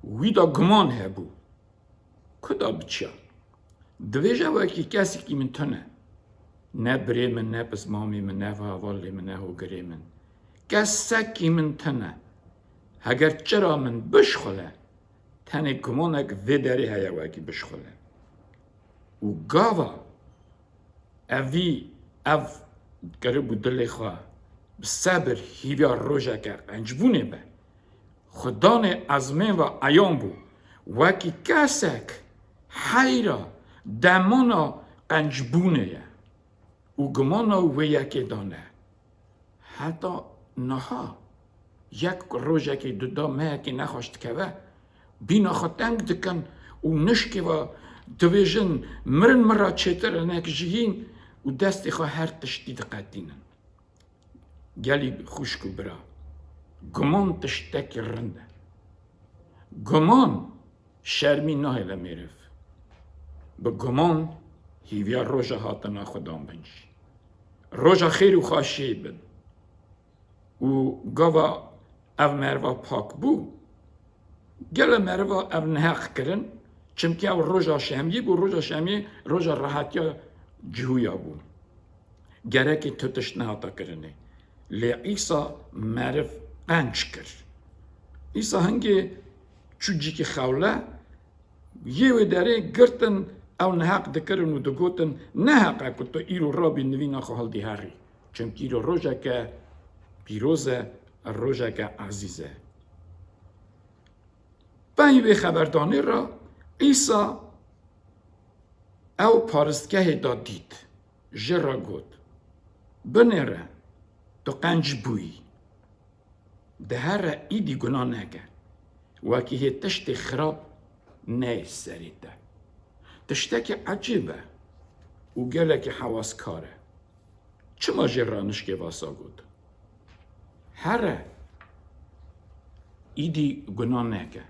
Wî de guman hebû. Ku da biçiya? Divêje wekî kesekî min tune. Ne birê min, ne pismamê min, ne hevalê min, ne hogirê min. Kesekî min tune. Heger çira min bişxule, tenê gumanek vê derê heye wekî bişxule. Û gava evî ev kiribû dilê xwe, bi sebir hîviya rojeke qencbûnê be. Xudanê ezmên ve eyan bû, wekî kesek heyra demana qencbûnê ye û gumana wê yekê dane. Heta niha yek rojekê duda mehekê nexweş dikeve, bîna xwe teng dikin û nişkê ve dibêjin, mirin min re çêtir e nek jiyîn û destê xwe her tiştî diqetînin. Gelî xwişk û bira, guman tiştekî rind e. Guman şermî nahêle mêriv. Bi guman hîviya roja hatina Xudan bin jî. Roja xêr û xweşiyê bin. Û gava ev meriva pak bû, gele meriva ev neheq kirin, çimkî ew roja şemiyê bû, roja şemiyê roja rehetiya cihûya bû. Gerekê tu tişt nehata kirinê. Lê Îsa meriv qenc kir. Îsa hingê çû cîkî xewle, yê wê derê girtin, ew neheq dikirin û digotin, "Neheq e ku tu îro rabî nivîna xwe hildî herî. Çimkî îro rojeke pîroz e, rojeke ezîz e." Pey vê xeberdanê re Îsa ew paristgehê da dît. Jê re got, "Binêre, tu qenc bûyî. Dihere îdî guna neke. Wekî hê tiştê xirab neyê serê te." Tiştekî ecêb e û gelekî hewaskar e. Çima jê re nişkê vasa got? Here, îdî guna neke.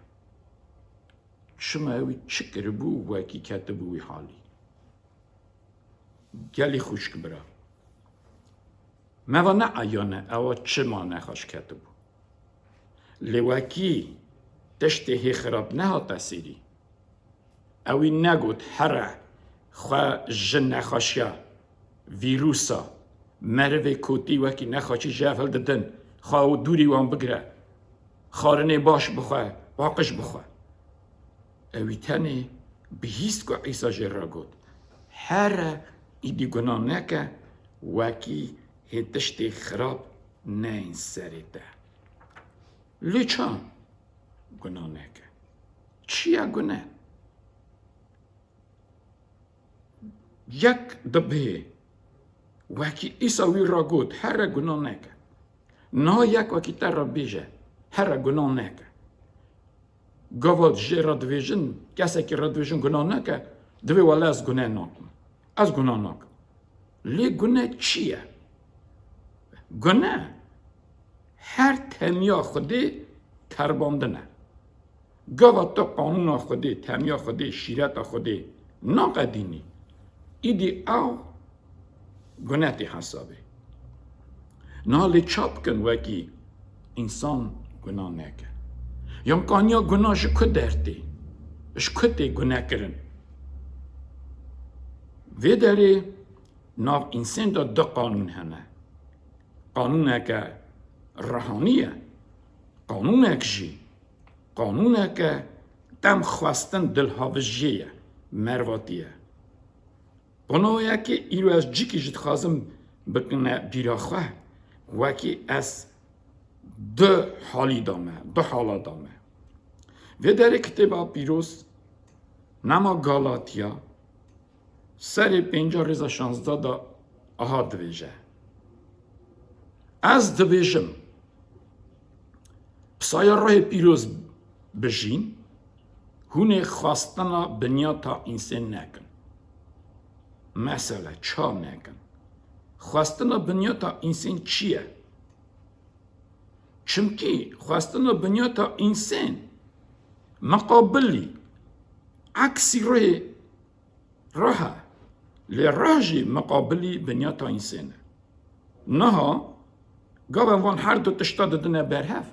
Çima ewî çi kiribû wekî ketibû wî halî? Gelî xwişk bira. Me va ne eyan e, ewa çima nexweş ketibû. Lê wekî tiştê hê xirab nehate sêrî. Ewî negot, here, xwe ji nexweşiya, vîrusa, merivê kotî wekî nexweşî ji hev hildidin, xwe û dûrî wan bigire. Xwarinê baş bixwe, paqij bixwe. Ewî tenê bihîst ku Îsa jê re got, "Here, îdî guna neke, wekî hê tiştê xirab neyên serê te." Lê çawa guna neke? Çi ye gune? Yek dibê, wekî Îsa wî re got, "Here guna neke." Niha yek wekî te re bêje, "Here guna neke." Gava jê re dibêjin, kesekî re dibêjin, "Guna neke", divê wele ez gune nakim. Ez guna nakim. Lê gune çi ye? Gune her temiya Xwedê terbandin e. Gava tu qanûna Xwedê, temiya Xwedê, şîreta Xwedê naqedînî, îdî ew gune tê hesabê. Niha lê ça bikin wekî însan guna neke? Yamkaniya guna ji ku dertê? Ji ku tê gune kirin? Vê derê nav însan de du qanûn hene. Qanûneke rihanî ye, qanûnek jî, qanûneke dem xwestin dilhavijiyê ye, mervatî ye. Qanûnekê îro ez cîkî jî dixwazim bikine bîra xwe, wekî ez du halî da me, du hala da me. Vê derê kitêba pîroz, Nama Galatiya, serê pênca rêza şazdeh de aha dibêje, "Ez dibêjim, bi saya Ruhê Pîroz bijîn, hûn ê xwestina binyata însên nekin." Mesele, ça nekin? Xwestina binyata însên çi ye? Çimkî xwestina binyata însên miqabilî, eksî ruhê Ruh e. Lê ruh jî miqabilî binyata însên e. Niha, gava van her du tişta didine berhev,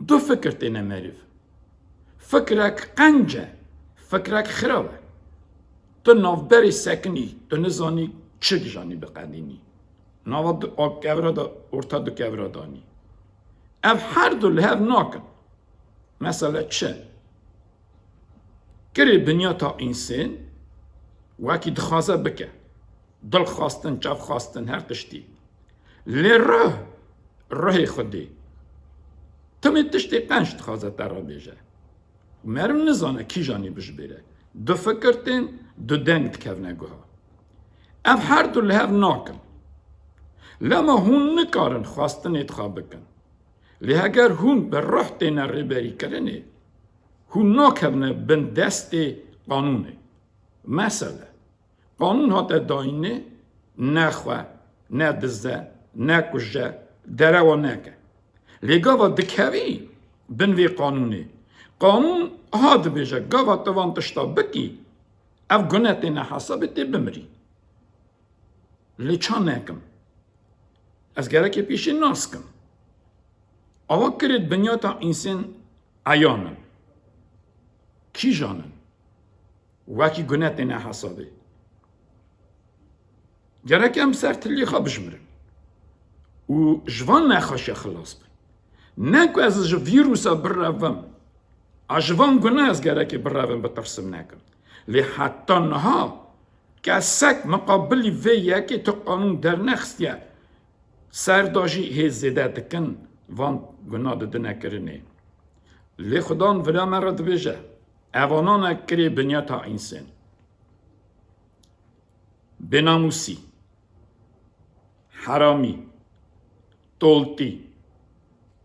du fikir têne meriv. Fikrek qenc e, fikrek xirab e. Tu navberê sekinî, tu nizanî çi gijanî biqedînî. Nava du kevra de, orta du kevra danî. Ev her du li hev nakin. Mesele çi? Kirê binyata însên wekî dixwaze bike. Dil xwastin, çav xwastin, her tiştî. Lê ruh, ruhê Xwedê. Timê tiştê qenc dixwaze te re bêje. Meriv nizane kîjanî bijbêre. Du fikir tên, du deng dikevne guha. Ev her du li hev nakin. Lema hûn nikarin xwestinê di xwe bikin. Lê heger hûn bi ruh têne rêberîkirinê, hûn nakevne bin destê qanûnê. Mesele, qanûn hate dayînê, nexwe, nedize, nekuje, derewa neke. Lê gava dikevî bin vê qanûnê. Qanûn ha dibêje, gava tu van tişta bikî, ev gune têne hesabê, tê bimirî. Lê ça nekim? Ez gerekê pêşî nas kim. Awa kirêt binyata însên eyan in. Kîjan in? Wekî gune têne hesabê. Gerek em ser tiliyê xwe bijmirin û ji van nexweşiya xilas bin. Ne ku ez ji vîrusa birevim, a ji van guna ez gerekê birevim, bitirsim nekim. Lê heta niha kesek miqabilî vê yekê tu qanûn dernexistiye, ser da jî hê zêde dikin, van guna didine kirinê. Lê Xudan vila me re dibêje, evanan e kirê binyata însên. Bênamûsî, heramî, toltî,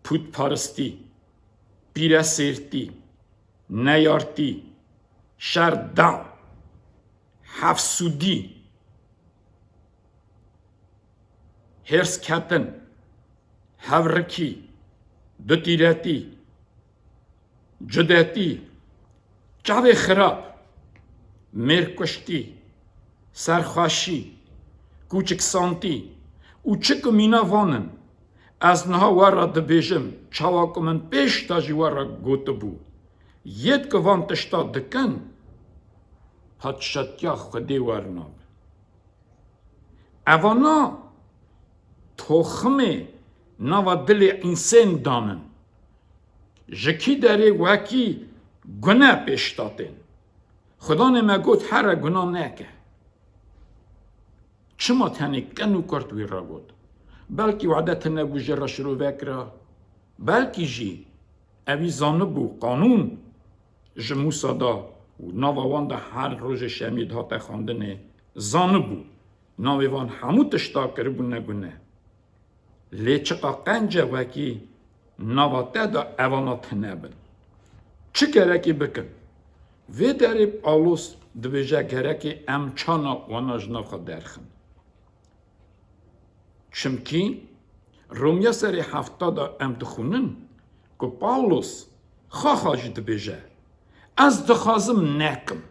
pûtparistî, pîresêrtî, neyartî, şerda, hefsûdî, hêrsketin, hevrikî, dutîretî, cudetî, çavê xirab, mêrkuştî, serxweşî, kûçiksantî û çi ku mîna van in, ez niha we re dibêjim, çawa ku min pêş de jî we re gotibû, yêd ku van tişta dikin, padşatiya Xwedê wer nabe. Evana toximê nava dilê însên danin. Ji kî derê wekî gune pêş datên. Xudanê me got, here guna neke. Çima tenê kin û kurt wî re got? Belkî wade tune bû jê re şirove kira. Belkî jî evî zanibû qanûn ji Mûsa da û nava wan de her rojê şemiyê dihate xwendinê, zanibû navê van hemû tişta kiribûne gune. Lê çiqa qenc e wekî nava te de evana tune bin. Çi gerekî bikin? Vê derê Pawlos dibêje gerekê em çana wana ji nav xwe derxin. Çimkî Romiya serê hefta de em dixwînin ku Pawlos xaxa jî dibêje, ez dixwazim nekim,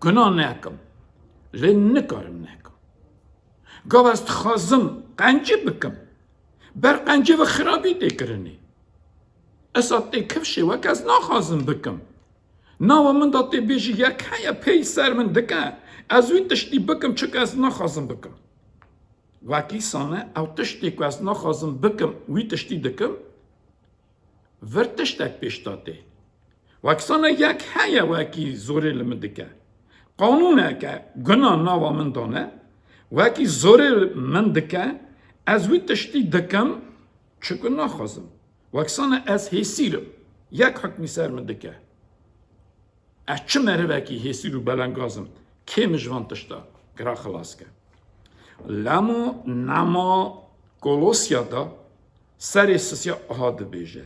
guna nekim, lê nikarim nekim. Gava ez dixwazim qencî bikim, ber qencî ve xirabî tê kirinê. Esa tê kifşê wek ez naxwazim bikim. Nava min de tê bêjî yek heye pey ser min dike, ez wî tiştî bikim, çik ez naxwazim bikim. Wekî sane ew tiştê ku ez naxwazim bikim, wî tiştî dikim, vir tiştek pêş de tê. Wek sane yek heye wekî zorê li min dike. Qanûneke guna nava min dane, wekî zorê li min dike, ez wî tiştî dikim, çiku naxwazim. Wek sane ez hêsîr im, yek hukmî ser min dike. Ez çi merivekî hêsîr û belengaz im, kê min ji van tişta gira xilas ke? Lemo nema Kolosya de serê sisiya aha dibêje.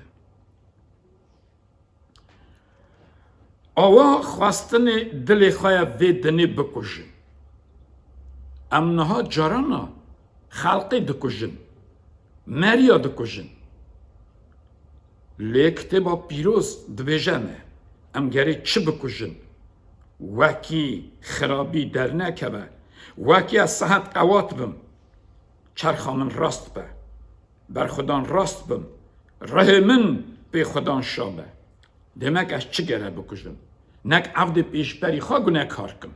Awa xwestinê dilê xwe ye vê dinê bikujin. Em niha carana xelqê dikujin, meriya dikujin. Lê Kitêba Pîroz dibêje me, em gerê çi bikujin? Wekî xirabî dernekeve, wekî ez sehet qewat bim, çerxa min rast be, berxwedan rast bim, rihê min pê Xwedan şa be. Demek ez çi gere bikujim? Nek evdê pêşberî xwe gunekar kim.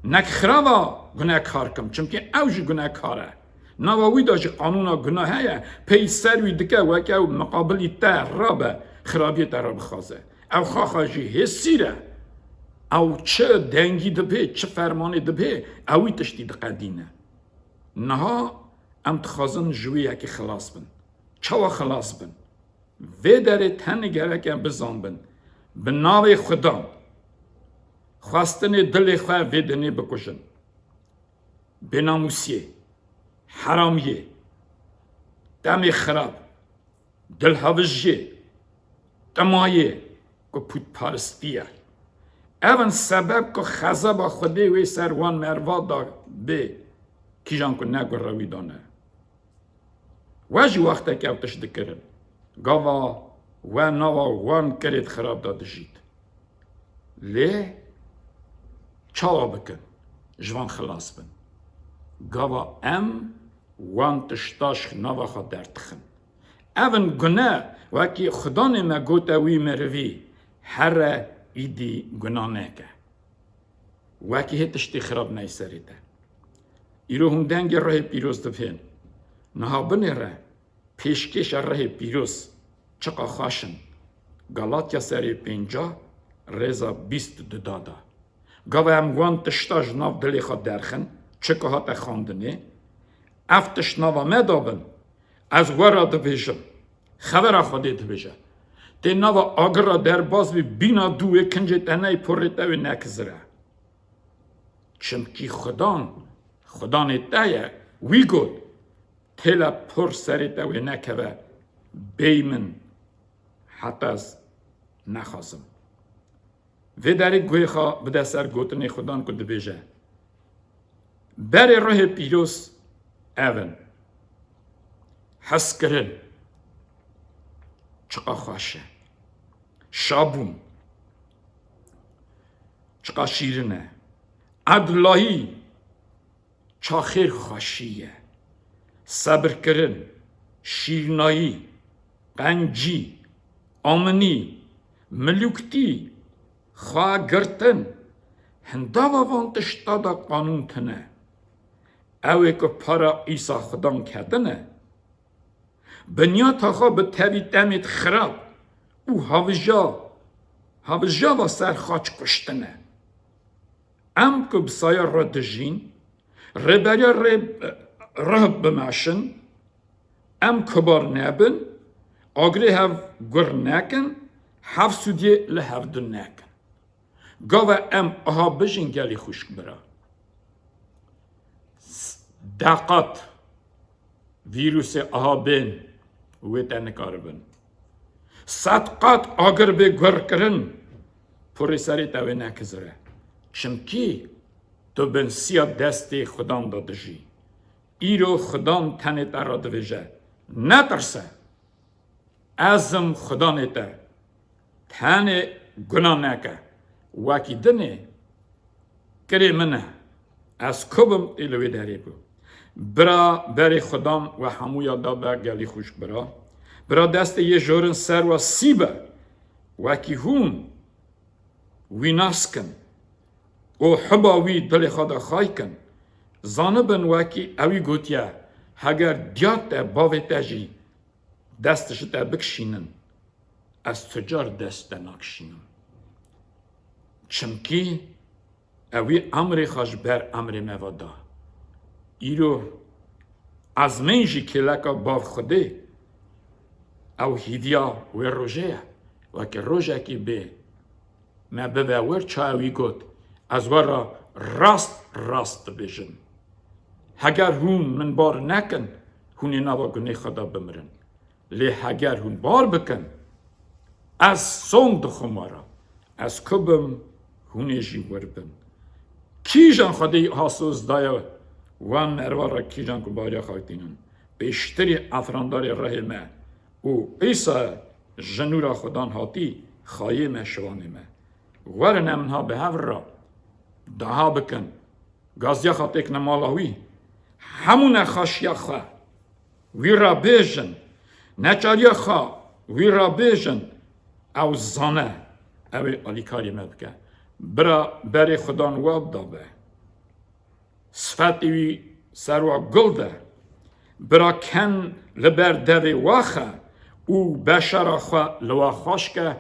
Nek xirava gunekar kim, çimkî ew jî gunekar e. Nava wî de jî qanûna gunahê ye, pey ser wî dike weke ew miqabilî te rabe, xirabiyê te re bixwaze. Ew xaxa jî hêsîr e. Ew çi dengî dibê, çi fermanê dibê, ew wî tiştî diqedîne. Niha em dixwazin ji wî yekê xilas bin. Çawa xilas bin? Vê derê tenê gerek em bizanbin. Bi navê Xudan, xwestinê dilê xwe vê dinê bikujin. Bênamûsiyê, heramiyê, demê xirab, dilhavijiyê, timayê ku pûtparistî ye. Ev in sebeb ku xezeba Xwedê wê ser wan merva da bê, kîjan ku ne gure wî da ne. We jî wextek ew tişt dikirin. Gava we nava wan kirêt xirab de dijît. Lê çawa bikin? Ji van xilas bin. Gava em wan tişta ji nava xwe derdixin. Ev in gune, wekî Xudanê me gote wî mirivî, here îdî guna neke. Wekî hê tiştê xirab neyê serê te. Îro hûn dengê rihê pîroz dibihên. Niha binêre pêşkêşa rihê pîroz çiqa xweş in. Galatya serê pênca rêza bîst û du da da. Gava em wan tişta ji nav dilê xwe derxin, çi ku hate xwendinê, ev tişt nava me da bin. Ez we re dibêjim, xevera Xwedê dibêje, tê nava agir re derbas bî, bîna dû wê kincê te neyê, porê te wê nekizire. Çimkî Xudan, Xudanê te ye, wî got, têle por serê te wê nekeve, bêyî min, heta ez nexwazim. Vê derê guhê xwe bide ser gotinê Xudan ku dibêje, berê rihê pîroz ev in. Hezkirin çiqa xweş e. Şabûn çiqa şîrin e. Edlahî ça xêr xweşî ye. Sebirkirin, şîrnayî, qencî, aminî, milûktî, xwe girtin, hindava van tişta de qanûn tune. Ew ê ku para Îsa Xudan ketine, binyata xwe bi tevî temêt xirab û havija, havijava ser xaç kuştine. Em ku bi saya re dijîn, rêberiya rê, rih bimeşin, em kubar nebin, agirê hev gur nekin, hevsûdiyê li hevdû nekin. Gava em aha bijîn gelî xwişk bira. S-, deqat vîrusê aha bên wê te nikaribin. Sed qat agir bê gurkirin, porê serê te wê nekizire. Çimkî tu bin siya destê Xudan de dijî. Îro Xudan tenê te re dibêje, netirse. Ez im Xudanê te. Tenê guna neke. Wekî dinê kirê min e. Ez ku bim, ê li wê derê bû. Bira berê Xudan we hemûya da be gelî xwişk bira. Bira destê yê jorin ser we sî be. Wekî hûn wî nas kin û hiba wî dilê xwe de xay kin. Zanibin wekî ewî gotiye, heger diya te bavê te jî dest ji te bikişînin, ez tu car dest te nakişînim. Çimkî ewî emrê xwe ji ber emrê me ve da. Îro ezmên jî kêleka bav Xwedê, ew hîviya wê rojê ye. Weke rojekî bê me bibe wir, çawa wî got, ez we re rast rast dibêjim. Heger hûn min bar nekin, hûn ê nava gunê xwe de bimirin. Lê heger hûn bar bikin, ez song dixwim we re. Ez ku bim, hûn ê jî wir bin. Kîjan Xwedê ha soz daye wan merva re, kîjan ku bariya xwe tînin. Pêştirî efrandarê rihê me û Îsa ji nûra Xudan hatî, xayê me, şivanê me. Werin em niha bi hev re daha bikin. Gaziya xwe têkine mala wî. Hemû nexweşiya xwe wî re bêjin. Neçariya xwe wî re bêjin. Ew zane, ew ê alîkarî me bike. Bira berê Xudan we dabe. Sifetê wî ser wa gul de. Bira ken li ber devê wa xe û beşera xwe li wa xweş ke.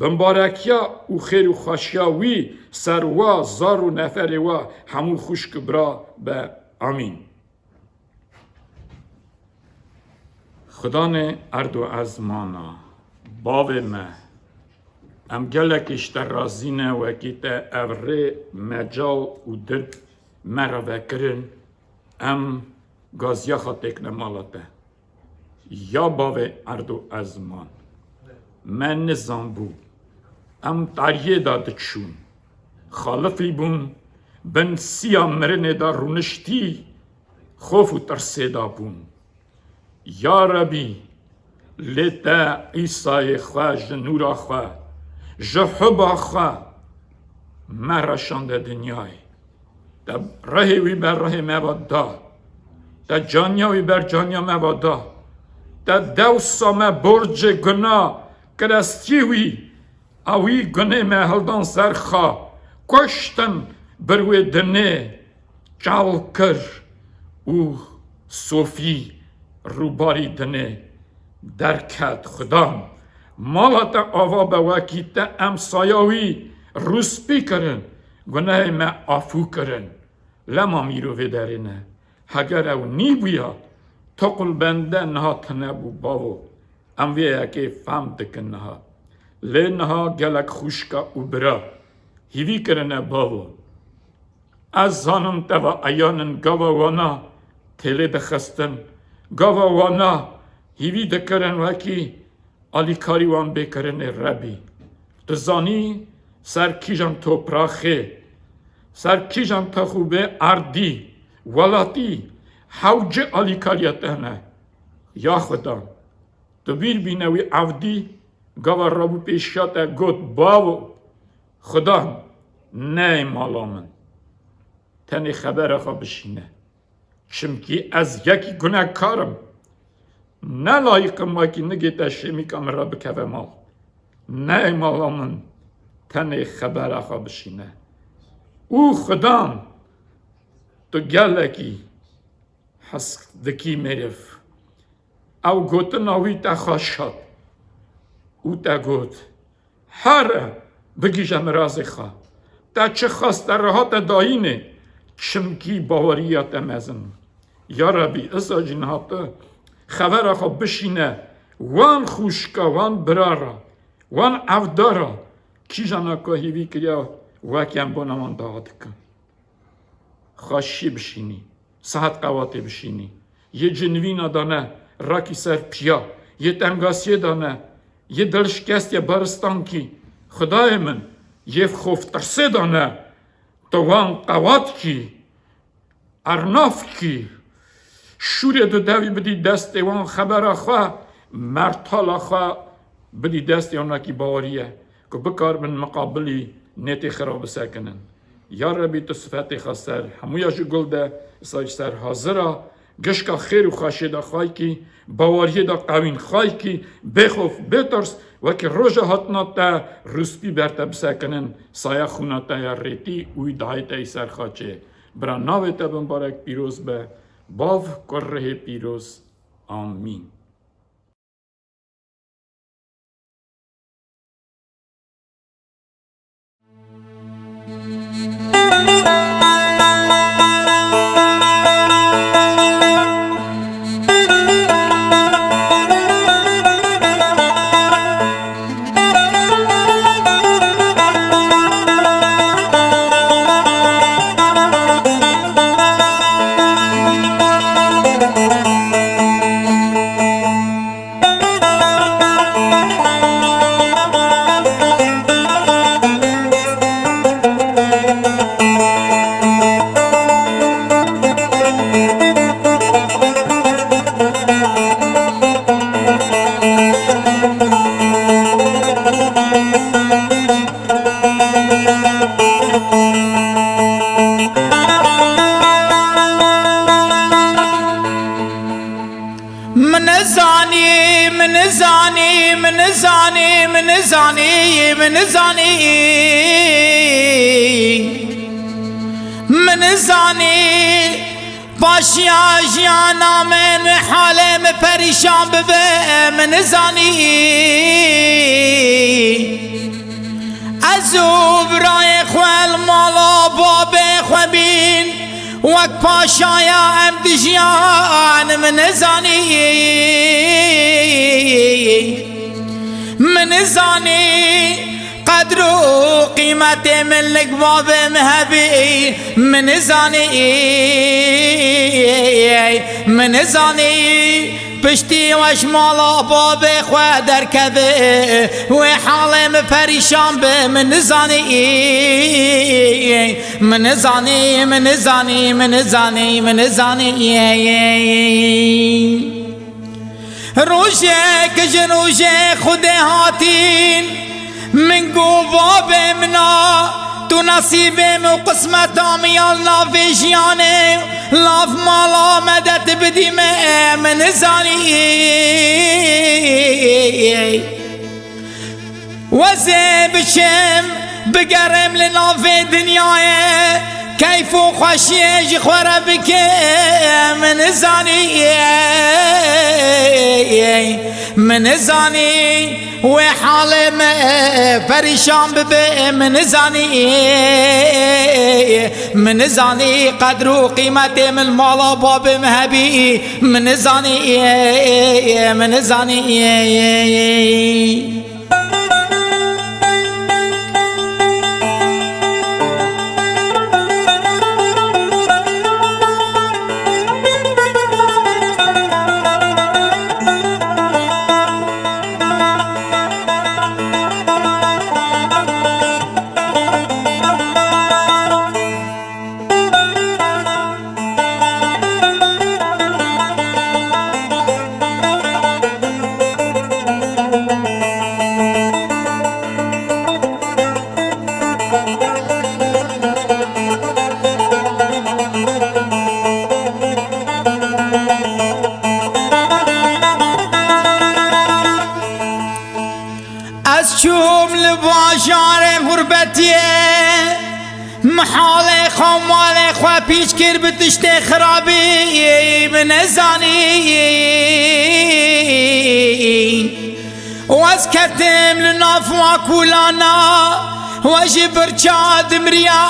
Bimbarekiya û xêr û xweşiya wî ser wa zar û neferê wa hemû xwişk û bira be. Amîn. Xudanê erd û ezmana, bavê me, em gelekî ji te razî ne, wekî te ev rê, mecal û dirb me re vekirin, em gaziya xwe têkine mala te. Ya bavê erd û ezman, me nizanbû, em tariyê de diçûn, xalifî bûn, bin siya mirinê de rûniştî, xof û tirsê de bûn. Ya Rebî, lê te Îsayê xwe ji nûra xwe, ji huba xwe me reşande dinyayê. Te rehê wî ber rehê me ve da. Te caniya wî ber caniya me ve da. Te dewsa me borcê guna kirestiyê wî, a wî gunê me hildan ser xa, kuştin bir wê dinê, çal kir û sofî rûbarî dinê derket. Xudan, mala te ava be, wekî te em saya wî rûspî kirin, gunehê me afû kirin. Lema mîrovê derê ne. Heger ew nîbûya, toqul bende niha tune bû bavo. Em vê yekê fehm dikin niha. Lê niha gelek xwişka û bira hîvî kirine bavo. Ez zanim te ve eyanin gava wana têlê dixistin. Gava wana hîvî dikirin wekî alîkarî wan bê kirinê Rebî. Tu zanî ser kîjan topraxê, ser kîjan texûbê erdî, welatî hewce alîkariya te hene. Ya Xudan, tu bîr bîne wî evdî gava rabû pêşiya te got, bavo, Xudan, neyê mala min. Tenê xebera xwe bişîne. Çimkî ez yekî gunehkar im. Ne layîq im wekî nigê te şêmîka min re bikeve mal. Neyê mala min, tenê xebera xwe bişîne. Û Xudan, tu gelekî hez dikî meriv. Ew gotina wî te xweş hat û te got, Here, bigihîje mirazê xwe. Te çi xwest te re hate dayînê, çimkî baweriya te mezin. Ya Rebî, isa jî niha tu xevera xwe bişîne wan xwişka, wan bira re, wan evdara, kîjana ku hîvî kiriya wek em bona wan dawa dikin. Xweşiyê bişînî, sihet qewatê bişînî. Yê cinivîna dane, rakî ser piya. Yê tengasiyê dane, yê dilşikestiye baristankî. Xwedayê min, yê xoftirsê dane, tu wan qewat kî, ernav kî. Şûrê tu devî bidî destê wan xebera xwe, mertala xwe bidî destê wan wekî baweriye, ku bikaribin miqabilî nêtê xira bisekinin. Ya Rebî, tu sifetê xwe ser hemûya ji gul de, îsa ji ser hazir a, gişka xêr û xweşiyê de xway kî, baweriyê de qewîn xway kî, bêxof, bêtirs, wekî roja hatina te rûspî ber te bisekinin, saya xûna te ya rêtî û wî dayê te yî ser xaçê. Bira navê te bimbarek pîroz be, Bav, Kurihê pîroz. Amîn. Min nizanî, min nizanî, min nizanî, min nizanî, min nizanî. Min nizanî, paşiya jiyana min, min halê min perîşan bibe, min nizanî. Ez û birayê xwe li mala babê xwe bîn, wek paşaya em dijiyan, min nizanî. Min nizanî qedr û qîmetê min li babê min hebî, min nizanî. Min nizanî. Piştî we ji mala babê xwe derkeve, wê halê min perîşan be, min nizanî. Min nizanî, min nizanî, min nizanî, min nizanî. Rojek ji rojê Xwedê hatîn, min got, babê min a, tu nesîbê min û qismeta min ya li nav vê jiyanê, li nav mala me de tu bidî min, min nizanî. Wezê biçim, bigerim li nav vê dinyayê, keyf û xweşiyê ji xwe re bikim, min nizanî, min nizanî, wê halê min perîşan bibe, min nizanî, min nizanî, qedr û qîmetê min li mala babê min hebî, min nizanî, min nizanî. Ez çûm li bajarê Hurbetiyê, min halê xwe û malê xwe pîç kir bi tiştê xirabî, min nizanî. Û ez ketim li nav wa kûlana, we ji birça dimriya,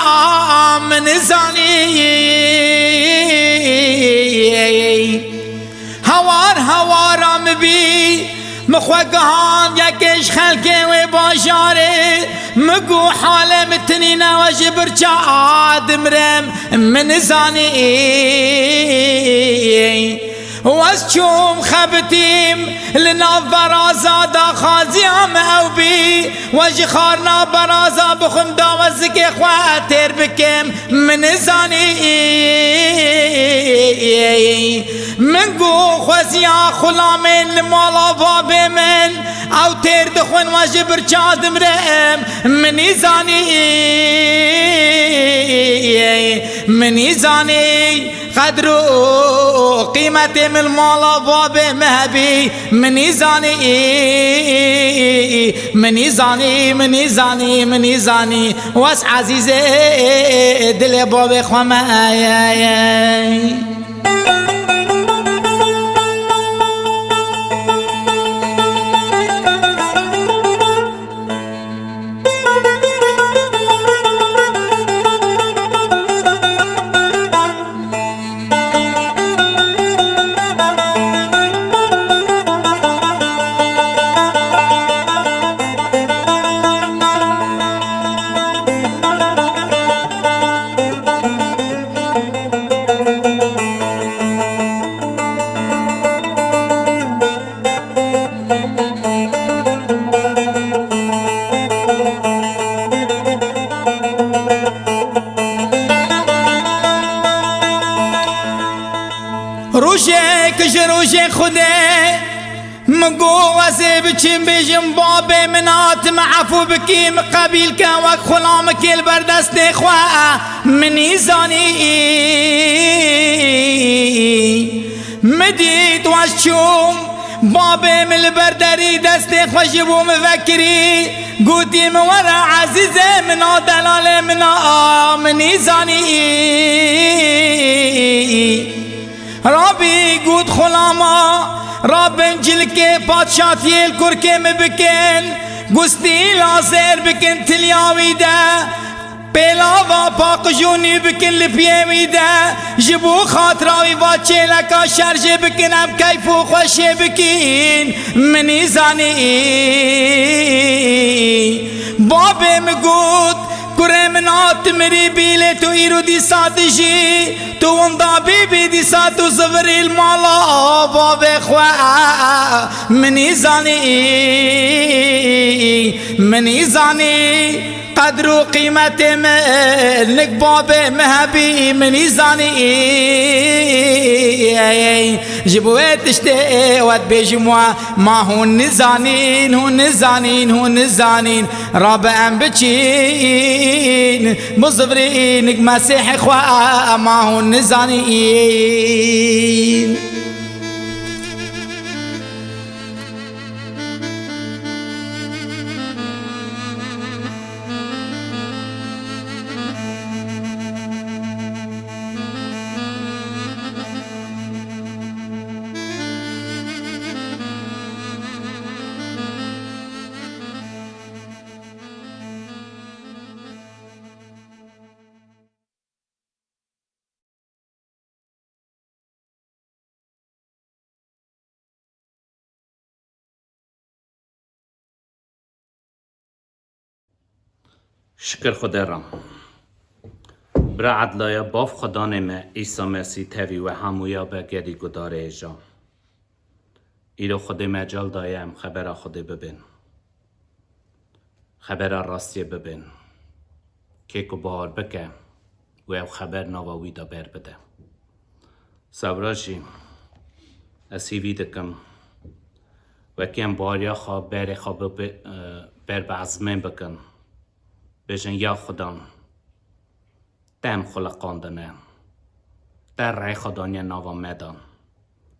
min nizanî. Hawar hawara min bî, min xwe gihand yekê ji xelkê wê bajarê, min got, halê min tinîne, we ji birça dimrim, min nizanî. Û ez çûm xebitîm li nav beraza, daxwaziya min ew bî, we ji xwarina beraza bixwim, da we zikê xwe têr bikim, min nizanî. Min got, xweziya xulamên li mala babê min, ew têr dixwin, we ji birça dimrim, min nizanî, min nizanî. Qedr û qîmetê min li mala babê min hebî, min nizanî, min nizanî, min nizanî, min nizanî. Wes ezîzê dilê babê xwe me ye. Rojek ji rojên Xwedê, min got, ez ê biçim bêjim, babê min a, tu min efû bikî, min qebîl ke wek xulamikê li ber destê xwe, min nîzanî. Min dît weş çûm, babê min li ber derî destê xwe ji bo min vekirî. Gotî min, were ezîzê min a, delalê min a, min nîzanî. Rabî got, xulama, rabin cilkê padşatiyê li kurkê min bikin, gustî lazer bikin tiliya wî de. Pêlava paqij û nû bikin li piyê wî de, ji bo xatira wî va çêleka şerjê bikin, em keyf û xweşê bikin, min nîzanî. Babê min got, kurê min a, tu mirî bî lê tu îro dîsa dijî, tu winda bîbî dîsa tu zivirî li mala bavê xwe, min nîzanî, min nîzanî. Qedr û qîmetê min nik babê min hebî, min nîzanî. Ji bo wê tiştê we dibêjim we, ma hûn nizanîn, hûn nizanîn, hûn nizanîn. Rabe em biçîn, bizivirîn nik Mesîhê xwe, ma hûn nizanîn. Şikir Xwedê re. Bira Edlaya, bav Xwedanê me, Îsa Mesîh tevî we hemûya be gerî gudarê hêja. Îro Xwedê mecal daye em xebera Xwedê bibên. Xebera rastiyê bibên. Kê ku bawer bike, wê ew xeber nava wî de ber bide. Sewra jî ez hîvî dikim, wekî em baweriya xwe berê xwe bibe-, e, ber bi ezmên bikin. Bêjin, ya Xudan, te em xuliqandine. Te rê xwe daniye nava me de.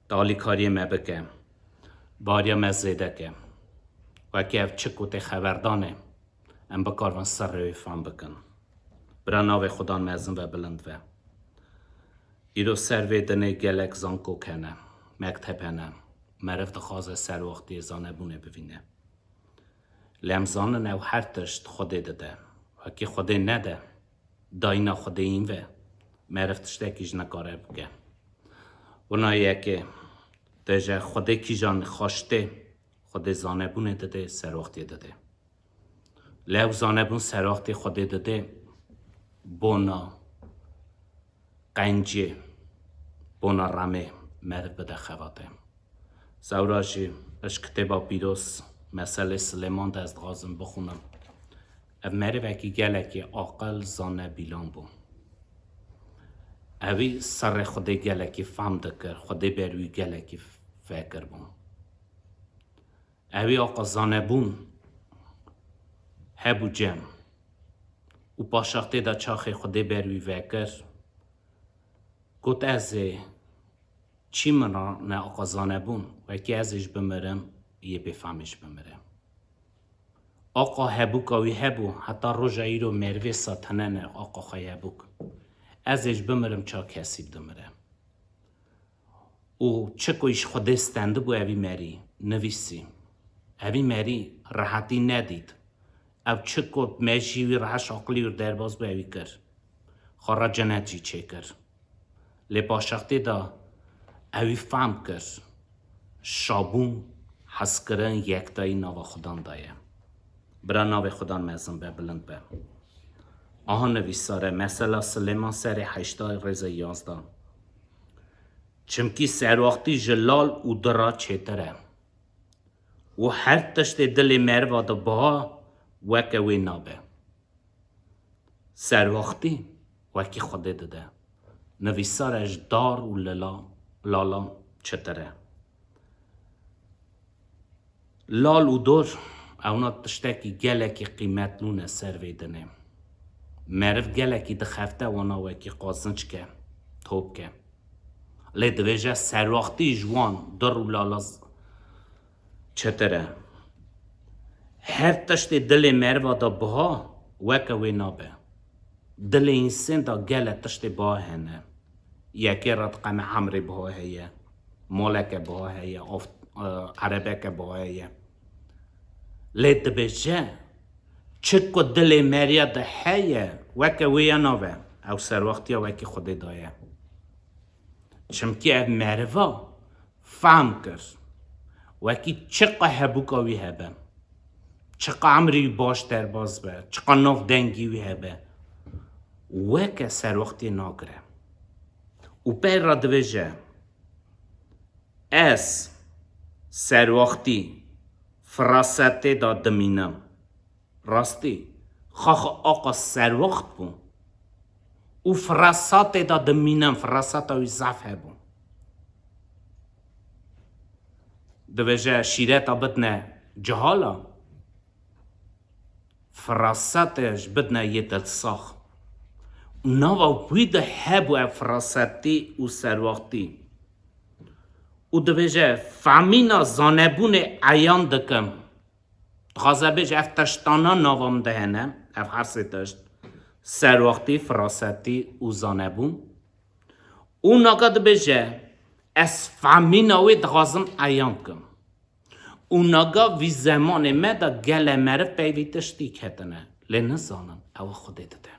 Te alîkariyê me bike. Baweriya me zêde ke. Wekî ev çi ku tê xeberdanê, em bikaribin serrê wê fam bikin. Bira navê Xudan mezin ve bilind ve. Îro ser vê dinê gelek zankok hene, mekteb hene. Meriv dixwaze serwextiyê zanebûnê bivîne. Lê em zanin ew her tişt Xwedê dide. Wekî Xwedê nede, dayîna Xwedê yîn ve, meriv tiştekî jî nikare bike. Wina yekê, te ji Xwedê kîjan xweş tê, Xwedê zanebûnê dide, serwextiyê dide. Lê ew zanebûn serwextê Xwedê dide, bona qencê, bona remê meriv bide xebatê. Sewra jî ez ji kitêba pîroz Meselê Silêman de ez dixwazim bixwînim. Ev merivekî gelekî aqil, zane, bîlan bû. Ewî serrê Xwedê gelekî fehm dikir, Xwedê ber wî gelekî vekir bû. Ewî aqa zanebûn hebû cem û paşaxtê de çaxê Xwedê ber wî vekir, got, ez ê çî min re ne aqa zanebûn, wekî ez ê ji bimirim, yê bêfehmî ji bimire. Aqa hebûka wî hebû, heta roja îro merivê sa tine ne aqa xwe hebûk. Ez ê ji bimirim ça kesî bidimire. Û çi ku ji Xwedê stendibû evî merî, nivîsî. Evî merî rehetî nedît. Ev çi ku mejî wî reheş aqilî wî derbas bû evî kir. Xwe re cenet jî çêkir. Lê paşaxtê de ewî fehm kir. Şabûn, hezkirin, yektayî nava Xudan de ye. Bira navê Xudan mezin be, bilind be. Aha nivîsare, Mesela Silêman serê heşta rêze yazda. Çimkî serwaxtî ji lal û dira çêtir e. Û her tiştê dilê meriva dibiha weke wê nabe. Serwaxtî wekî Xwedê dide. Nivîsare ji dar û lila, lalan çitir e. Lal û dor, ewna tiştekî gelekî qîmetlû ne ser vê dinê. Meriv gelekî dixefte wana wekî qazinç ke, top ke. Lê divêje serwaxtî ji wan dur û lala z-, çetir e. Her tiştê dilê meriva de biha weke wê nabe. Dilê însên de gele tiştê biha hene. Yekê re diqeme emrê biha heye, moleke biha heye, of-, e, erebeke biha heye. Lê dibêje, çi ku dilê meriya de heye, weke wê ya nabe. Ew serwaxtiya wekî Xwedê daye. Çimkî ev meriva fehm kir, wekî çiqa hebûka wî hebe, çiqa emrî wî baş derbas be, çiqa nav dengî wî hebe, weke serwaxtiyê nagire. Û pey re dibêje, ez serwaxtî firasetê de dimînim. Rastî, xaxa aqa serwaxt bû û firasatê de dimînin, firasata wî zaf hebû. Dibêje şîreta bidne cihala, firasatê ji bidne yê dilsax. Û nava wî de hebû ev firasetî û serwaxtî. Û dibêje, femîna zanebûnê eyan dikim. Dixwaze bêje, ev tiştana nava min de hene, ev her sê tişt, serwaxtî, firasetî û zanebûn. Û naga dibêje, ez femîna wê dixwazim eyan bikim. Û naga vî zemanê me de gele meriv pey vî tiştî ketine. Lê nizanin, ew Xwedê dide.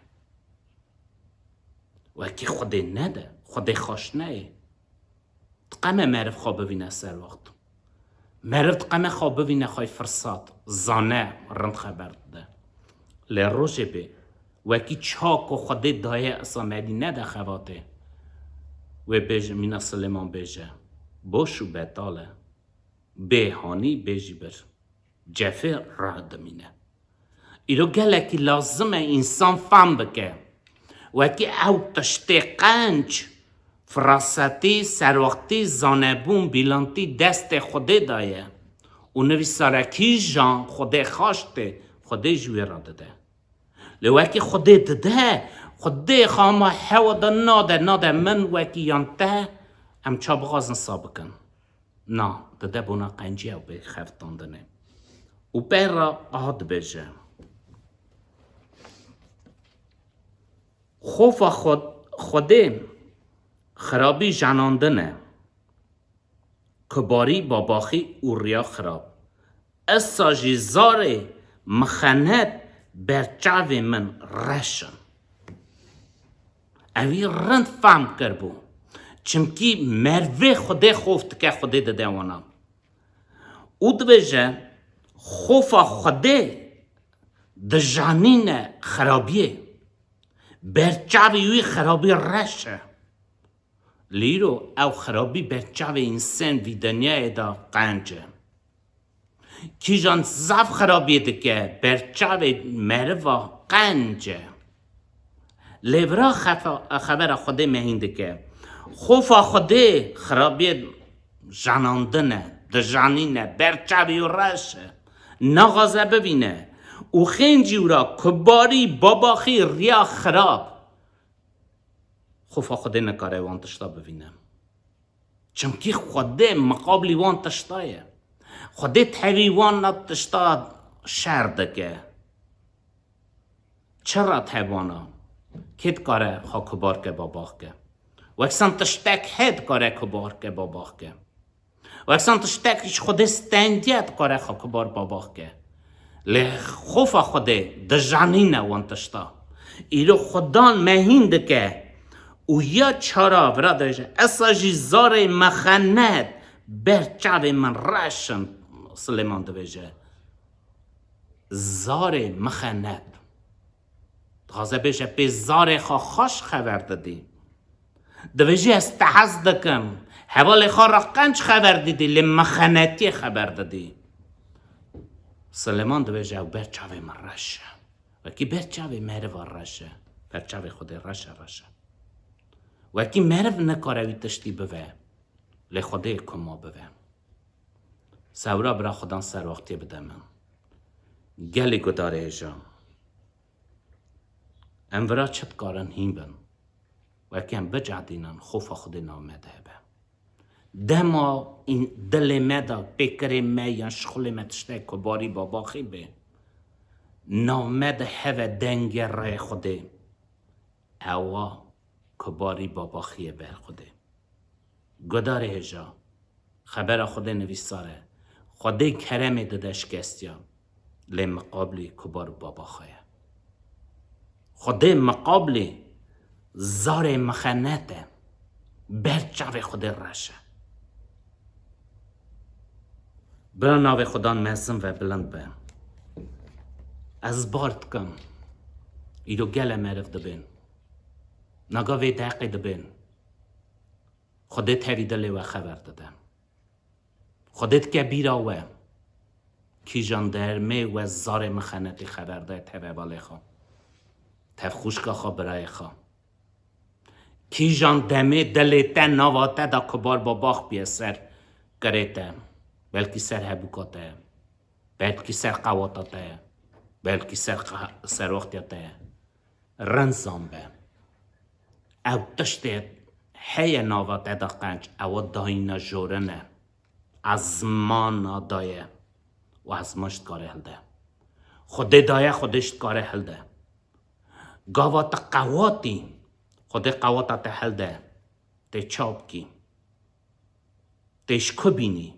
Wekî Xwedê nede, Xwedê xweş neyê. Diqeme meriv xwe bivîne serwaxt. Meriv diqeme xwe bivîne xwe firsat, zane, rind xeber dide. Lê rojê bê, wekî çawa ku Xwedê daye isa merî nede xebatê. Wê bêje, mîna Silêman bêje, boş û betal e. Bê hanî bê jî bir. Cefê reh dimîne. Îro gelekî lazim e însan fam bike. Wekî ew tiştê qenc, firasetî, serwaxtî, zanebûn, bîlantî destê Xwedê de ye. Û nivîsare kîjan Xwedê xaş tê, Xwedê ji wê re dide. Lê wekî Xwedê dide, Xwedê xama hewa de nade, nade min wekî yan te, em ça bixwazin sa bikin. Na, dide bona qencî ew bê xeftandinê. Û pey re aha dibêje. Xofa Xwed-, Xwedê xirabî jenandin e. Kibarî, babaxî û riya xirab. Esa jî zarê mixenet ber çavê min reş in. Ewî rind fehm kiribû. Çimkî merivê Xwedê xof dike, Xwedê dide wana. Û dibêje, xofa Xwedê dijanîne xirabiyê. Ber çavê wî xirabî reş e. Lê îro ew xirabî ber çavê însan vî dinyayê de qenc e. Kîjan zaf xirabiyê dike, ber çavê meriva qenc e. Lê vira xefa-, xebera Xwedê me hîn dike. Xofa Xwedê xirabiyê janandine, dijanîne, ber çavê wî reş e. Naxwaze bibîne. Û xêncî wira kibarî, babaxî, riya xirab. Xofa Xwedê nikare wan tişta bivîne. Çimkî Xwedê miqablî wan tişta ye. Xwedê tevî wan na tişta şer dike. Çira tevana? Kê dikare xwe kibar ke, babax ke? Weksan tiştek he dikare kibar ke, babax ke? Weksan tiştek ji Xwedê stendiye dikare xwe kibar babax ke. Lê xofa Xwedê dijanîne wan tişta. Îro Xudan me hîn dike û ya çara vira dibêje, esa jî zarê mexenet ber çavê min reş in, Silêman dibêje. Zarê mixenet. Dixwaze bêje pê zarê xwe xweş xeber didî. Dibêjî ez te hez dikim. Hevalê xwe re qenc xeber didî, lê mixenetiyê xeber didî. Silêman dibêje ew ber çavê min reş e. Wekî ber çavê meriva reş e. Ber çavê Xwedê reş e, reş e. Wekî meriv nikare wî tiştî bive. Lê Xwedê koma bive. Sewra bira Xudan serwaxtiyê bide min. Gelî gudarê hêja. Em vira çi dikarin hîn bin? Wekî em bicehdînin, xofa Xwedê nav me de hebe. Dema în-, dilê me de pêkirê me yan şixulê me tiştek ku barî babaxî be, nav me de heve dengê rê Xwedê. Ewa ku barî babaxiyê ber Xwedê. Gudarê hêja, xebera Xwedê nivîsar e. Xwedê keremê dide şikestiya. Lê miqablî ku bar babaxa ye. Xwedê miqablî zarê mixenet e. Ber çavê Xwedê reş e. Bila navê Xudan mezin ve bilind be. Ez bar dikim. Îro gele meriv dibên. Naga vê deqê dibên. Xwedê tevî dilê we xeber dide. Xwedê dike bîra we. Kîjan dermê we zarê mixenetî xeber daye tev hevalê xwe. Tev xwişka xwe, birayê xwe. Kîjan demê dilê te nava te da ku bar babax bûye ser kirê te. Belkî ser hebûka te. Belkî ser qewata te. Belkî ser qe-, serwextiya te. Rind zan be. Ew tiştê heye nava te de qenc, ewa dayîna jorin e. Ezmana daye û ezman ji dikare hilde. Xwedê daye, Xwedê ji dikare hilde. Gava te qewatî, Xwedê qewata te hilde. Tê çap kî. Tê ji ku bînî?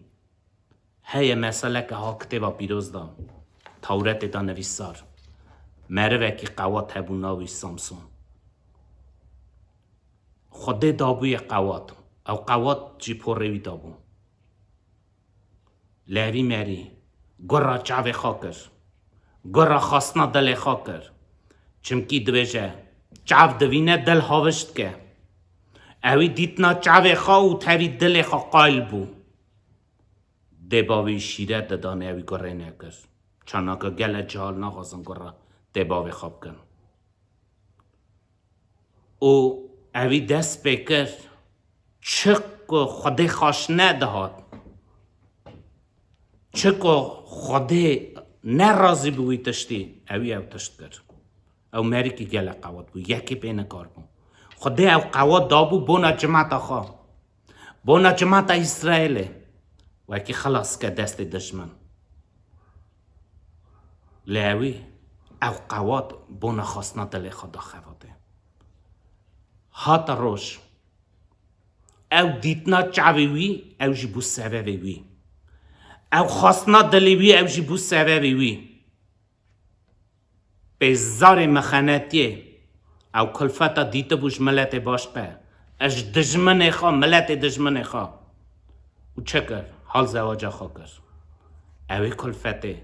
Heye meseleke ha kitêba pîroz de, Tewretê de nivîsar. Merivekî qewat hebû navî Samson. Xwedê dabûye qewat. Ew qewat jî porê wî dabû. Lê evî merî, gura çavê xwe kir. Gura xwestina dilê xwe kir. Çimkî dibêje, çav divîne, dil haviş dike. Ewî dîtina çavê xwe û tevî dilê xwe qayil bû. Dê bavê wî şîret didanê, ewî gurê nekir. Çanaka gelek cihal naxwazin gura dê bavê xwe bikin. Û ewî dest pê kir, çi ku Xwedê xweş nedihat, çi ku Xwedê nerazî bi wî tiştî, ewî ew tişt kir. Ew merikî gelek qewat bû, yekê pê nikar bû. Xwedê ew qewat dabû bona cimata xwe. Bona cimata Îsraîlê wekî xilas ke destê dijmin. Lê ewî ew qewat bona xwestina dilê xwe daxevatê. Hate roj, ew dîtina çavê wî, ew jî bû sebebê wî. Ew xwestina dilê wî, ew jî bû sebebê wî. Pê zarê mixenetiyê ew kulfeta dîtibû ji miletê başqe. Ez ji dijminê xwe, miletê dijminê xwe. Û çi kir? Hal zewaca xwe kir. Ewê kulfetê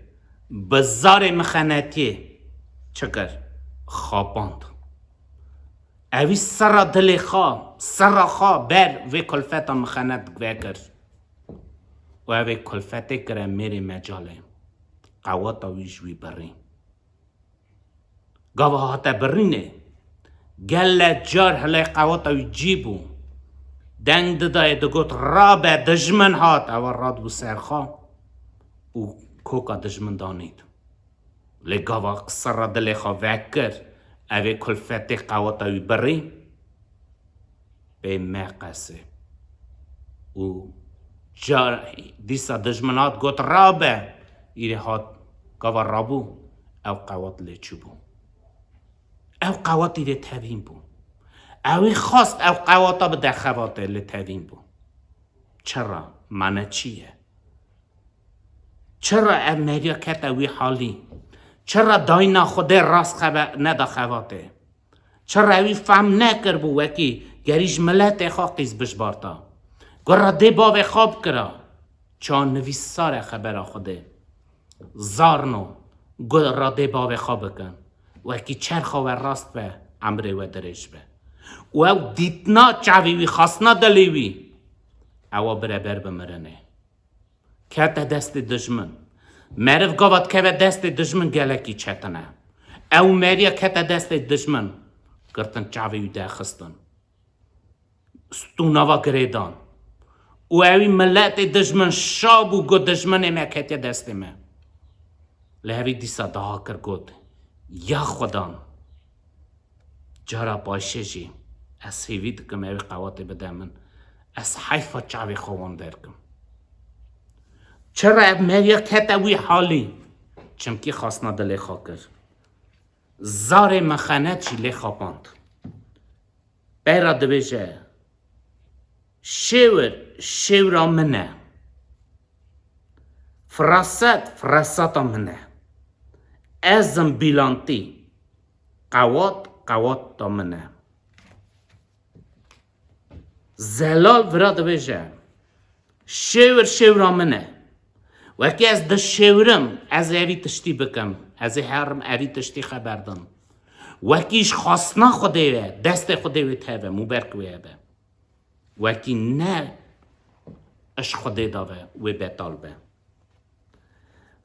bi zarê mixenetiyê çi kir? Xapand. Ewî sera dilê xwe, sera xwe ber vê kulfeta mixenet vekir. Û ewê kulfetê kire mêrê mecalê. Qewata wî ji wî birî. Gava hate birînê, gelek car hilê qewata wî cî bû. Deng didayê digot, rabe, dijmin hat. Ewa radibû ser xwe û koka dijmin danît. Lê gava sera dilê xwe vekir, evê kulfetê qewata wî birî. Pê meqesê. Û car dîsa dijmin hat got, rabe. Îrê hat, gava rabû, ew qewat lê çûbû. Ew qewat îrê tevîn bû. Ewî xwest ew qewata bide xevatê, lê tevîn bû. Çira? Mane çi ye? Çira ev meriya kete wî halî? Çira dayîna Xwedê rast xebe-, neda xevatê? Çira wî fehm nekiribû wekî gerî ji miletê xwe qîz bijbarta? Gura dê bavê xwe bikira. Ça nivîsar e xebera Xwedê. Zarno, gura dê bavê xwe bikin. Wekî çerxa we rast be, emrê we dirêj be. Û ew dîtina çavê wî, xasna dilê wî, ewa bireber bi mirinê. Kete destê dijmin. Meriv gava dikeve destê dijmin gelekî çetin e. Ew meriya kete destê dijmin. Girtin çavê wî derxistin. Stûna va girêdan. Û ewî miletê dijmin şa bû, got, dijminê me ketiye destê me. Lê hevî dîsa daha kir, got, ya Xudan. Cara paşê jî ez hêvî dikim ewî qewatê bide min. Ez heyfa çavê xwe wan derkim. Çira ev meriya kete wî halî? Çimkî xasna dilê xwe kir. Zarê mexenet jî lê xapand. Peyra dibêje, şêwir, şêwira min e. Firaset, firaseta min e. Ez im Bîlantî. Qewat, qewata min e. Zelal vira dibêje, şêwir şêwira min e. Wekî ez dişêwirim, ez ê evî tiştî bikim. Ez ê herim evî tiştî xeber dim. Wekî ji xastina Xwedê ve, destê Xwedê wê teve, mûberk wê hebe. Wekî ne ji Xwedê da ve, wê betal be.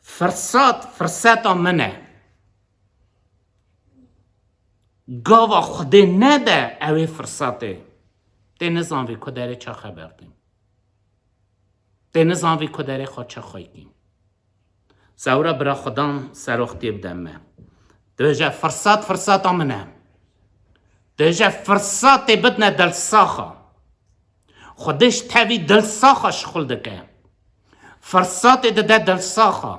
Firsat, firseta min e. Gava Xwedê nede, ew ê firsatê. Tê nizan vê ku derê ça xeber dîn. Tê nizan vê ku derê xwe ça xwey kîn. Sewra bira Xudan serwextiyê bide me. Dibêje firsat firsata min e. Dibêje firsatê bidne dilsaxa. Xwedê ji tevî dilsaxa şixul dike. Firsatê dide dilsaxa.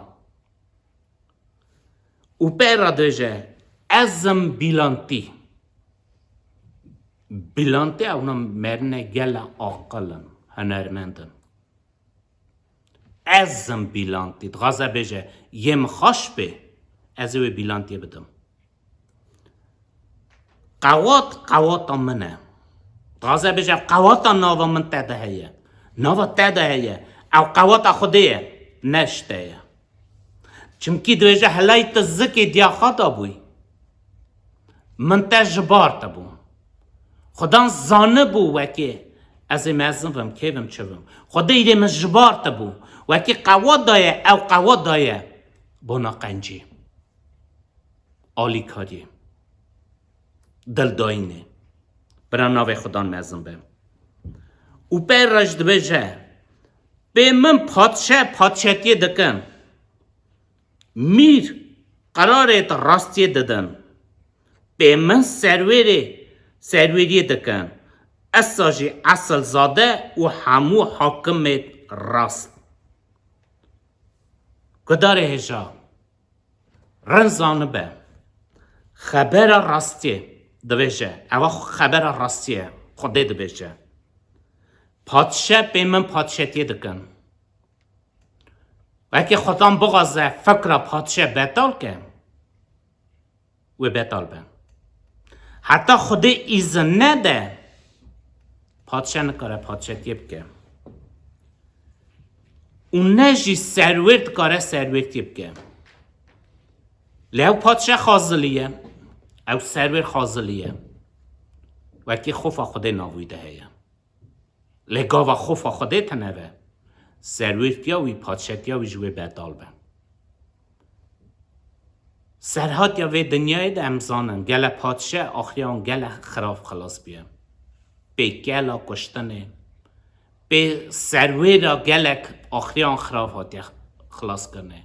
Û pê re dibêje, ez im Bîlantî. Bîlantî ewna merine gele aqil in, hunermend in. Ez im Bîlantî. Dixwaze bêje, yê min xweş bê, ez ê wê Bîlantiyê bidim. Qewat, qewata min e. Dixwaze bêje, ev qewata nava min te de heye. Nava te de heye. Ew qewata Xwedê ye, ne ji te ye. Çimkî dibêje, helay tu zikê diya xwe dabûyî. Min te ji bar tibû. Xudan zanibû wekî ez ê mezin vim, kê vim, çi vim. Xwedê îdê min ji bar tibû. Wekî qewat daye, ew qewat daye bona qencî. Alîkariyê. Dildayînê. Bira navê Xudan mezin be. Û pê re jî dibêje, pê min padşe padşetiyê dikin. Mîr qerarê rastiyê didin. Pê min serwêrê serwêriyê dikin. Esa jî esilzade û hemû hakimê rast. Gudarê hêja, rind zanibe. Xebera rastiyê dibêje. Eva xebera rastiyê Xwedê dibêje. Padşe pê min padşetiyê dikin. Wekî Xudan bixwaze fikra padşe betal ke, wê betal be. Heta Xwedê îzin nede, padşe nikare padşetiyê bike. Û ne jî serwêr dikare serwêrtiyê bike. Lê ew padşe xazilî ye, ew serwêr xazilî ye. Wekî xofa Xwedê nav wî de heye. Lê gava xofa Xwedê tune be, serwêrtiya wî, padşetiya wî ji wê betal be. Serhatiya vê dinyayê de em zanin, gele padşe axiriya wan gele xirab xilas bûye. Pê gela kuştinê, pê serwêra gelek axiriya wan xirab hatiye xilaskirinê.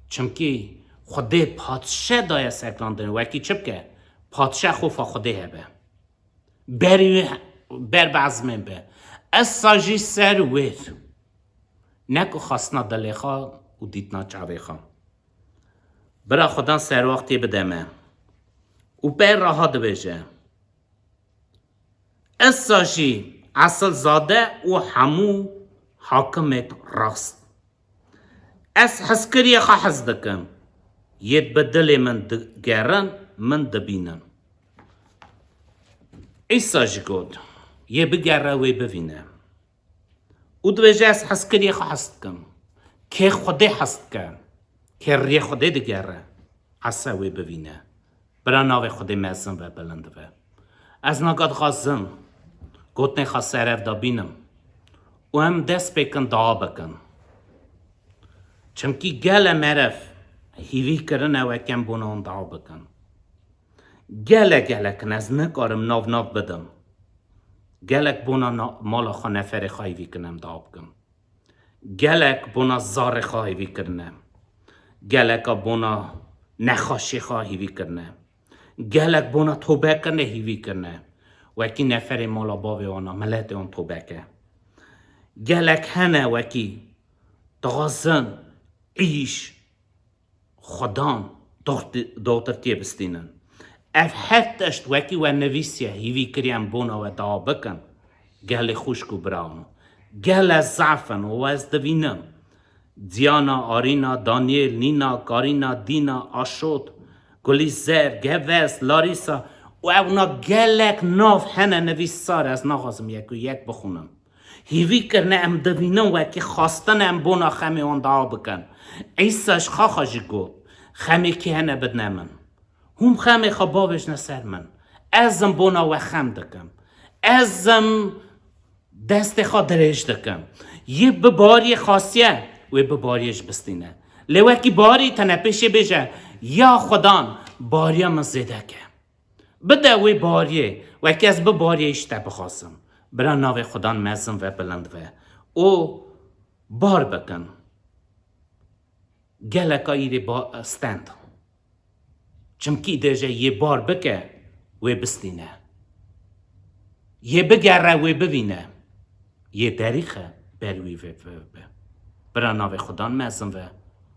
Çimkî Xwedê padşe daye sekilandinê, wekî çi bike? Padşe xofa Xwedê hebe. Berî wî ber bi ezmên be. Esa jî serwêr. Ne ku xwestina dilê xwe û dîtina çavê xwe. Bira Xudan serwextiyê bide me. Û pê re ha dibêje. Esa jî esilzade û hemû hakimêt rast. Ez hezkiriyê xwe hez dikim. Yêt bi dilê min digerin, min dibînin. Îsa jî got, yê bigere wê bivîne. Û dibêje, ez hezkiriyê xwe hez dikim. Kê Xwedê hez dike, kê riyê Xwedê digere, esa wê bivîne. Bira navê Xwedê mezin ve, bilind ve. Ez naga dixwazim gotinê xwe serev da bînim û em dest pê kin dua bikin. Çimkî gele meriv hîvî kirine wek em bona wan dua bikin. Gele gelek in, ez nikarim nav nav bidim. Gelek bona na-, mala xwe, neferê xwe hîvî kirine em dua bikin. Gelek bona zarê xwe hêvî kirine. Geleka bona nexweşê xwe hêvî kirine. Gelek bona tobe kirine hêvî kirine. Wekî neferê mala bavê wana, miletê wan tobe ke. Gelek hene wekî dixwazin îş, Xudan, doxti-, doxtirtiyê bistînin. Ev her tişt wekî we nivîsiye, hîvî kiriye em bona we dua bikin. Gelê xwişk û birano. Gele zaf in û ez divînim. Diana, Arîna, Daniel, Nîna, Karîna, Dîna, Aşot, Gulîzer, Gevez, Larîsa û ewna gelek nav hene nivîsar, ez naxwazim yek û yek bixwînim. Hîvî kirine em divînin wekî xwestin em bona xemê wan dua bikin. Îsa ji xaxa jî got, xemê kî hene bidine min. Hûn xemê xwe bavêjne ser min. Ez im bona we xem dikim. Ez im destê xwe dirêj dikim. Yê bi bariyê xasiye, wê bi bariyê jî bistîne. Lê wekî barî tene pêşê bêje, ya Xudan, bariya min zêde ke. Bide wê bariyê, wekî ez bi bariyê îşte bixwasim. Bira navê Xudan mezin ve, bilind ve. Û bar bikin. Geleka îrê ba-, stend. Çimkî dêje yê bar bike, wê bistîne. Yê bigere, wê bivîne. Yê derîxe, ber wî ve, ve, ve. Bira navê Xudan mezin ve.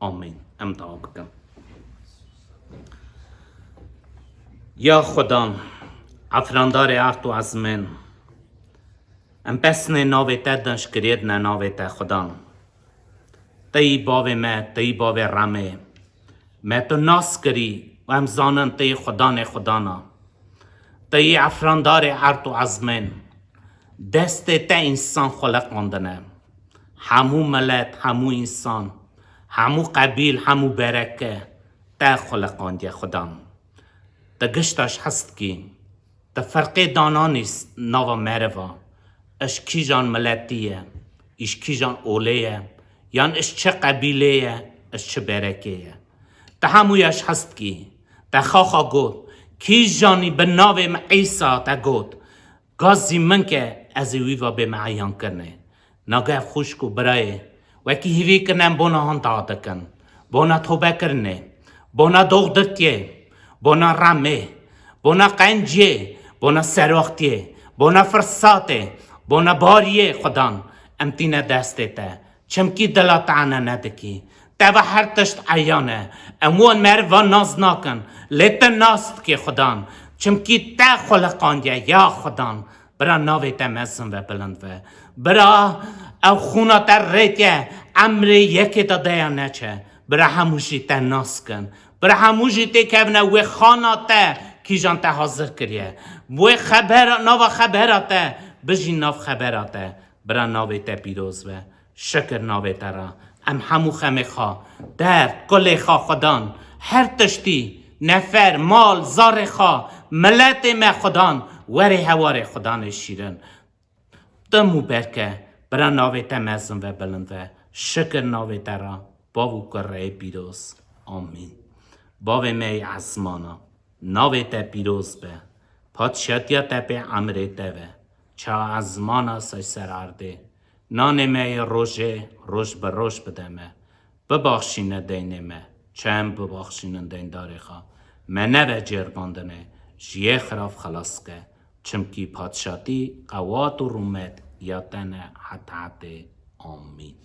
Amîn. Em dua bikin. Ya Xudan, efrandarê erd û ezmên, em pesnê navê te din, şikiriyê dine navê te Xudan. Teyî bavê me, teyî bavê remê. Me tu nas kirî û em zanin teyî Xudanê xudana. Teyî efrandarê erd û ezmên. Destê te însan xuliqandine. Hemû milet, hemû însan, hemû qebîl, hemû bereke te xuliqandiye Xudan. Te gişta ji hest kî. Te ferqê dananî s-, nava meriva. Îş kîjan miletî ye, îş kîjan olê ye, yan îş çi qebîlê ye, îş çi berekê ye. Te hemûya ji hest kî. Te xaxa got, kîjanî bi navê min Îsa te got, gazî min ke ez ê wî va bê me eyan kirine. Nagev xwişk û birayê, wekî hîvî kirine em bona han dua dikin. Bona tobe kirinê, bona doxdirtiyê, bona remê, bona qenciyê, bona serwaxtiyê, bona firsatê, bona bariyê Xudan, em tîne destê te. Çimkî dila te ene nedikî. Te ve her tişt eyan e. Em wan merivan nas nakin. Lê te nas dikî Xudan. Çimkî te xuliqandiye ya Xudan. Bira navê te mezin ve, bilind ve. Bira ew xûna te rêtiye, emrê yekê te deya neçe. Bira hemû jî te nas kin. Bira hemû jî têkevine wê xana te, kîjan te hazir kiriye. Wê xebera, nava xebera te, bijî nav xebera te. Bira navê te pîroz be. Şikir navê te re. Em hemû xemê xwe, derd, kulê xwe Xudan, her tiştî, nefer, mal, zarê xwe, miletê me Xudan, werê hewarê Xudanê şîrin. Tim û berke, bira navê te mezin ve, bilind ve. Şikir navê te re, bav û kureyê pîroz. Amîn. Bavê me yê ezmana, navê te pîroz be. Padşatiya te pê emrê te ve. Çawa ezmana sey ser erdê. Nanê me yê rojê, roj bi roj bide me. Bibaxşîne deynê me, çem bibaxşînin deyndarê xwe. Me neve cêrbandinê, ji yê xirav xelas ke. Çimkî padşatî, qewat û rûmet ya te ne het hetê. Amîn.